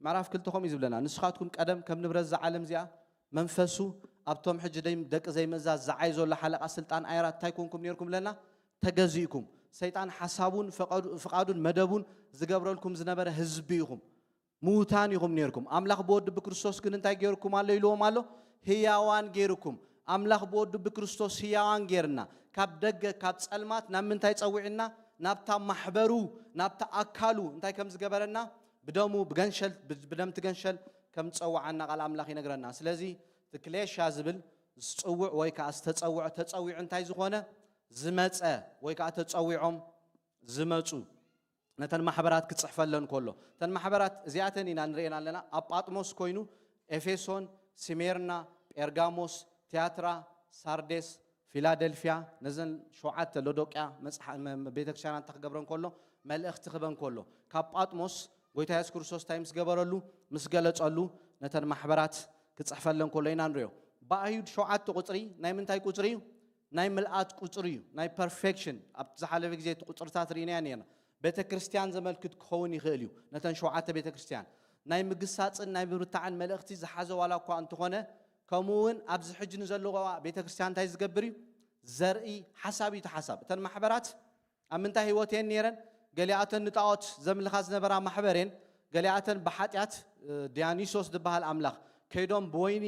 ምዕራፍ ክልተ ከምኡ እዩ ዝብለና፣ ንስኻትኩም ቀደም ከም ንብረት እዛ ዓለም እዚኣ መንፈሱ ኣብቶም ሕጂ ደይ- ደቂ ዘይምእዛዝ ዝዓይ ዘሎ ሓለቓ ስልጣን ኣይራት እንታይ ኮንኩም ነርኩም ብለና? ተገዚእኩም። ሰይጣን ሓሳቡን ፈቐዱ- ፍቓዱን መደቡን ዝገብረልኩም ዝነበረ ህዝቢ ኢኹም። ምዉታን ኢኹም ነርኩም። ኣምላኽ ብወዱ ብክርስቶስ ግን እንታይ ገይርኩም ኣሎ ኢልዎም ኣሎ? ህያዋን ገይርኩም። ኣምላኽ ብወዱ ብክርስቶስ ህያዋን ገይርና፣ ካብ ደገ ካብ ጸልማት ናብ ምንታይ ጸዊዕና? ናብታ ማሕበሩ፣ ናብታ ኣካሉ እንታይ ከም ዝገበረና? ብደሙ ብገንሸል ብ- ብደምቲ ገንሸል ከም ዝጸውዓና ቃል ኣምላኽ ይነግረና። ስለዚ እቲ ክሌሻ ዝብል ዝጽውዕ ወይ ከዓ ዝተጸውዐ፣ ተጸዊዑ እንታይ ዝኾነ? ዝመጸ ወይ ከዓ ተጸዊዖም ዝመጹ፣ ነተን ማሕበራት ክጽሕፈለን ከሎ፣ እተን ማሕበራት እዚኣተን ኢና ንርእየን ኣለና። ኣብ ጳጥሞስ ኮይኑ ኤፌሶን፣ ስሜርና፣ ጴርጋሞስ፣ ትያትራ፣ ሳርዴስ፣ ፊላደልፊያ፣ ነዘን ሸውዓተ ሎዶቅያ መጽሓ- መ- መ- ቤተክርስትያናት እንታይ ክገብረን ከሎ? መልእኽቲ ክበን ከሎ፣ ካብ ጳጥሞስ ጎይታ የሱስ ክርስቶስ እንታይ ምስ ገበረሉ? ምስ ገለጸሉ፣ ነተን ማሕበራት ክጽሕፈለን ከሎ ኢና ንርእዮ። ብኣይሁድ ሸውዓተ ቁጽሪ ናይ ምንታይ ቁጽሪ እዩ? ናይ ምልኣት ቁጽሪ እዩ፣ ናይ ፐርፌክሽን። ኣብቲ ዝሓለፈ ግዜ እቲ ቁጽርታት ርኢናዮ ነርና። ቤተ ክርስቲያን ዘመልክት ክኸውን ይኽእል እዩ። ነተን ሸውዓተ ቤተ ክርስቲያን ናይ ምግሳጽን ናይ ምብርታዕን መልእኽቲ ዝሓዘ ዋላ እኳ እንተኾነ፣ ከምኡ እውን ኣብዚ ሕጂ ንዘለዋ ቤተ ክርስቲያን እንታይ ዝገብር እዩ? ዘርኢ ሓሳብ እዩ። እቲ ሓሳብ፣ እተን ማሕበራት ኣብ ምንታይ ህይወት እየን ነይረን? ገሊኣተን ንጣዖት ዘምልኻ ዝነበራ ማሕበር እየን። ገሊኣተን ብሓጢኣት፣ እ፣ ዲያኒሶስ ዝበሃል ኣምላኽ ከይዶም ብወይኒ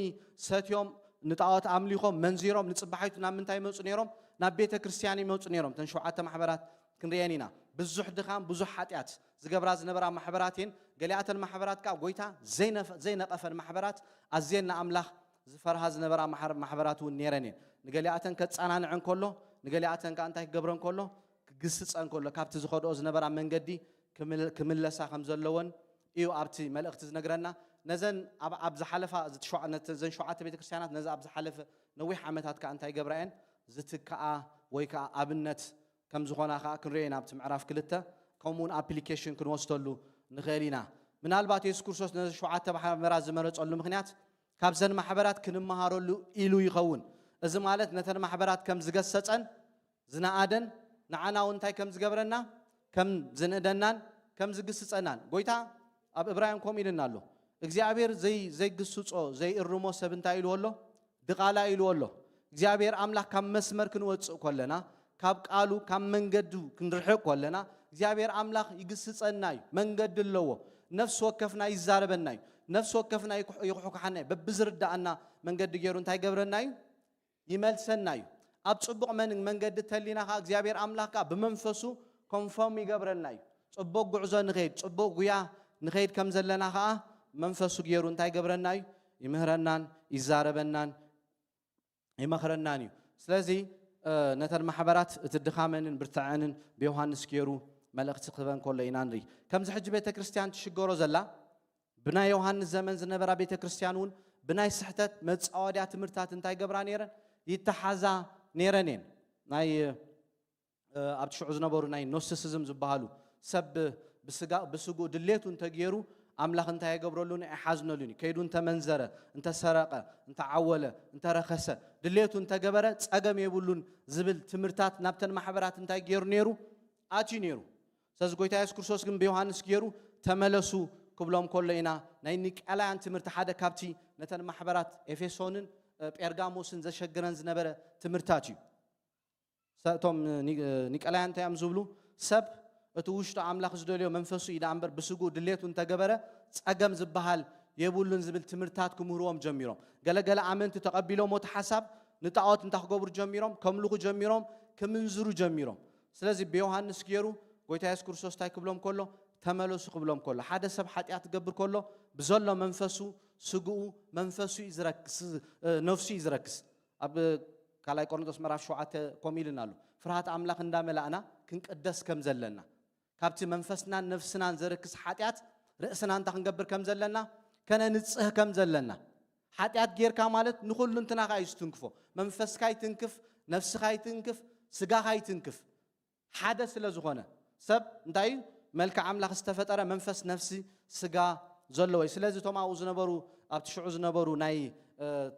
ሰትዮም ንጣዖት ኣምሊኾም መንዚሮም ንጽባሒቱ ናብ ምንታይ ይመጹ ነይሮም? ናብ ቤተ ክርስቲያን ይመጹ ነይሮም። እተን ሸውዓተ ማሕበራት ክንርእየን ኢና። ብዙሕ ድኻም፣ ብዙሕ ሓጢኣት ዝገብራ ዝነበራ ማሕበራት እየን። ገሊኣተን ማሕበራት ከኣ ጎይታ ዘይነፈ- ዘይነቐፈን ማሕበራት፣ ኣዝየን ንኣምላኽ ዝፈርሃ ዝነበራ ማሕር- ማሕበራት እውን ነይረን እየን። ንገሊኣተን ከጸናንዐን ከሎ፣ ንገሊኣተን ከኣ እንታይ ክገብረን ከሎ? ክግስጸን ከሎ፣ ካብቲ ዝኸድኦ ዝነበራ መንገዲ ክምል- ክምለሳ ከም ዘለወን እዩ ኣብቲ መልእኽቲ ዝነግረና። ነዘን ኣብ ዝሓለፋ እዘን ሸውዓተ ቤተክርስትያናት ነዚ ኣብ ዝሓለፈ ነዊሕ ዓመታት ከዓ እንታይ ገብራ እየን? ዝትክኣ ወይ ከዓ ኣብነት ከም ዝኾና ከዓ ክንሪኦ ኢና ኣብቲ ምዕራፍ ክልተ። ከምኡውን ኣፕሊኬሽን ክንወስደሉ ንኽእል ኢና። ምናልባት የሱስ ክርስቶስ ነዚ ሸውዓተ ማሕበራት ዝመረፀሉ ምክንያት ካብዘን ማሕበራት ክንመሃረሉ ኢሉ ይኸውን። እዚ ማለት ነተን ማሕበራት ከም ዝገሰፀን ዝነኣደን ንዓና እውን እንታይ ከም ዝገብረና ከም ዝንእደናን ከም ዝግስፀናን ጎይታ ኣብ እብራውያን ከምኡ ኢልና ኣሎ። እግዚኣብሔር ዘይግስፆ ዘይእርሞ ሰብ እንታይ ኢልዎ ኣሎ? ድቓላ ኢልዎ ኣሎ። እግዚኣብሔር ኣምላኽ ካብ መስመር ክንወፅእ ከለና፣ ካብ ቃሉ ካብ መንገዱ ክንርሕቕ ከለና እግዚኣብሔር ኣምላኽ ይግስፀና እዩ። መንገዲ ኣለዎ። ነፍሲ ወከፍና ይዛረበና እዩ። ነፍሲ ወከፍና ይኩሕኩሓና እዩ። በብዝርዳኣና መንገዲ ገይሩ እንታይ ገብረና እዩ? ይመልሰና እዩ። ኣብ ጽቡቕ መን መንገዲ ተሊና ከኣ እግዚኣብሔር ኣምላኽ ከኣ ብመንፈሱ ኮንፎርም ይገብረና እዩ። ጽቡቕ ጉዕዞ ንኸይድ፣ ጽቡቕ ጉያ ንኸይድ ከም ዘለና ከኣ መንፈሱ ገይሩ እንታይ ይገብረና እዩ? ይምህረናን ይዛረበናን ይመኽረናን እዩ። ስለዚ ነተን ማሕበራት እቲ ድኻመንን ብርትዐንን ብዮሃንስ ገይሩ መልእኽቲ ክህበን ከሎ ኢና ንርኢ። ከምዚ ሕጂ ቤተ ክርስቲያን ትሽገሮ ዘላ ብናይ ዮሃንስ ዘመን ዝነበራ ቤተ ክርስቲያን እውን ብናይ ስሕተት መጻወድያ ትምህርታት እንታይ ገብራ ነይረን? ይተሓዛ ነይረን እየን። ናይ ኣብቲ ሽዑ ዝነበሩ ናይ ኖስቲሲዝም ዝበሃሉ ሰብ ብስጋ ብስጉኡ ድሌቱ እንተገይሩ ኣምላኽ እንታይ የገብረሉን ኣይሓዝነሉን እዩ። ከይዱ እንተመንዘረ፣ እንተሰረቐ፣ እንተዓወለ፣ እንተረኸሰ፣ ድሌቱ እንተገበረ ጸገም የብሉን ዝብል ትምህርታት ናብተን ማሕበራት እንታይ ገይሩ ነይሩ? ኣትዩ ነይሩ። ስለዚ ጎይታ የሱስ ክርስቶስ ግን ብዮሃንስ ገይሩ ተመለሱ ክብሎም ከሎ ኢና ናይ ኒቃላያን ትምህርቲ ሓደ ካብቲ ነተን ማሕበራት ኤፌሶንን ጴርጋሞስን ዘሸግረን ዝነበረ ትምህርታት እዩ። እቶም ኒቀላያን እንታይ እዮም ዝብሉ? ሰብ እቲ ውሽጡ ኣምላኽ ዝደልዮ መንፈሱ እዩ ደኣ እምበር ብስጉኡ ድሌቱ እንተገበረ ጸገም ዝበሃል የብሉን ዝብል ትምህርታት ክምህርዎም ጀሚሮም። ገለገለ ኣመንቲ ተቐቢሎም እቲ ሓሳብ ንጣዖት እንታይ ክገብሩ ጀሚሮም? ከምልኹ ጀሚሮም፣ ክምንዝሩ ጀሚሮም። ስለዚ ብዮሃንስ ገይሩ ጎይታ የሱስ ክርስቶስ እንታይ ክብሎም ከሎ? ተመለሱ ክብሎም ከሎ፣ ሓደ ሰብ ሓጢኣት ክገብር ከሎ ብዘሎ መንፈሱ፣ ስግኡ፣ መንፈሱ እዩ ዝረክስ፣ ነፍሱ እዩ ዝረክስ። ኣብ ካልኣይ ቆሮንቶስ ምዕራፍ ሸውዓተ ከምኡ ኢልና ኣሎ። ፍርሃት ኣምላኽ እንዳመላእና ክንቅደስ ከም ዘለና፣ ካብቲ መንፈስናን ነፍስናን ዘርክስ ሓጢኣት ርእስና እንታይ ክንገብር ከም ዘለና፣ ከነንጽህ ከም ዘለና። ሓጢኣት ጌርካ ማለት ንኹሉ እንትናኻ እዩ ዝትንክፎ። መንፈስካ ይትንክፍ፣ ነፍስኻ ይትንክፍ፣ ስጋኻ ይትንክፍ። ሓደ ስለ ዝኾነ፣ ሰብ እንታይ እዩ? መልክዕ ኣምላኽ ዝተፈጠረ መንፈስ፣ ነፍሲ፣ ስጋ ዘለዎ እዩ። ስለዚ እቶም ኣብኡ ዝነበሩ፣ ኣብቲ ሽዑ ዝነበሩ ናይ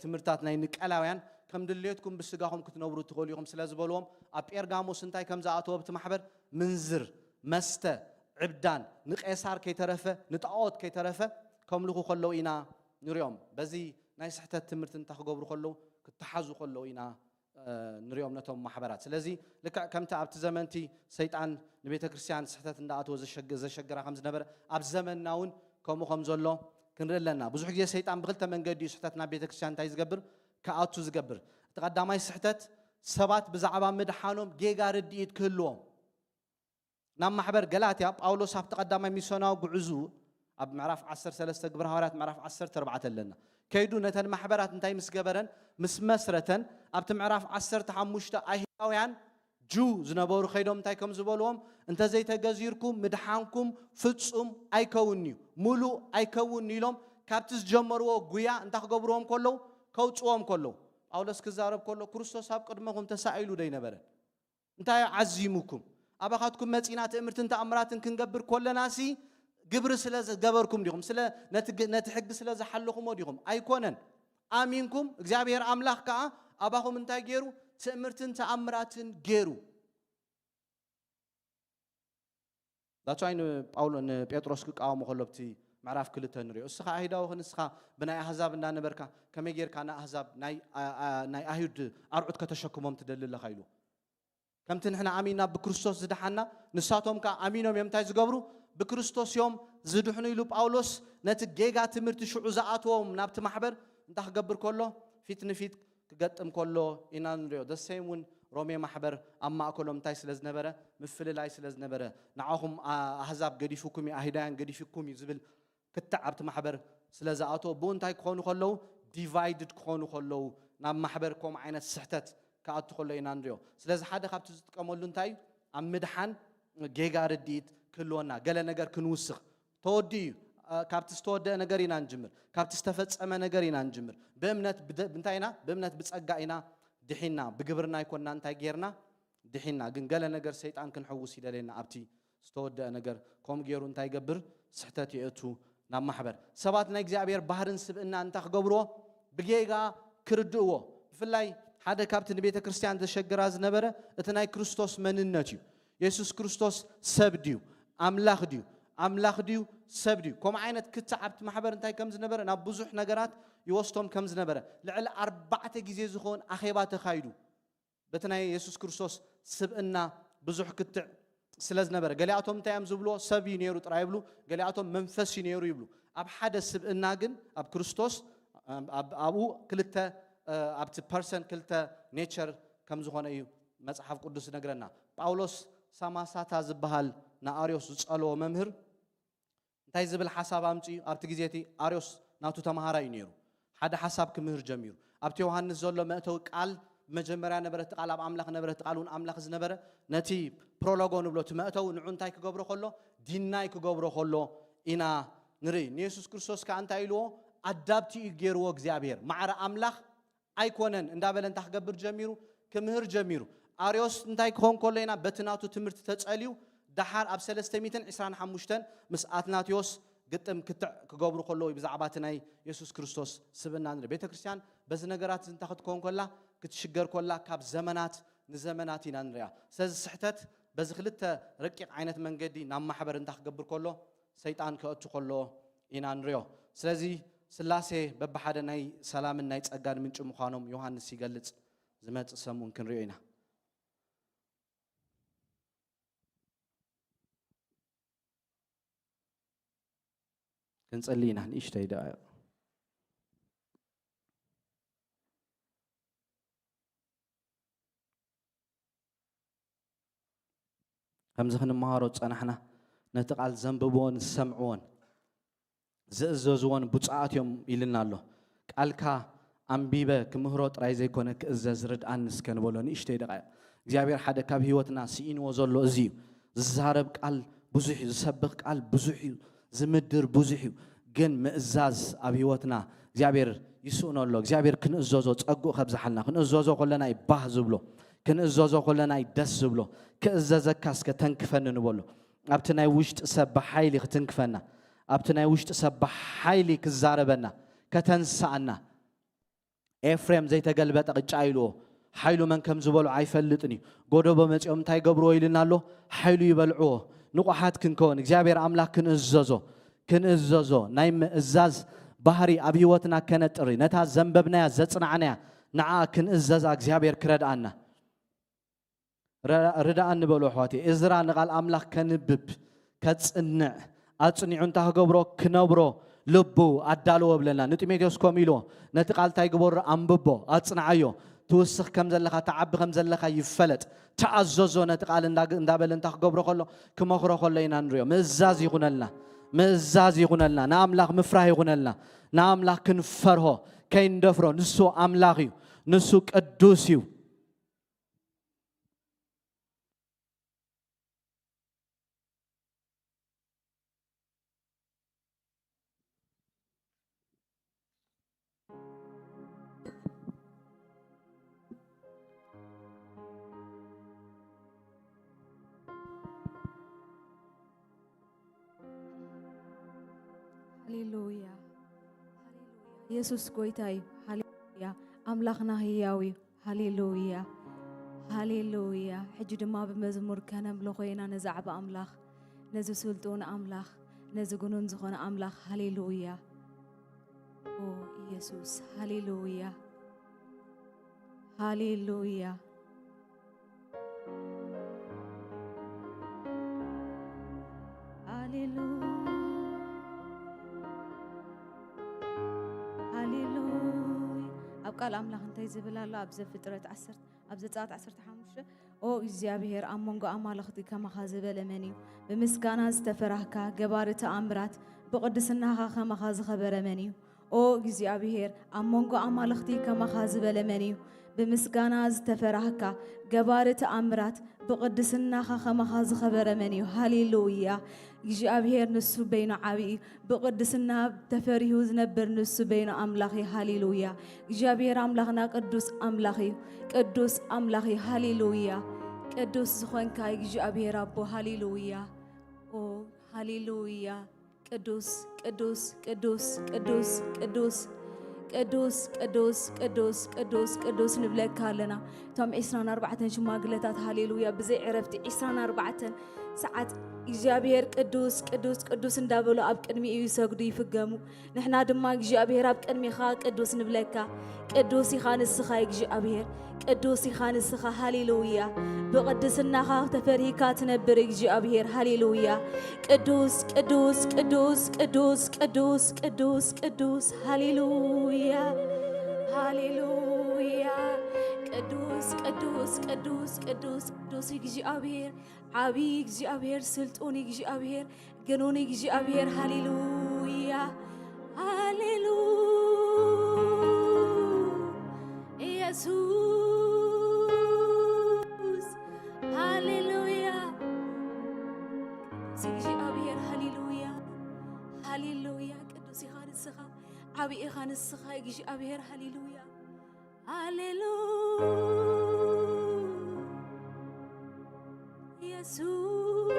ትምህርታት ናይ ንቀላውያን ከም ድሌትኩም ብስጋኹም ክትነብሩ ትኽእሉ ኢኹም ስለ ዝበልዎም ኣብ ጴርጋሞስ እንታይ ከም ዝኣተወ ኣብቲ ማሕበር ምንዝር፣ መስተ፣ ዕብዳን፣ ንቄሳር ከይተረፈ ንጣዖት ከይተረፈ ከምልኹ ከለዉ ኢና ንሪኦም። በዚ ናይ ስሕተት ትምህርቲ እንታይ ክገብሩ ከለዉ ክተሓዙ ከለዉ ኢና ንሪኦም ነቶም ማሕበራት። ስለዚ ልክዕ ከምቲ ኣብቲ ዘመንቲ ሰይጣን ንቤተ ክርስቲያን ስሕተት እንዳኣተወ ዘሸግ- ዘሸግራ ከም ዝነበረ ኣብ ዘመንና እውን ከምኡ ከም ዘሎ ክንርኢ ኣለና። ብዙሕ ግዜ ሰይጣን ብክልተ መንገዲ እዩ ስሕተት ናብ ቤተ ክርስቲያን እንታይ ዝገብር? ክኣቱ ዝገብር። እቲ ቀዳማይ ስሕተት ሰባት ብዛዕባ ምድሓኖም ጌጋ ርድኢት ክህልዎም ናብ ማሕበር ገላትያ ጳውሎስ ኣብቲ ቀዳማይ ሚስዮናዊ ጉዕዙ ኣብ ምዕራፍ ዓሰርተ ሰለስተ ግብረ ሃዋርያት ምዕራፍ ዓሰርተ ኣርባዕተ ኣለና። ከይዱ ነተን ማሕበራት እንታይ ምስ ገበረን ምስ መስረተን ኣብቲ ምዕራፍ ዓሰርተ ሓሙሽተ ኣይሁዳውያን ጁ ዝነበሩ ከይዶም እንታይ ከም ዝበልዎም እንተዘይተገዚርኩም ምድሓንኩም ፍጹም ኣይከውን እዩ፣ ሙሉእ ኣይከውን ኢሎም ካብቲ ዝጀመርዎ ጉያ እንታይ ክገብርዎም ከለዉ ከውፅዎም ከለዉ ጳውሎስ ክዛረብ ከሎ ክርስቶስ ኣብ ቅድመኹም ተሳኢሉ ዶ ኣይነበረን? እንታይ ዓዚሙኩም? ኣባኻትኩም መጺና ትእምርትን ተኣምራትን ክንገብር ኮለናሲ ግብሪ ስለ ዝገበርኩም ዲኹም? ስለ ነቲ ግ- ነቲ ሕጊ ስለ ዝሓለኹሞ ዲኹም? ኣይኮነን። ኣሚንኩም እግዚኣብሔር ኣምላኽ ከኣ ኣባኹም እንታይ ገይሩ? ትእምርትን ተኣምራትን ገይሩ። ዳትስ ዋይ ንጳውሎ ንጴጥሮስ ክቃወሞ ከሎ ኣብቲ ምዕራፍ ክልተ ንሪኦ። እስኻ ኣይሁዳዊ ንስኻ ብናይ ኣህዛብ እንዳነበርካ ከመይ ጌርካ ንኣህዛብ ናይ ኣ- ኣ- ናይ ኣይሁድ ኣርዑት ከተሸክሞም ትደሊ ኣለኻ ኢሉ። ከምቲ ንሕና ኣሚንና ብክርስቶስ ዝደሓና ንሳቶም ከኣ ኣሚኖም እዮም እንታይ ዝገብሩ? ብክርስቶስ እዮም ዝድሕኑ ኢሉ ጳውሎስ ነቲ ጌጋ ትምህርቲ ሽዑ ዝኣተዎም ናብቲ ማሕበር እንታይ ክገብር ከሎ ፊት ንፊት ክገጥም ከሎ ኢና ንሪኦ። The same እውን ሮሜ ማሕበር ኣብ ማእከሎም እንታይ ስለ ዝነበረ? ምፍልላይ ስለ ዝነበረ ንዓኹም ኣህዛብ ገዲፉኩም እዩ፣ ኣይሁዳውያን ገዲፉኩም እዩ ዝብል ክትዕ ኣብቲ ማሕበር ስለ ዝኣተዎ ብኡ እንታይ ክኾኑ ከለዉ? ዲቫይድድ ክኾኑ ከለዉ ናብ ማሕበር ከምኡ ዓይነት ስሕተት ክኣቱ ከሎ ኢና ንሪኦ። ስለዚ ሓደ ካብቲ ዝጥቀመሉ እንታይ እዩ? ኣብ ምድሓን ጌጋ ርድኢት ክህልወና፣ ገለ ነገር ክንውስኽ ተወዲኡ እዩ። አ፣ ካብቲ ዝተወደአ ነገር ኢና ንጅምር፣ ካብቲ ዝተፈጸመ ነገር ኢና ንጅምር። ብእምነት ብደ-፣ ብእንታይ ኢና? ብእምነት ብጸጋ ኢና ድሒና፣ ብግብርና ኣይኮንና። እንታይ ጌርና? ድሒና። ግን ገለ ነገር ሰይጣን ክንሕውስ ይደልየና። ኣብቲ ዝተወደአ ነገር ከምኡ ገይሩ እንታይ ይገብር? ስሕተት የእቱ ናብ ማሕበር። ሰባት ናይ እግዚኣብሔር ባህርን ስብእና እንታይ ክገብርዎ? ብጌጋ ክርድእዎ። ብፍላይ ሓደ ካብቲ ንቤተ ክርስቲያን ዘሸግራ ዝነበረ እቲ ናይ ክርስቶስ መንነት እዩ። የሱስ ክርስቶስ ሰብ ድዩ? ኣምላኽ ድዩ? ኣምላኽ ድዩ? ሰብ ድዩ? ከምኡ ዓይነት ክትዕ ኣብቲ ማሕበር እንታይ ከም ዝነበረ፣ ናብ ብዙሕ ነገራት ይወስዶም ከም ዝነበረ፣ ልዕሊ ኣርባዕተ ግዜ ዝኸውን ኣኼባ ተኻይዱ። በቲ ናይ የሱስ ክርስቶስ ስብእና ብዙሕ ክትዕ ስለ ዝነበረ፣ ገሊኣቶም እንታይ እዮም ዝብልዎ? ሰብ እዩ ነይሩ ጥራይ ይብሉ፣ ገሊኣቶም መንፈስ እዩ ነይሩ ይብሉ። ኣብ ሓደ ስብእና ግን፣ ኣብ ክርስቶስ፣ ኣብ-፣ ኣብኡ ክልተ፣ እ፣ ኣብቲ ፐርሰን ክልተ ኔቸር ከም ዝኾነ እዩ መጽሓፍ ቅዱስ ዝነግረና። ጳውሎስ ሳማሳታ ዝበሃል ንኣርዮስ ዝጸልዎ መምህር እንታይ ዝብል ሓሳብ ኣምጺኡ? ኣብቲ ግዜ እቲ ኣርዮስ ናቱ ተማሃራይ እዩ ነይሩ። ሓደ ሓሳብ ክምህር ጀሚሩ። ኣብቲ ዮሃንስ ዘሎ መእተዊ ቃል መጀመርያ ነበረ፣ እቲ ቃል ኣብ ኣምላኽ ነበረ፣ እቲ ቃል እውን ኣምላኽ ዝነበረ፣ ነቲ ፕሮሎጎ ንብሎ፣ እቲ መእተዊ፣ ንዑ እንታይ ክገብሮ ከሎ? ዲናይ ክገብሮ ከሎ ኢና ንርኢ። ንየሱስ ክርስቶስ ከኣ እንታይ ኢልዎ? ኣዳብቲ እዩ ገይርዎ እግዚኣብሔር። ማዕረ ኣምላኽ ኣይኮነን እንዳበለ እንታይ ክገብር ጀሚሩ? ክምህር ጀሚሩ። ኣርዮስ እንታይ ክኾን ከሎ ኢና በቲ ናቱ ትምህርቲ ተጸልዩ፣ ደሓር ኣብ ሰለስተ ሚእትን ዕስራን ሓሙሽተን ምስ ኣትናቴዎስ ግጥም ክትዕ ክገብሩ ከለዉ፣ ብዛዕባ እቲ ናይ የሱስ ክርስቶስ ስብእና ንርኢ። ቤተ ክርስቲያን በዚ ነገራት እዚ እንታይ ክትከውን ከላ? ክትሽገር ከላ፣ ካብ ዘመናት ንዘመናት ኢና ንሪኣ። ስለዚ ስሕተት በዚ ክልተ ረቂቕ ዓይነት መንገዲ ናብ ማሕበር እንታይ ክገብር ከሎ? ሰይጣን ከእቱ ከሎ ኢና ንሪኦ። ስለዚ ስላሴ በብሓደ ናይ ሰላምን ናይ ጸጋን ምንጪ ምዃኖም ዮሃንስ ይገልጽ። ዝመጽእ ሰሙን ክንሪኦ ኢና። ክንጸሊ ኢና ንእሽተይ ደቓይቕ። ከምዚ ክንመሃሮ ዝጸናሕና፣ ነቲ ቃል ዘንብብዎን ዝሰምዕዎን ዝእዘዝዎን ብፁዓት እዮም ኢልና ኣሎ። ቃልካ ኣንቢበ ክምህሮ ጥራይ ዘይኮነ ክእዘዝ ርድኣኒ እስከ ንበሎ ንእሽተይ ደቓይቕ። እግዚኣብሔር ሓደ ካብ ህይወትና ስኢንዎ ዘሎ እዚ እዩ። ዝዛረብ ቃል ብዙሕ እዩ፣ ዝሰብኽ ቃል ብዙሕ እዩ፣ ዝምድር ብዙሕ እዩ። ግን ምእዛዝ ኣብ ህይወትና እግዚኣብሔር ይስእኖ ኣሎ። እግዚኣብሔር ክንእዘዞ ጸግኡ ከብዝሓልና። ክንእዘዞ ከለና እዩ ባህ ዝብሎ። ክንእዘዞ ከለና እዩ ደስ ዝብሎ። ክእዘዘካ እስከ ተንክፈኒ ንበሎ። ኣብቲ ናይ ውሽጢ ሰብ ብሓይሊ ክትንክፈና፣ ኣብቲ ናይ ውሽጢ ሰብ ብሓይሊ ክዛረበና፣ ከተንስኣና። ኤፍሬም ዘይተገልበጠ ቅጫ ኢልዎ፣ ሓይሉ መን ከም ዝበልዖ ኣይፈልጥን እዩ። ጎደቦ መጺኦም እንታይ ገብርዎ ኢልና ኣሎ? ሓይሉ ይበልዕዎ። ንቑሓት ክንከውን፣ እግዚኣብሔር ኣምላኽ ክንእዘዞ፣ ክንእዘዞ፣ ናይ ምእዛዝ ባህሪ ኣብ ህይወትና ከነጥሪ፣ ነታ ዘንበብናያ፣ ዘጽናዕናያ፣ ንዓ ክንእዘዛ እግዚኣብሔር ክረድኣና። ረ-፣ ርድኣኒ በሉ ኣሕዋተይ። እዝራ ንቓል ኣምላኽ ከንብብ፣ ከጽንዕ፣ ኣጽኒዑ እንታ ክገብሮ ክነብሮ ልቡ ኣዳልዎ ብለና። ንጢሞቴዎስ ከምኡ ኢልዎ፣ ነቲ ቃል እንታይ ግበሮ? ኣንብቦ፣ ኣጽንዓዮ። ትውስኽ ከም ዘለኻ፣ ትዓቢ ከም ዘለኻ ይፈለጥ። ተኣዘዞ ነቲ ቃል እንዳ-፣ እንዳበለ እንታ ክገብሮ ከሎ፣ ክመኽሮ ከሎ ኢና ንሪኦ። ምእዛዝ ይኹነልና፣ ምእዛዝ ይኹነልና፣ ንኣምላኽ ምፍራህ ይኹነልና። ንኣምላኽ ክንፈርሆ፣ ከይንደፍሮ። ንሱ ኣምላኽ እዩ፣ ንሱ ቅዱስ እዩ። ሃሌሉያ። ሃሌሉያ። የሱስ ጎይታ እዩ። ሃሌሉያ። ኣምላኽና ህያው እዩ። ሃሌሉያ፣ ሃሌሉያ። ሕጂ ድማ ብመዝሙር ከነምልኾ ኢና ነዚ ዓቢ ኣምላኽ፣ ነዚ ስልጡን ኣምላኽ፣ ነዚ ግኑን ዝኾነ ኣምላኽ። ሃሌሉያ። ኦ ኢየሱስ፣ ሃሌሉያ፣ ሃሌሉያ፣ ሃሌሉያ። ሃሌሉያ። ኣብ ቃል ኣምላኽ እንታይ ዝብል ኣሎ? ኣብ ዘፍጥረት ዓሰርተ፣ ኣብ ዘጸኣት ዓሰርተ ሓሙሽተ፣ ኦ እግዚኣብሔር፣ ኣብ መንጎ ኣማልኽቲ ከማኻ ዝበለ መን እዩ? ብምስጋና ዝተፈራህካ፣ ገባሪ ተኣምራት፣ ብቕድስናኻ ከማኻ ዝኸበረ መን እዩ? ኦ እግዚኣብሔር፣ ኣብ መንጎ ኣማልኽቲ ከማኻ ዝበለ መን እዩ? ብምስጋና ዝተፈራህካ፣ ገባሪ ተኣምራት፣ ብቕድስናኻ ከማኻ ዝኸበረ መን እዩ? ሃሌሉያ! እግዚኣብሔር ንሱ በይኑ ዓቢ እዩ። ብቕድስና ተፈሪሁ ዝነብር ንሱ በይኑ ኣምላኽ እዩ። ሃሌሉያ! እግዚኣብሔር ኣምላኽና ቅዱስ ኣምላኽ እዩ። ቅዱስ ኣምላኽ እዩ። ሃሌሉያ! ቅዱስ ዝኾንካ እግዚኣብሔር ኣቦ፣ ሃሌሉያ! ኦ፣ ሃሌሉያ! ቅዱስ፣ ቅዱስ፣ ቅዱስ፣ ቅዱስ፣ ቅዱስ፣ ቅዱስ፣ ቅዱስ፣ ቅዱስ፣ ቅዱስ፣ ቅዱስ ንብለካ ኣለና። እቶም ዒስራን ኣርባዕተን ሽማግለታት ሃሌሉያ ብዘይ ዕረፍቲ ዒስራን ኣርባዕተን ሰዓት እግዚኣብሔር ቅዱስ፣ ቅዱስ፣ ቅዱስ እንዳበሉ ኣብ ቅድሚኡ ይሰግዱ ይፍገሙ። ንሕና ድማ እግዚኣብሔር ኣብ ቅድሚኻ ቅዱስ ንብለካ። ቅዱስ ኢኻ ንስኻ እግዚኣብሔር፣ ቅዱስ ኢኻ ንስኻ። ሃሌሉያ! ብቕድስናኻ ተፈሪህካ ትነብር እግዚኣብሔር። ሃሌሉያ! ቅዱስ፣ ቅዱስ፣ ቅዱስ፣ ቅዱስ፣ ቅዱስ፣ ቅዱስ፣ ቅዱስ። ሃሌሉያ! ሃሌሉያ! ቅዱስ፣ ቅዱስ፣ ቅዱስ፣ ቅዱስ፣ ቅዱስ እግዚኣብሔር፣ ዓቢ እግዚኣብሔር፣ ስልጡን እግዚኣብሔር፣ ግኑን እግዚኣብሔር። ሃሌሉያ! ሃሌሉ-፣ ኢየሱስ። ሃሌሉያ! ቅዱስ እግዚኣብሔር። ሃሌሉያ! ሃሌሉያ! ቅዱስ ኢኻ ንስኻ፣ ዓቢ ኢኻ ንስኻ እግዚኣብሔር። ሃሌሉያ! ሃሌሉ-፣ ኢየሱስ።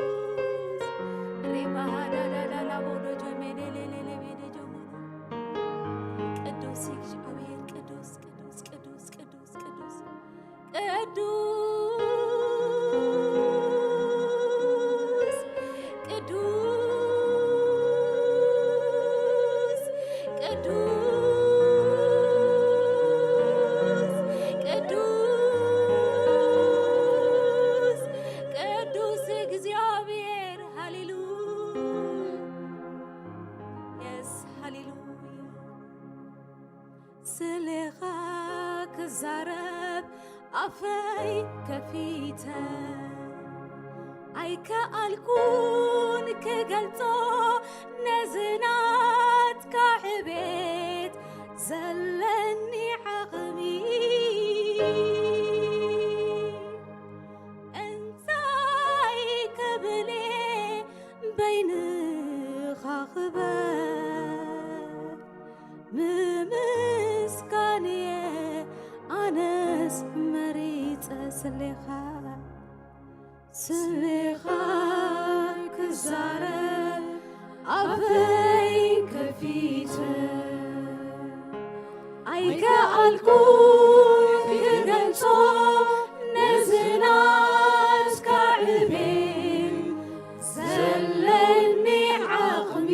ሬባሃዳዳዳላ ቦዶ ጀሜዴሌሌሌ ቤዴ ጀሞ። ቅዱስ እግዚኣብሔር፣ ቅዱስ፣ ቅዱስ፣ ቅዱስ፣ ቅዱስ፣ ቅዱስ፣ ቅዱስ፣ ቅዱስ፣ ቅዱስ፣ ቅዱስ፣ ቅዱስ እግዚኣብሔር። ሃሌሉያ። የስ፣ ሃሌሉያ። ስሌኻ ክዛረብ ኣፈይ ከፊተ ኣይከኣልኩን ክገልጾ ነዚ ናትካ ዕቤት ዘለኒ ዓቕሚ። እንታይ ክብል እየ በይንኻ ክበር ምምስጋን እየ ኣነስ መሪጸ ስሌኻ። ስሌኻ ክዛረብ ኣፈይ ከፊተ ኣይከኣልኩን ክገልጾ ነዚ ናትካ ዕቤት ዘለኒ ዓቕሚ።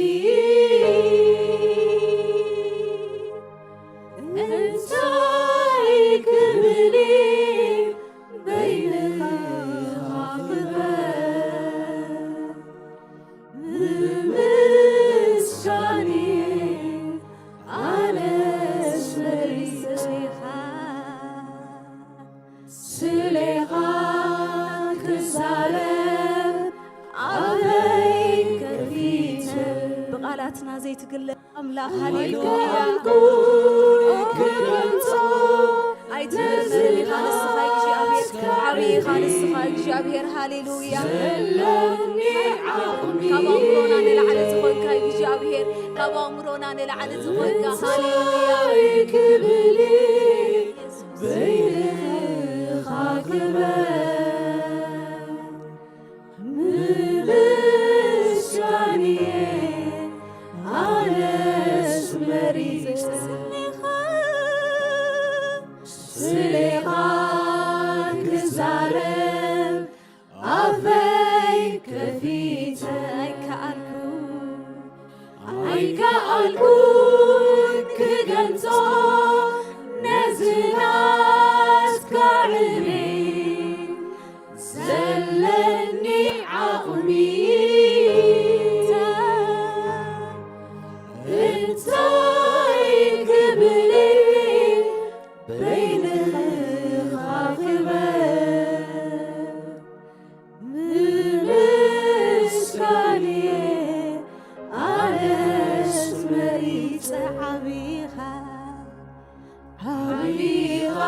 እንታይ ክብል በይንኻ ክበር ምምስጋን ኣነስ መሪጸኻ። ስሌኻ ክዛረብ ኣፈይ ከፊተ ብቓላትና ዘይትግለጽ ኣምላኽ። ሃሌሉያ። ኣይትመስልን ኢኻ ንስኻ እግዚኣብሔር፣ ዓብዪ ኢኻ ንስኻ እግዚኣብሔር። ሃሌሉያ። ካብ ኣእምሮና ንላዕሊ ዝኾንካ እግዚኣብሔር፣ ካብ ኣእምሮና ንላዕሊ ዝኾንካ። ሃሌሉያ። ክብል በይንኻ ክበር ምምስጋን እየ ኣነስ መሪጸ ስሌኻ፣ ስሌኻ ክዛረብ ኣፈይ ከፊተ ኣይከኣልኩ ኣይከኣልኩን ክገልጾ ነዚ ናትካ ዕቤት ዘለኒ ዓቕሚ። እንታይ ክብል በይንኻ ክበር ምምስጋን ኣነስ መሪጸ ዓቢኻ ዓቢኻ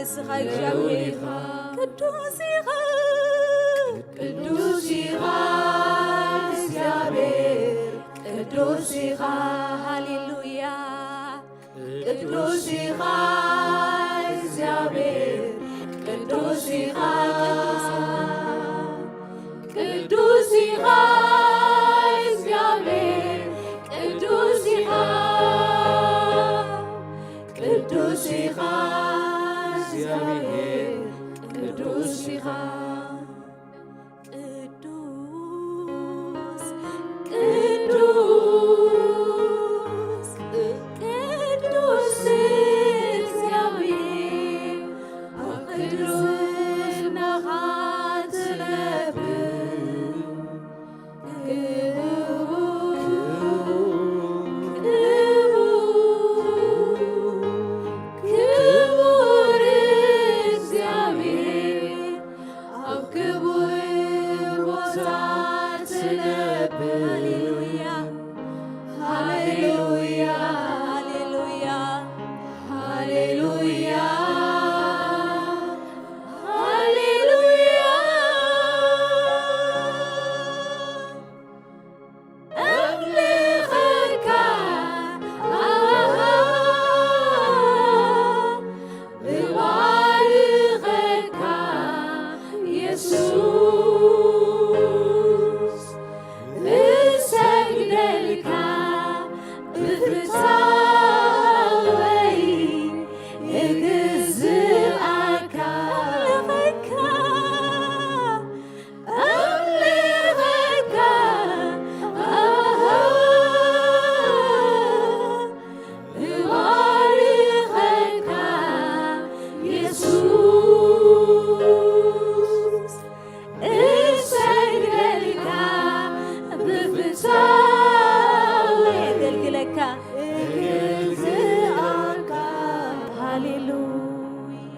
ንስኻ እግዚኣብሔር ኢኻ። ቅዱስ ኢኻ። ቅዱስ ኢኻ እግዚኣብሔር፣ ቅዱስ ኢኻ። ሃሌሉያ። ቅዱስ ኢኻ እግዚኣብሔር፣ ቅዱስ ኢኻ። ቅዱስ ኢኻ እግዚኣብሔር፣ ቅዱስ ኢኻ። ቅዱስ ኢኻ እግዚኣብሔር፣ ቅዱስ ኢኻ። ቅዱስ፣ ቅዱስ፣ ቅዱስ እግዚኣብሔር፣ ኣብ ቅድስናኻ ትነብር። ክቡር፣ ክቡር እግዚኣብሔር፣ ኣብ ክቡር ቦታ ትነብር። ሃሌሉያ፣ ሃሌሉያ፣ ሃሌሉያ፣ ሃሌሉያ፣ ሃሌሉያ። ኣምልኸካ፣ ኣሃ፣ እባርኸካ የሱስ፣ እሰግደልካ ብፍታወይ እግዝኣካ። ኣምልኸካ፣ ኣምልኸካ፣ ኣሃ፣ እባርኸካ የሱስ፣ እሰግደልካ ብፍታው የገልግለካ፣ እግዝኣካ። ሃሌሉያ።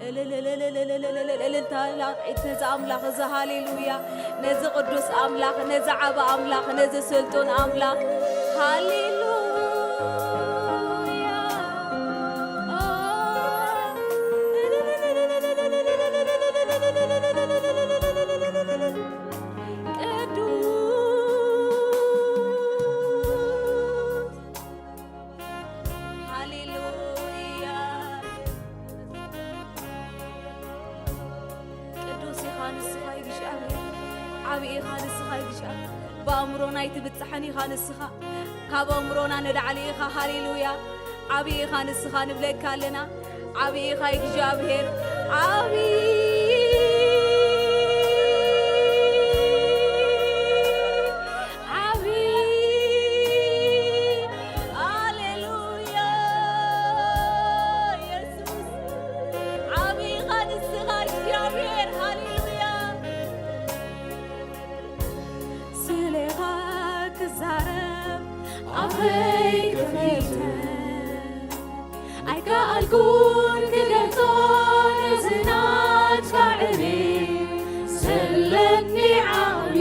እልል፣ እልል፣ እልል፣ እልል፣ እልል፣ እልልታ ላቕዒት ነዚ ኣምላኽ እዚ። ሃሌሉያ። ነዚ ቅዱስ ኣምላኽ፣ ነዚ ዓቢ ኣምላኽ፣ ነዚ ስልጡን ኣምላኽ። ሃሌሉያ። ቅዱስ። ሃሌሉያ። ቅዱስ ኢኻ ንስኻ እግዚኣብሔር። ዓቢ ኢኻ ንስኻ እግዚኣብሔር። ብኣእምሮና ኣይትብጽሕን ኢኻ ንስኻ። ካብ ኣእምሮና ንላዕሊ ኢኻ። ሃሌሉያ። ዓቢ ኢኻ ንስኻ ንብለካ ኣለና። ዓቢ ኢኻ እግዚኣብሔር። ዓቢ፣ ዓቢ። ሃሌሉያ። የሱስ፣ ዓቢ ኢኻ ንስኻ እግዚኣብሔር። ሃሌሉያ። ስሌኻ ክዛረብ ኣፈይ ከፊተ ኣይከኣልኩን ክገልጾ ነዚ ናትካ ዕቤት ዘለኒ ዓቕሚ።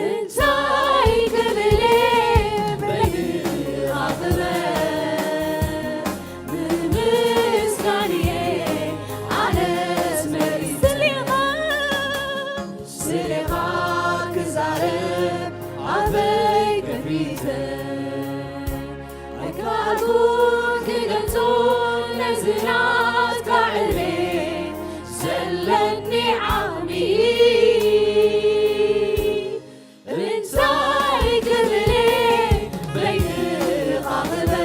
እንታይ ክብል እየ በይንኻ ክበር ንምስጋንየ ኣነስ መሪጸ። ስሌኻ ክዛረብ ኣፈይ ከፊተ ኣይከኣልኩን ክገልጾ ነዚ ናትካ ዕቤት ዘለኒ ዓቕሚ። እንታይ ክብል በይንኻ ክበር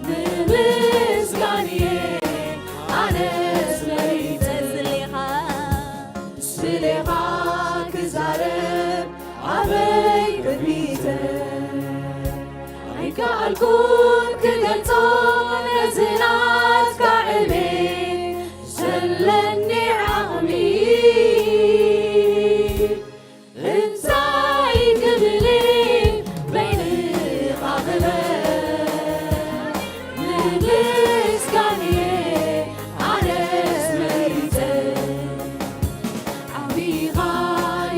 ንምስጋንየ ኣነስ መሪጸ። ስሌኻ፣ ስሌኻ ክዛረብ ኣበይ ከፊተ ኣይከኣልኩን ክገልጾ ነዚ ናትካ ዕቤት ዘለኒ ዓቕሚ። እንታይ ክብል በይንኻ ክበር ንምስጋንየ ኣነስ መሪጸ። ዓቢኻ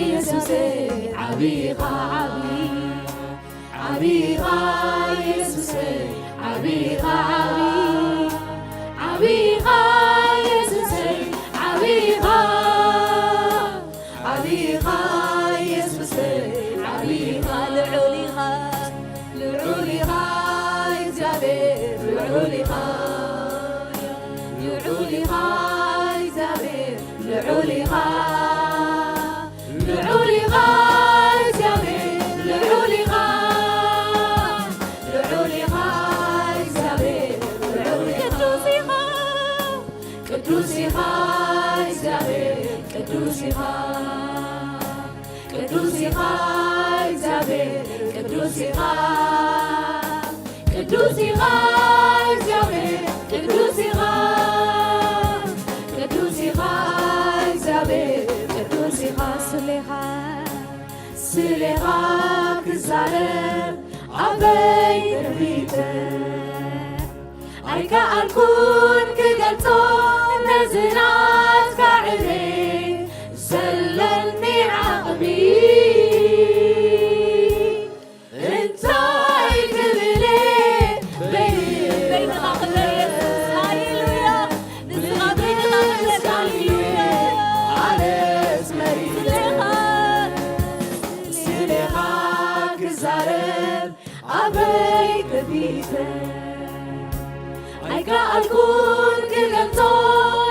የሱሰይ ዓቢኻ ዓቢ ዓቢኻ የሱሰይ ዓቢኻ ዓቢ ዓቢኻ የሱሰይ ዓቢኻ ዓቢኻ የሱሰይ ዓቢኻ ልዑል ኢኻ ልዑል ኢኻ እግዚኣብሔር ልዑል ኢኻ ልዑል ኢኻ እግዚኣብሔር ልዑል ኢኻ ልዑል ኢኻ እግዚኣብሔር ልዑል ኢኻ ልዑል ኢኻ እግዚኣብሔር ልዑል ኢኻ ቅዱስ ኢኻ ቅዱስ ኢኻ እግዚኣብሔር ቅዱስ ኢኻ ቅዱስ ኢኻ እግዚኣብሔር ቅዱስ ኢኻ ቅዱስ ኢኻ እግዚኣብሔር ቅዱስ ኢኻ ቅዱስ ኢኻ እግዚኣብሔር ቅዱስ ኢኻ ስሌኻ ስሌኻ ክዛረብ ኣበይ ትርቢተ ኣይከኣልኩን ክገልጾ ነዚ ናትካ ዕቤት ዘለኒ ዓቕሚ እንታይ ክብል በይንኻ ክበር የሱስ ሃሌሉያ ንስኻ በይንኻ ክበር ሃሌሉያ ኣነስ መሪጸ ስሌኻ ስሌኻ ክዛረብ ኣበይ ከፊተ ኣይከኣልኩን ክገልጾ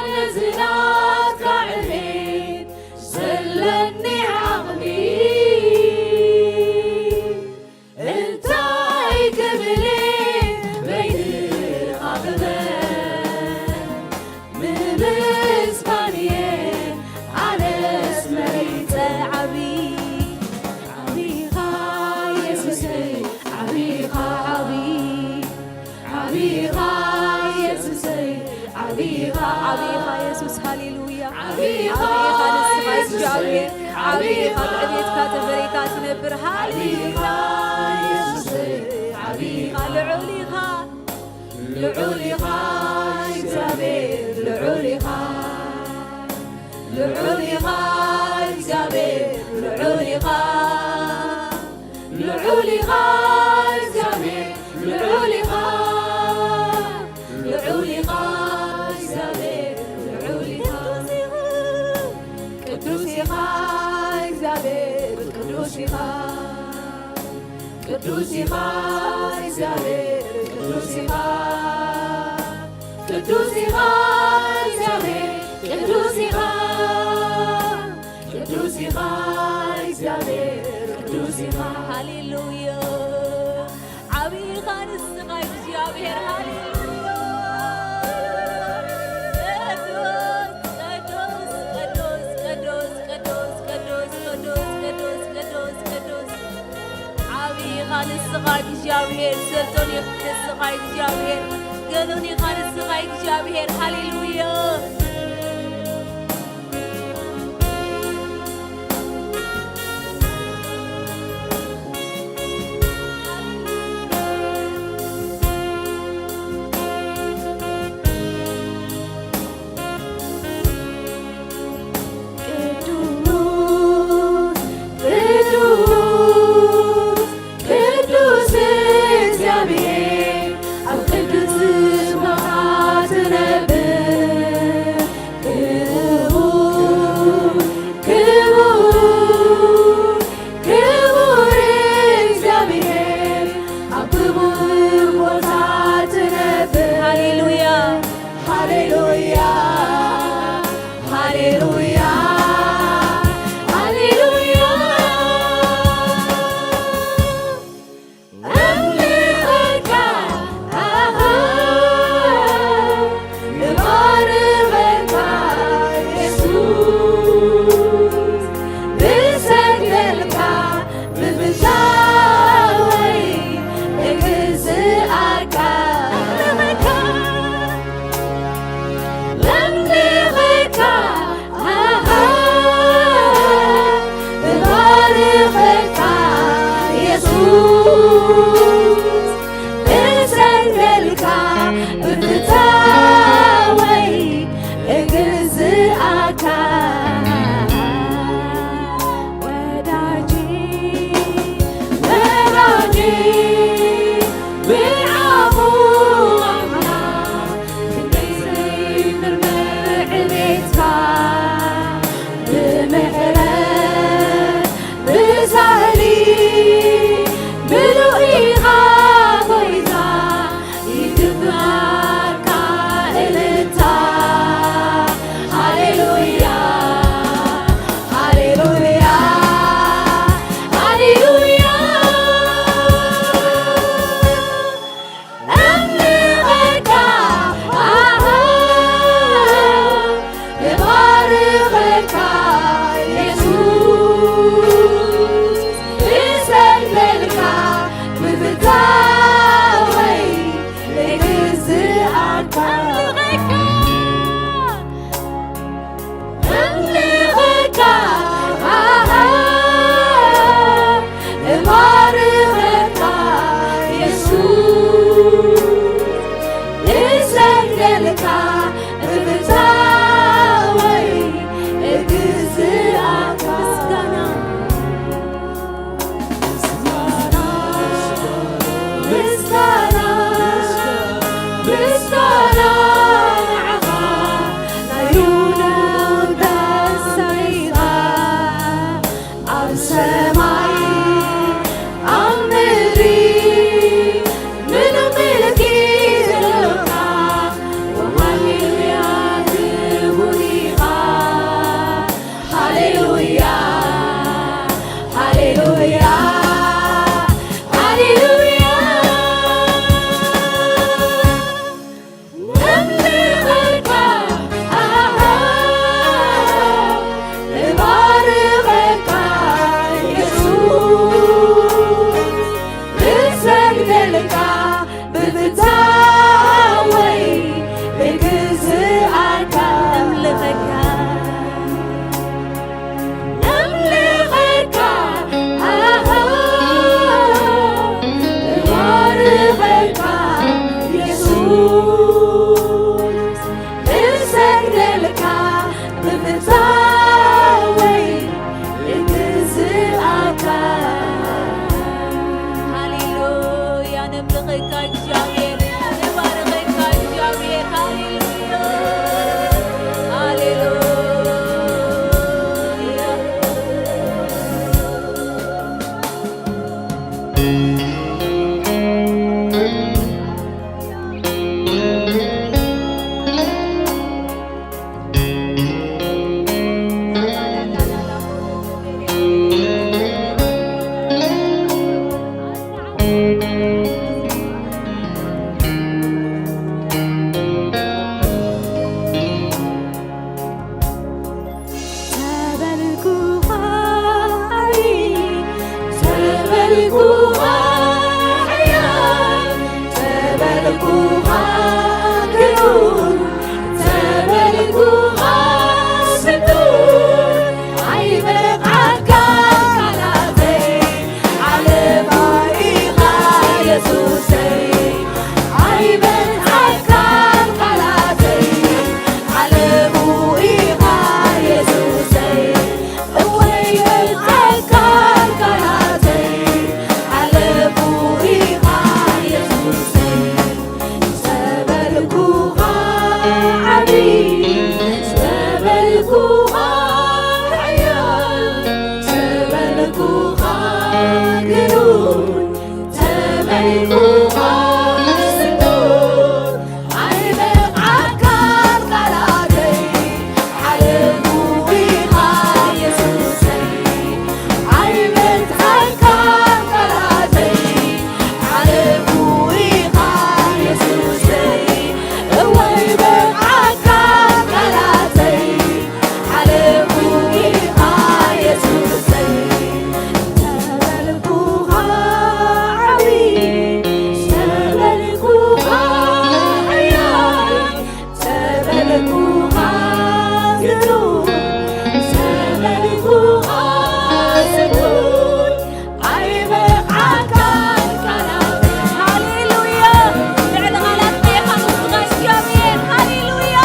ነዚ ናትካ ዕቤት ዘለኒ ዓቕሚ እንታይ ክብል በይንኻ ክበር ምምስጋን እየ ኣነስ መሪጸ ዓቢ ዓቢኻ የሱሰይ ዓቢኻ ዓቢ ዓቢኻ የሱሰይ ዓቢኻ ዓቢኻ የሱስ ሃሌሉያ ዓቢኻ ንስኻ እግዚኣብሔር ዓቢኻ ብዕቤትካ ተፈሪካ ትነብር ሃሌሉያ የሱሰይ ዓቢኻ ልዑል ኢኻ ልዑል ኢኻ እግዚኣብሔር ልዑል ኢኻ ልዑል ኢኻ እግዚኣብሔር ልዑል ኢኻ ልዑል ኢኻ እግዚኣብሔር ልዑል ኢኻ ልዑል ኢኻ እግዚኣብሔር ልዑል ኢኻ ቅዱስ ኢኻ እግዚኣብሔር ቅዱስ ኢኻ ቅዱስ ኢኻ እግዚኣብሔር ቅዱስ ኢኻ ቅዱስ ኢኻ እግዚኣብሔር ቅዱስ ኢኻ ቅዱስ ኢኻ እግዚኣብሔር ቅዱስ ኢኻ ሃሌሉያ ዓብይኻ ንስኻ እግዚኣብሔር ሃሌሉያ ቅዱስ ቅዱስ ቅዱስ ቅዱስ ቅዱስ ቅዱስ ቅዱስ ቅዱስ ቅዱስ ዓብዪ ኢኻ ንስኻ እግዚኣብሔር፣ ሰልጦን ኢኻ ንስኻ እግዚኣብሔር፣ ገኖን ኢኻ ንስኻ እግዚኣብሔር። ሃሌሉያ። ቅዱስ ቅዱስ ቅዱስ እግዚኣብሔር ኣብ ቅዱስ ቦታ ትነብር። ክቡር ክቡር ክቡር እግዚኣብሔር ኣብ ክቡር ቦታ ትነብር። ሃሌሉያ። ሃሌሉያ ሃሌሉያ ሃሌሉያ ኣምልኸካ ኣሃ እባርኸካ የሱስ ብሰግደልካ ብምንታይ እግዝኣካ ለምልኸካ ኣሃ እባርኸካ የሱስ እሰግደልካ ብፍታወይ እግዝኣካ ወዳጅ ወዳጅ ብዓኹ ተበልኩኻ ሕያል፣ ተበልኩኻ ግሩም፣ ተበልኩኻ ስጡም። ኣይበቃካ ቃላተይ፣ ዓለባ ኢኻ የሱሰይ። ኣይበቃካ ቃላተይ፣ ዓለቡ ኢኻ የሱሰይ። እወ ይበቃካ ቃላተይ፣ ዓለቡ ኢኻ የሱሰይ። ዝተበልኩኻ ዓቢ፣ ዝተበልኩኻ ሕያል፣ ዝተበልኩኻ ግሩም፣ ዝተበልኩኻ ስጡም። ኣይበቃካን ቃላተይ፣ ዓለቡ ኢኻ የሱሰይ። ኣይበቃካን ቃላተይ፣ ዓለቡ ኢኻ የሱሰይ። እወ ኣይበቃካን ቃላተይ፣ ዓለቡ ኢኻ የሱሰይ። ዝተበልኩኻ ዓቢ፣ ዝተበልኩኻ ሕያል፣ ዝተበልኩኻ ግሩም፣ ዝተበልኩኻ ስጡም። ኣይበቃካን ቃላት። ሃሌሉያ። ልዕሊ ቃላት ኢኻ ንጉስና እግዚኣብሔር። ሃሌሉያ።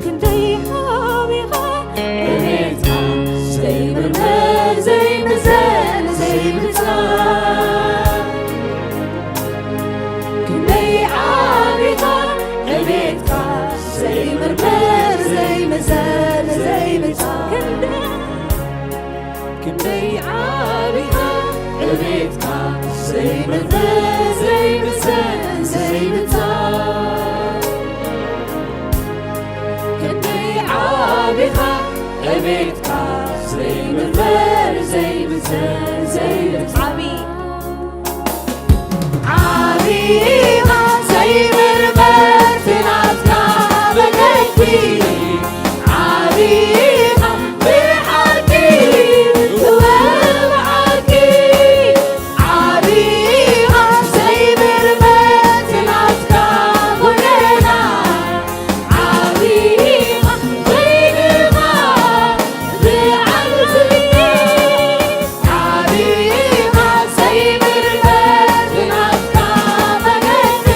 ክንደይ ዓቢኻ ብቤትካ ዘይምርመር ዘይምዘን ዘይምጻን። ክንደይ ዓቢኻ ብቤትካ ዘይምርመር ዘይምዘን ዘይምጻን። ክንደይ ዓቢኻ ብቤትካ ዘይምርመር ዘይምዘን ዘይምጻን። ክንደይ ዓቢኻ ብቤትካ ዘይምርመር ዘይምዘን ዘይምጻን። ዓቢ ኢኻ ዘይምርመር ናትካ መገዲ። ዓቢ ኢኻ ብሓቂ እወ ብሓቂ። ዓቢ ኢኻ ዘይምርመር ናትካ ጎደና። ዓቢ ኢኻ ወይ ድማ ብዓል ዝብኢ። ዓቢ ኢኻ ዘይምርመር ናትካ መገዲ።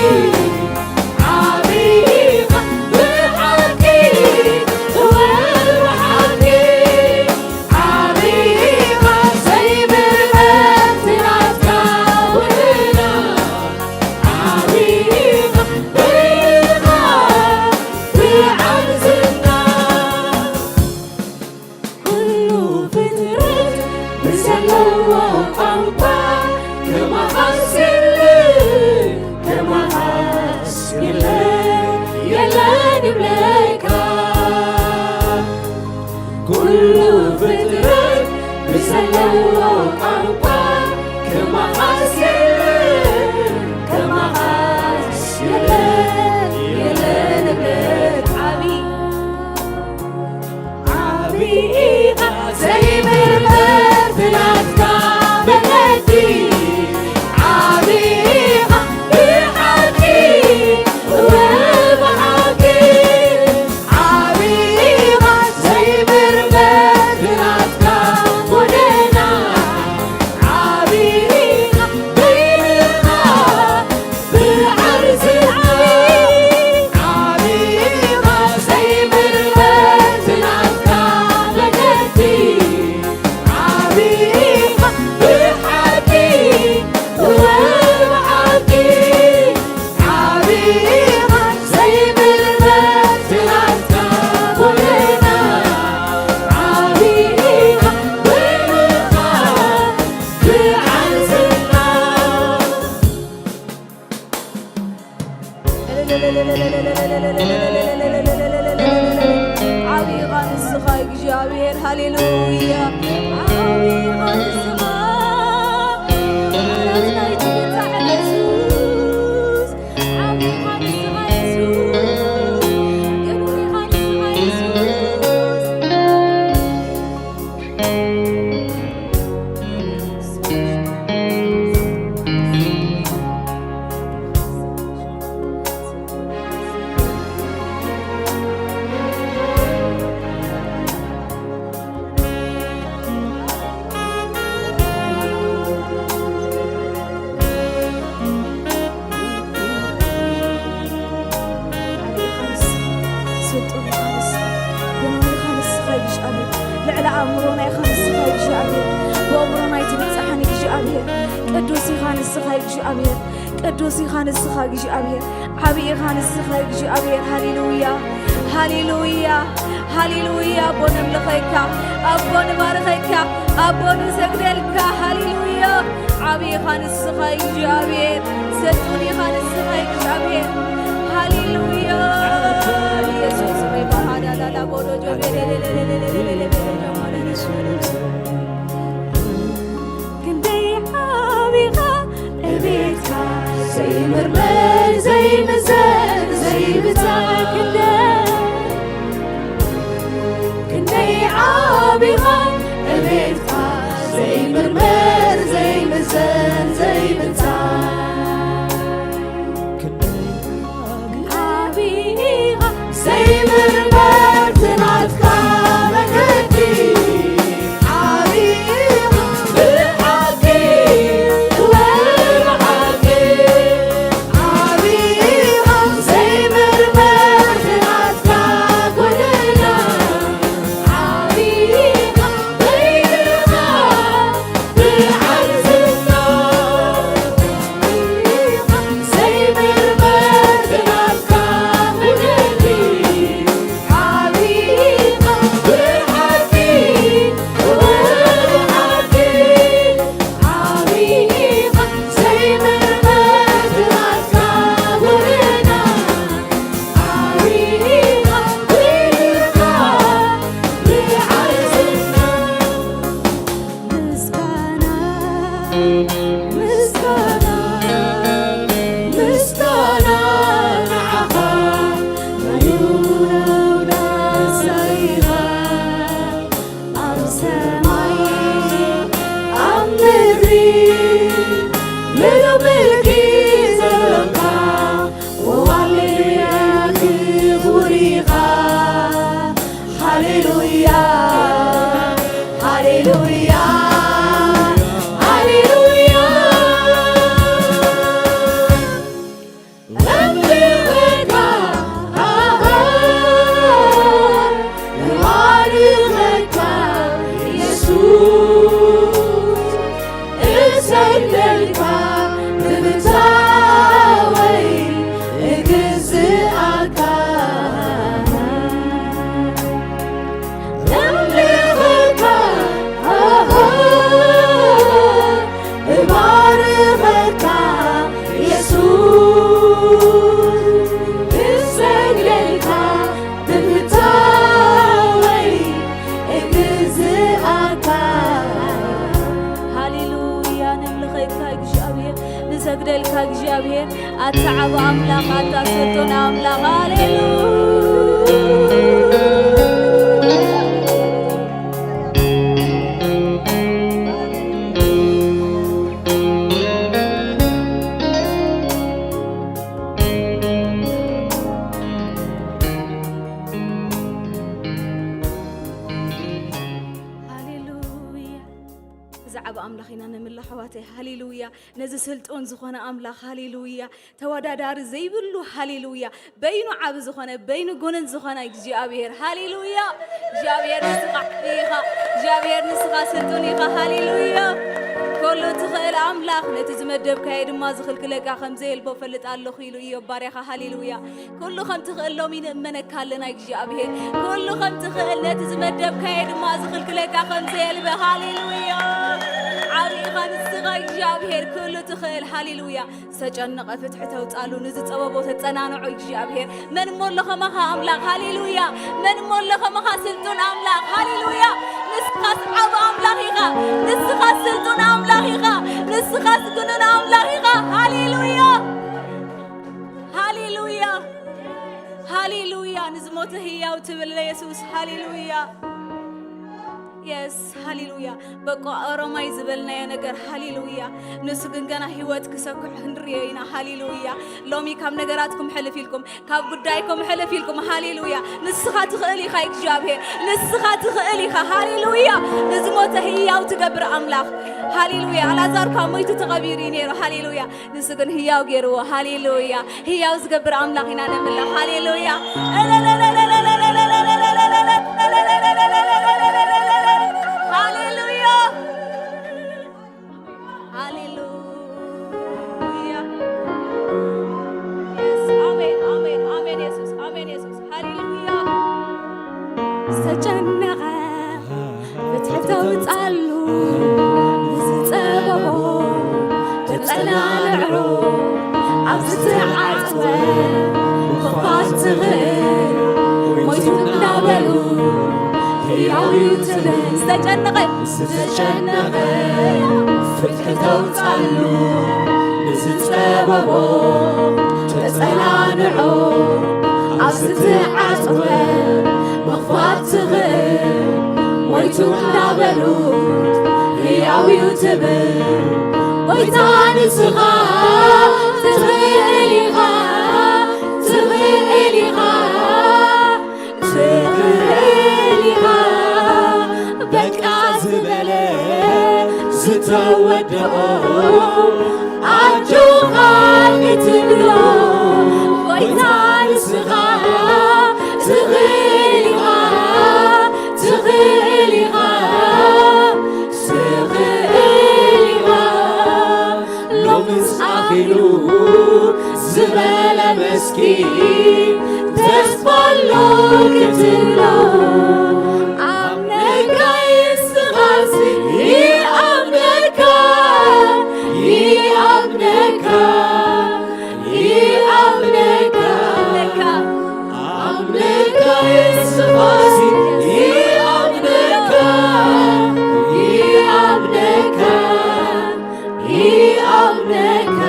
ኣለዎ ቋንቋ ከማኻስ የለን፣ ከማኻስ የለን፣ የለን እብለካ። ዓቢ ዓቢ ኢኻ ዘይምርመር ናትካ መገዲ፣ ዓቢ ኢኻ ብሓቂ፣ እወ ብሓቂ። ዓቢ ኢኻ ዘይምርመር ናትካ ጎደና፣ ዓቢ ኢኻ በይንኻ ብዓርዚ ዓቢ ኢኻ ዘይምርመር ናትካ መገዲ፣ ዓቢ ኢኻ ብሓቂ፣ እወ ብሓቂ። ዓብኻ ንስኻ እግዚኣብሔር። ሃሌሉያ። ዓብኻ ንስኻ ናትና ይትብጻሕ የሱስ። ዓብኻ ንስኻ የሱስ። ክቡር ኢኻ ንስኻ የሱስ። ስልጡን ኢኻ ንስኻ፣ ብርሃን ኢኻ ንስኻ እግዚኣብሔር፣ ልዕሊ ኣእምሮና ኢኻ ንስኻ እግዚኣብሔር፣ ብኣእምሮና ኣይትብጻሕን እግዚኣብሔር፣ ቅዱስ ኢኻ ንስኻ እግዚኣብሔር፣ ቅዱስ ኢኻ ንስኻ እግዚኣብሔር፣ ዓቢ ኢኻ ንስኻ እግዚኣብሔር። ሃሌሉያ፣ ሃሌሉያ፣ ሃሌሉያ። ኣቦ ነምልኸካ፣ ኣቦ ንባርኸካ፣ ኣቦ ንሰግደልካ። ሃሌሉያ። ዓቢ ኢኻ ንስኻ እግዚኣብሔር፣ ስልጡን ኢኻ ንስኻ እግዚኣብሔር። ሃሌሉያ። ኢየሱስ ወይ ባሃዳዳዳ ቦዶ ጆቤ ክንደይ ዓቢኻ እቤትካ ዘይምርመር ዘይምዘን ዘይብጻሕ ክንደይ ክንደይ ዓቢኻ እቤትካ ዘይምርመር ዘይምዘን ዘይብጻሕ ዓቢኻ ዘይምርመር ናትካ መገዲ ዓቢኻ ብሓቂ ወብሓቂ ዓቢኻ ዘይምርመር ናትካ ጎደና ዓቢኻ በይንኻ ብዓርዝና ዘይምርመር ናትካ መገዲ ኣምላኽ። ሃሌሉያ። ሃሌሉያ። ብዛዕባ ኣምላኽ ኢና ነምልኽ ኣሕዋተይ። ሃሌሉያ። ነዚ ስልጡን ዝኾነ ኣምላኽ፣ ሃሌሉያ። ተወዳዳሪ ዘይብሉ፣ ሃሌሉያ። በይኑ ዓቢ ዝኾነ፣ በይኑ ጎነን ዝኾነ እግዚኣብሔር፣ ሃሌሉያ። እግዚኣብሔር ንስኻ ዓቢ ኢኻ፣ እግዚኣብሔር ንስኻ ስልጡን ኢኻ፣ ሃሌሉያ። ኩሉ ትኽእል ኣምላኽ፣ ነቲ ዝመደብካዮ ድማ ዝኽልክለካ ከም ዘየልቦ ፈልጥ ኣለኹ ኢሉ እዩ ባርያኻ፣ ሃሌሉያ። ኩሉ ከም ትኽእል ሎሚ ንእመነካ ኣለና እግዚኣብሔር። ኩሉ ከም ትኽእል ነቲ ዝመደብካዮ ድማ ዝኽልክለካ ከም ዘየልበ። ሃሌሉያ። ዓብይኻ ንስኻ እግዚኣብሔር ኩሉ ትኽእል። ሃሌሉያ። ዝተጨነቐ ፍትሒ ተውጻሉ፣ ንዝጸበቦ ተጸናንዖ እግዚኣብሔር። መን እሞ ኣሎ ከማኻ ኣምላኽ? ሃሌሉያ። መን እሞ ኣሎ ከማኻ ስልጡን ኣምላኽ? ሃሌሉያ። ንስኻስ ዓቢ ኣምላኽ ኢኻ። ንስኻስ ስልጡን ኣምላኽ ኢኻ። ንስኻስ ግኑን ኣምላኽ ኢኻ። ሃሌሉያ። ሃሌሉያ። ሃሌሉያ። ንዝሞተ ህያው ትብል የሱስ። ሃሌሉያ። የስ። ሃሌሉያ። በቃ ኦሮማይ ዝበልናዮ ነገር፣ ሃሌሉያ። ንሱ ግን ገና ህይወት ክሰኩሕ ክንርእዮ ኢና። ሃሌሉያ። ሎሚ ካብ ነገራትኩም ሕልፍ ኢልኩም፣ ካብ ጉዳይኩም ሕልፍ ኢልኩም፣ ሃሌሉያ። ንስኻ ትኽእል ኢኻ እግዚኣብሔር፣ ንስኻ ትኽእል ኢኻ። ሃሌሉያ። ንዝሞተ ህያው ትገብር ኣምላኽ። ሃሌሉያ። ኣልዓዛር ካብ ሞይቱ ተቐቢሩ እዩ ነይሩ። ሃሌሉያ። ንሱ ግን ህያው ገይርዎ። ሃሌሉያ። ህያው ዝገብር ኣምላኽ ኢና ነምልኽ። ሃሌሉያ። ሃሌሉያ። ሃሌሉያ። የስ። ኣሜን፣ ኣሜን፣ ኣሜን፣ የሱስ፣ ኣሜን፣ የሱስ። ሃሌሉያ። ዝተጨነቐ ፍትሒ ተውጻሉ፣ ንዝጸበቦ ተጸናንዖ፣ ኣብ ዝተዓጽወ ምኽፋት ትኽእል፣ ሞይቱ እናበሉ ህያው እዩ ትብል። ዝተጨነቐ ዝተጨነቐ ፍትሒ ተውጻሉ፣ ንዝጸበቦ ተጸናንዖ፣ ኣብ ዝተዓጽወ ምኽፋት ትኽእል፣ ሞይቱ እናበሉ ህያው እዩ ትብል። ጎይታ ንስኻ ትኽእል ኢኻ፣ ትኽእል ኢኻ፣ ትኽእል ኢኻ። በቃ ዝበለ ዝተወደኦ ኣጆኻ ክትብሎ ጎይታ ንስኻ ትኽእል ኢኻ፣ ትኽእል ኢኻ፣ ትኽእል ኢኻ። ሎምስ ኣኺሉ ዝበለ መስኪን ተስፋ ኣሎ ክትብሎ ኣምነካ ንስኻሲ ይኣምነካ፣ ይኣምነካ፣ ይኣምነካ፣ ኣምነካ ንስኻሲ ይኣምነካ፣ ይኣምነካ፣ ይኣምነካ።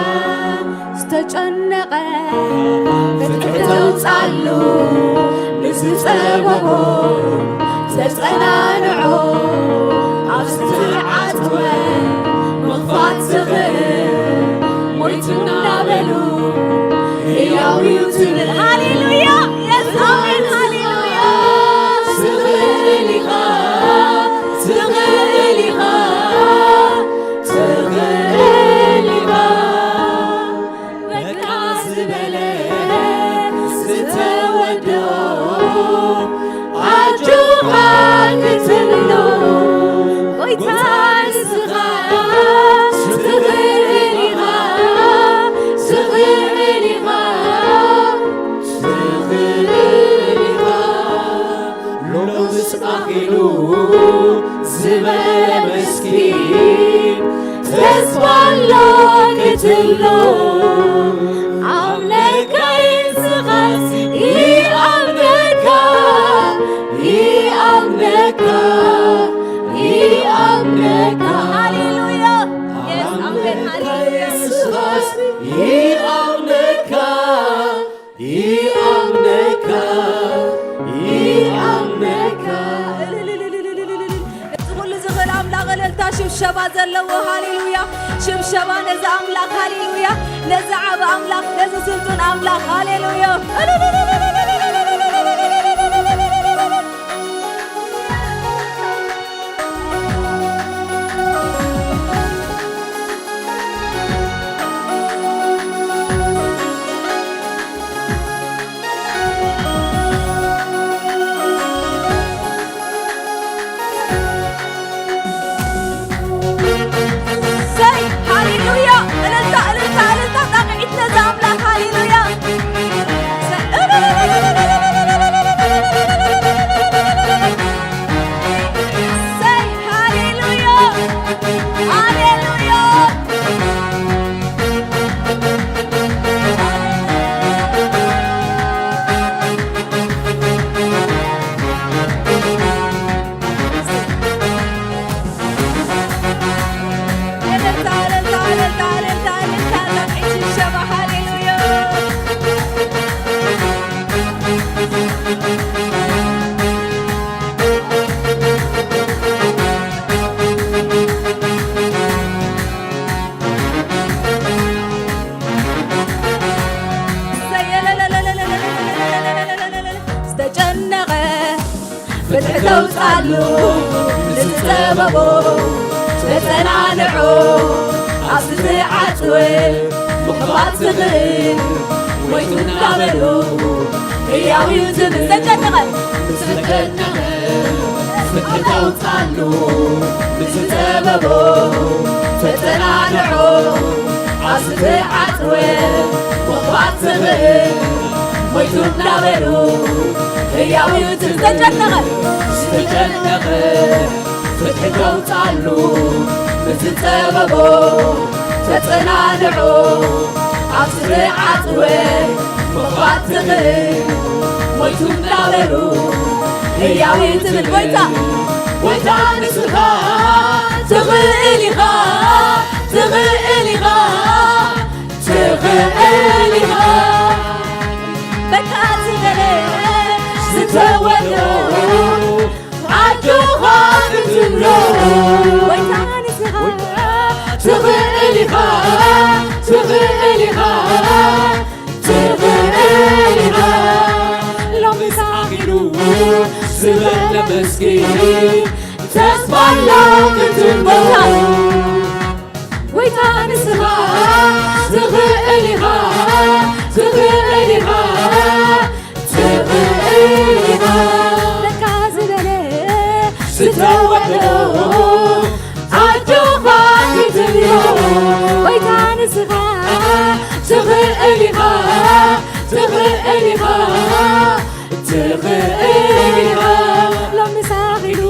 ዝተጨነቐ ፍትሒ ተውጻሉ፣ ንዝጸበቦ ተጸናንዖ፣ ኣብ ዝተዓጽወ ምኽፋት ዝኽእል፣ ሞይቱ እናበሉ ህያው እዩ ትብል። ሃሌሉያ! የስ፣ ኣሜን፣ ሃሌሉያ! ትኽእል ኢኻ፣ ትኽእል ኢኻ፣ ትኽእል ኢኻ። በቃ ዝበለ ዝተወደኦ ኣጆኻ ክትብሎ ጎይታ ንስኻ ትኽእል ኢኻ፣ ትኽእል ኢኻ፣ ትኽእል ኢኻ። ሎምስ ኣኺሉ ዝበለ መስኪን ተስፋ ኣሎ ክትብሎ ኣምነካ ንስኻስ ይኣምነካ፣ ይኣምነካ፣ ይኣምነካ። ሃሌሉያ። የስ፣ ኣሜን። ሃሌሉያ። ንስኻስ ይኣምነካ፣ ይኣ ሽብሸባ ዘለዎ፣ ሃሌሉያ። ሽብሸባ ነዚ ኣምላኽ፣ ሃሌሉያ። ነዚ ዓቢ ኣምላኽ፣ ነዚ ስልጡን ኣምላኽ፣ ሃሌሉያ። ሰይ፣ ሃሌሉያ! እልልታ፣ እልልታ፣ እልልታ፣ ጣቕዒት ነዛ ኣምላኽ፣ ሃሌሉያ! ሰይ፣ ሰይ፣ ሃሌሉያ! ሃሌሉያ! ዝተጨነቐ ፍትሒ ተውፅኣሉ፣ ንዝፀበቦ ተፀናንዖ፣ ኣብዚ ዝዓፅወ ምኽባር ዝኽእል ሞይቱ እንዳበሉ ህያው እዩ ዝብል። ዝተጨነቐ ዝተጨነቐ ፍትሒ ተውፅኣሉ፣ ንዝፀበቦ ተፀናንዖ፣ ኣብዚ ዝዓፅወ ምኽባር ዝኽእል ሞይቱ እንዳበሉ ህያው እዩ ዝብል። ዝተጨነቐ ዝተጨነቐ ፍትሒ ተውፅኣሉ፣ ንዝፀበቦ ተፀናንዖ፣ ኣብዚ ዝዓፅወ ምኽባር ዝኽእል ሞይቱ እንዳበሉ ህያው እዩ ዝብል። ጎይታ፣ ጎይታ ንስኻ ትኽእል ኢኻ፣ ትኽእል ኢኻ፣ ትኽእል ኢኻ። በቃ ዝበለ ዝተወልኦ ኣጆኻ ክትብሎ። ጎይታ ንስኻ ትኽእል ኢኻ፣ ትኽእል ኢኻ፣ ትኽእል ኢኻ። ሎሚ ሳኺሉ ዝበለ መስኪን ተስፋ ኣሎ ክትብሎ። ጎይታ ንስኻ ትኽእል ኢኻ፣ ትኽእል ኢኻ፣ ትኽእል ኢኻ። በቃ ዝበለ ዝተወልኦ ኣጆኻ ክትብሎ። ጎይታ ንስኻ ትኽእል ኢኻ፣ ትኽእል ኢኻ፣ ትኽእል ኢኻ። ሎሚ ሳኺሉ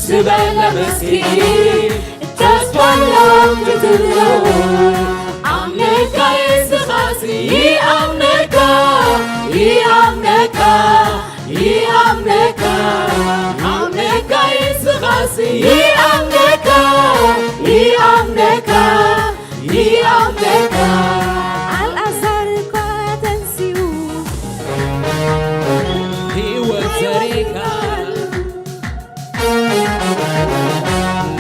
ዝበለ መስኪን ተስፋ ኣሎ ክትብሎ። ኣምነካ ንስኻሲ ይኣምነካ፣ ይኣምነካ፣ ይኣምነካ። ኣምነካ ንስኻሲ ይኣምነካ፣ ይኣምነካ፣ ይኣምነካ። ኣልኣዛር እኳ ተንሲኡ ህይወት ዘሪእካ፣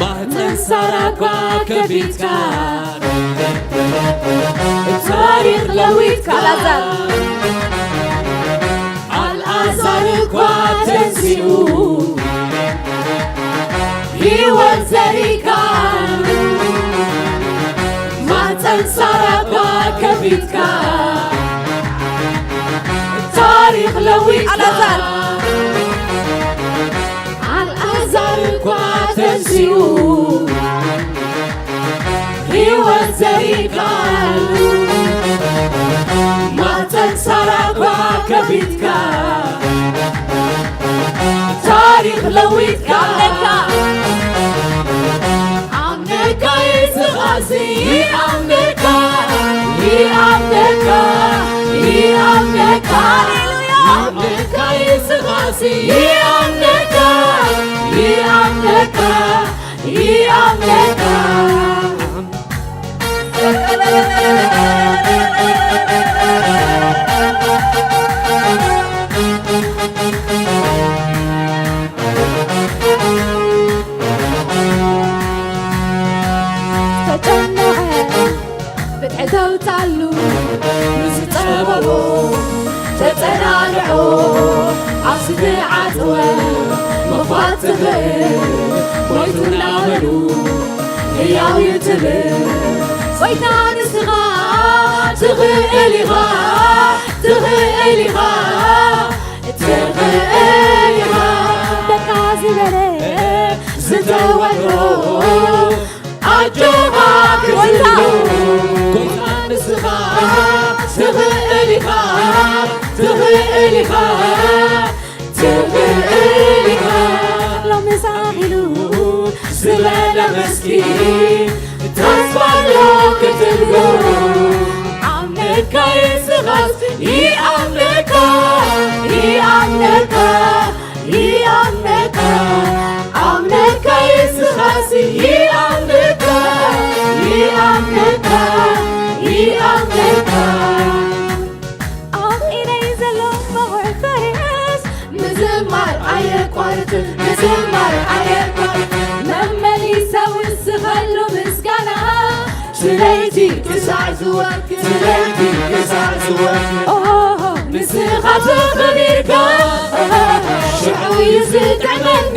ማህፀን ሳራ እኳ ከፊትካ፣ ታሪኽ ለዊጥካ። ኣልኣዛር፣ ኣልኣዛር እኳ ተንሲኡ፣ ህይወት ዘሪእካ፣ ማህፀን ሳራ እኳ ከፊትካ፣ ታሪኽ ለዊጥካ። ኣልኣዛር፣ ኣልኣዛር እኳ ተንሲኡ፣ ህይወት ዘሪእካሉ፣ ማህፀን ሳራ እኳ ከፊትካ፣ ታሪኽ ለዊጥካ። ኣምነካ ንስኻሲ ይኣምነካ፣ ይኣምነካ፣ ይኣምነካ። ሃሌሉያ። ኣምነካ ንስኻሲ ይኣምነካ፣ ይኣምነካ፣ ይኣምነካ። ኣብ ዝተዓጽወ መኽፈቲ ትኽእል፣ ሞይቱ እናበሉ ህያው እዩ ትብል። ጎይታ ንስኻ ትኽእል ኢኻ፣ ትኽእል ኢኻ፣ ትኽእል ኢኻ። በቃ ዝበለ ዝተወልዶ ኣጆኻ ክትብሎ። ጎይታ ንስኻ ትኽእል ኢኻ፣ ትኽእል ኢኻ፣ ትኽእል ኢኻ። ሎሚ ሳኺሉ ዝበለ መስኪን ተስፋ ኣሎ ክትብሎ። ኣምነካ ንስኻስ ይኣምነካ፣ ይኣምነካ፣ ይኣምነካ። ኣምነካ ንስኻስ ይኣምነካ፣ ይኣምነካ፣ ይኣምነካ። ኣብ ኢደይ ዘሎ መኾርኮርስ ምዝማር ኣየቋርጽን፣ ምዝማር ኣየቋርጽን። መመሊሰ ውስኸሉ ምስጋና፣ ስለይቲ ክሳዕ ዝወርድ፣ ስለይቲ ክሳዕ ዝወርድ። ኦሆ፣ ንስኻ ተኸቢርካ፣ ሽዑ እዩ ዝጥዕመኒ።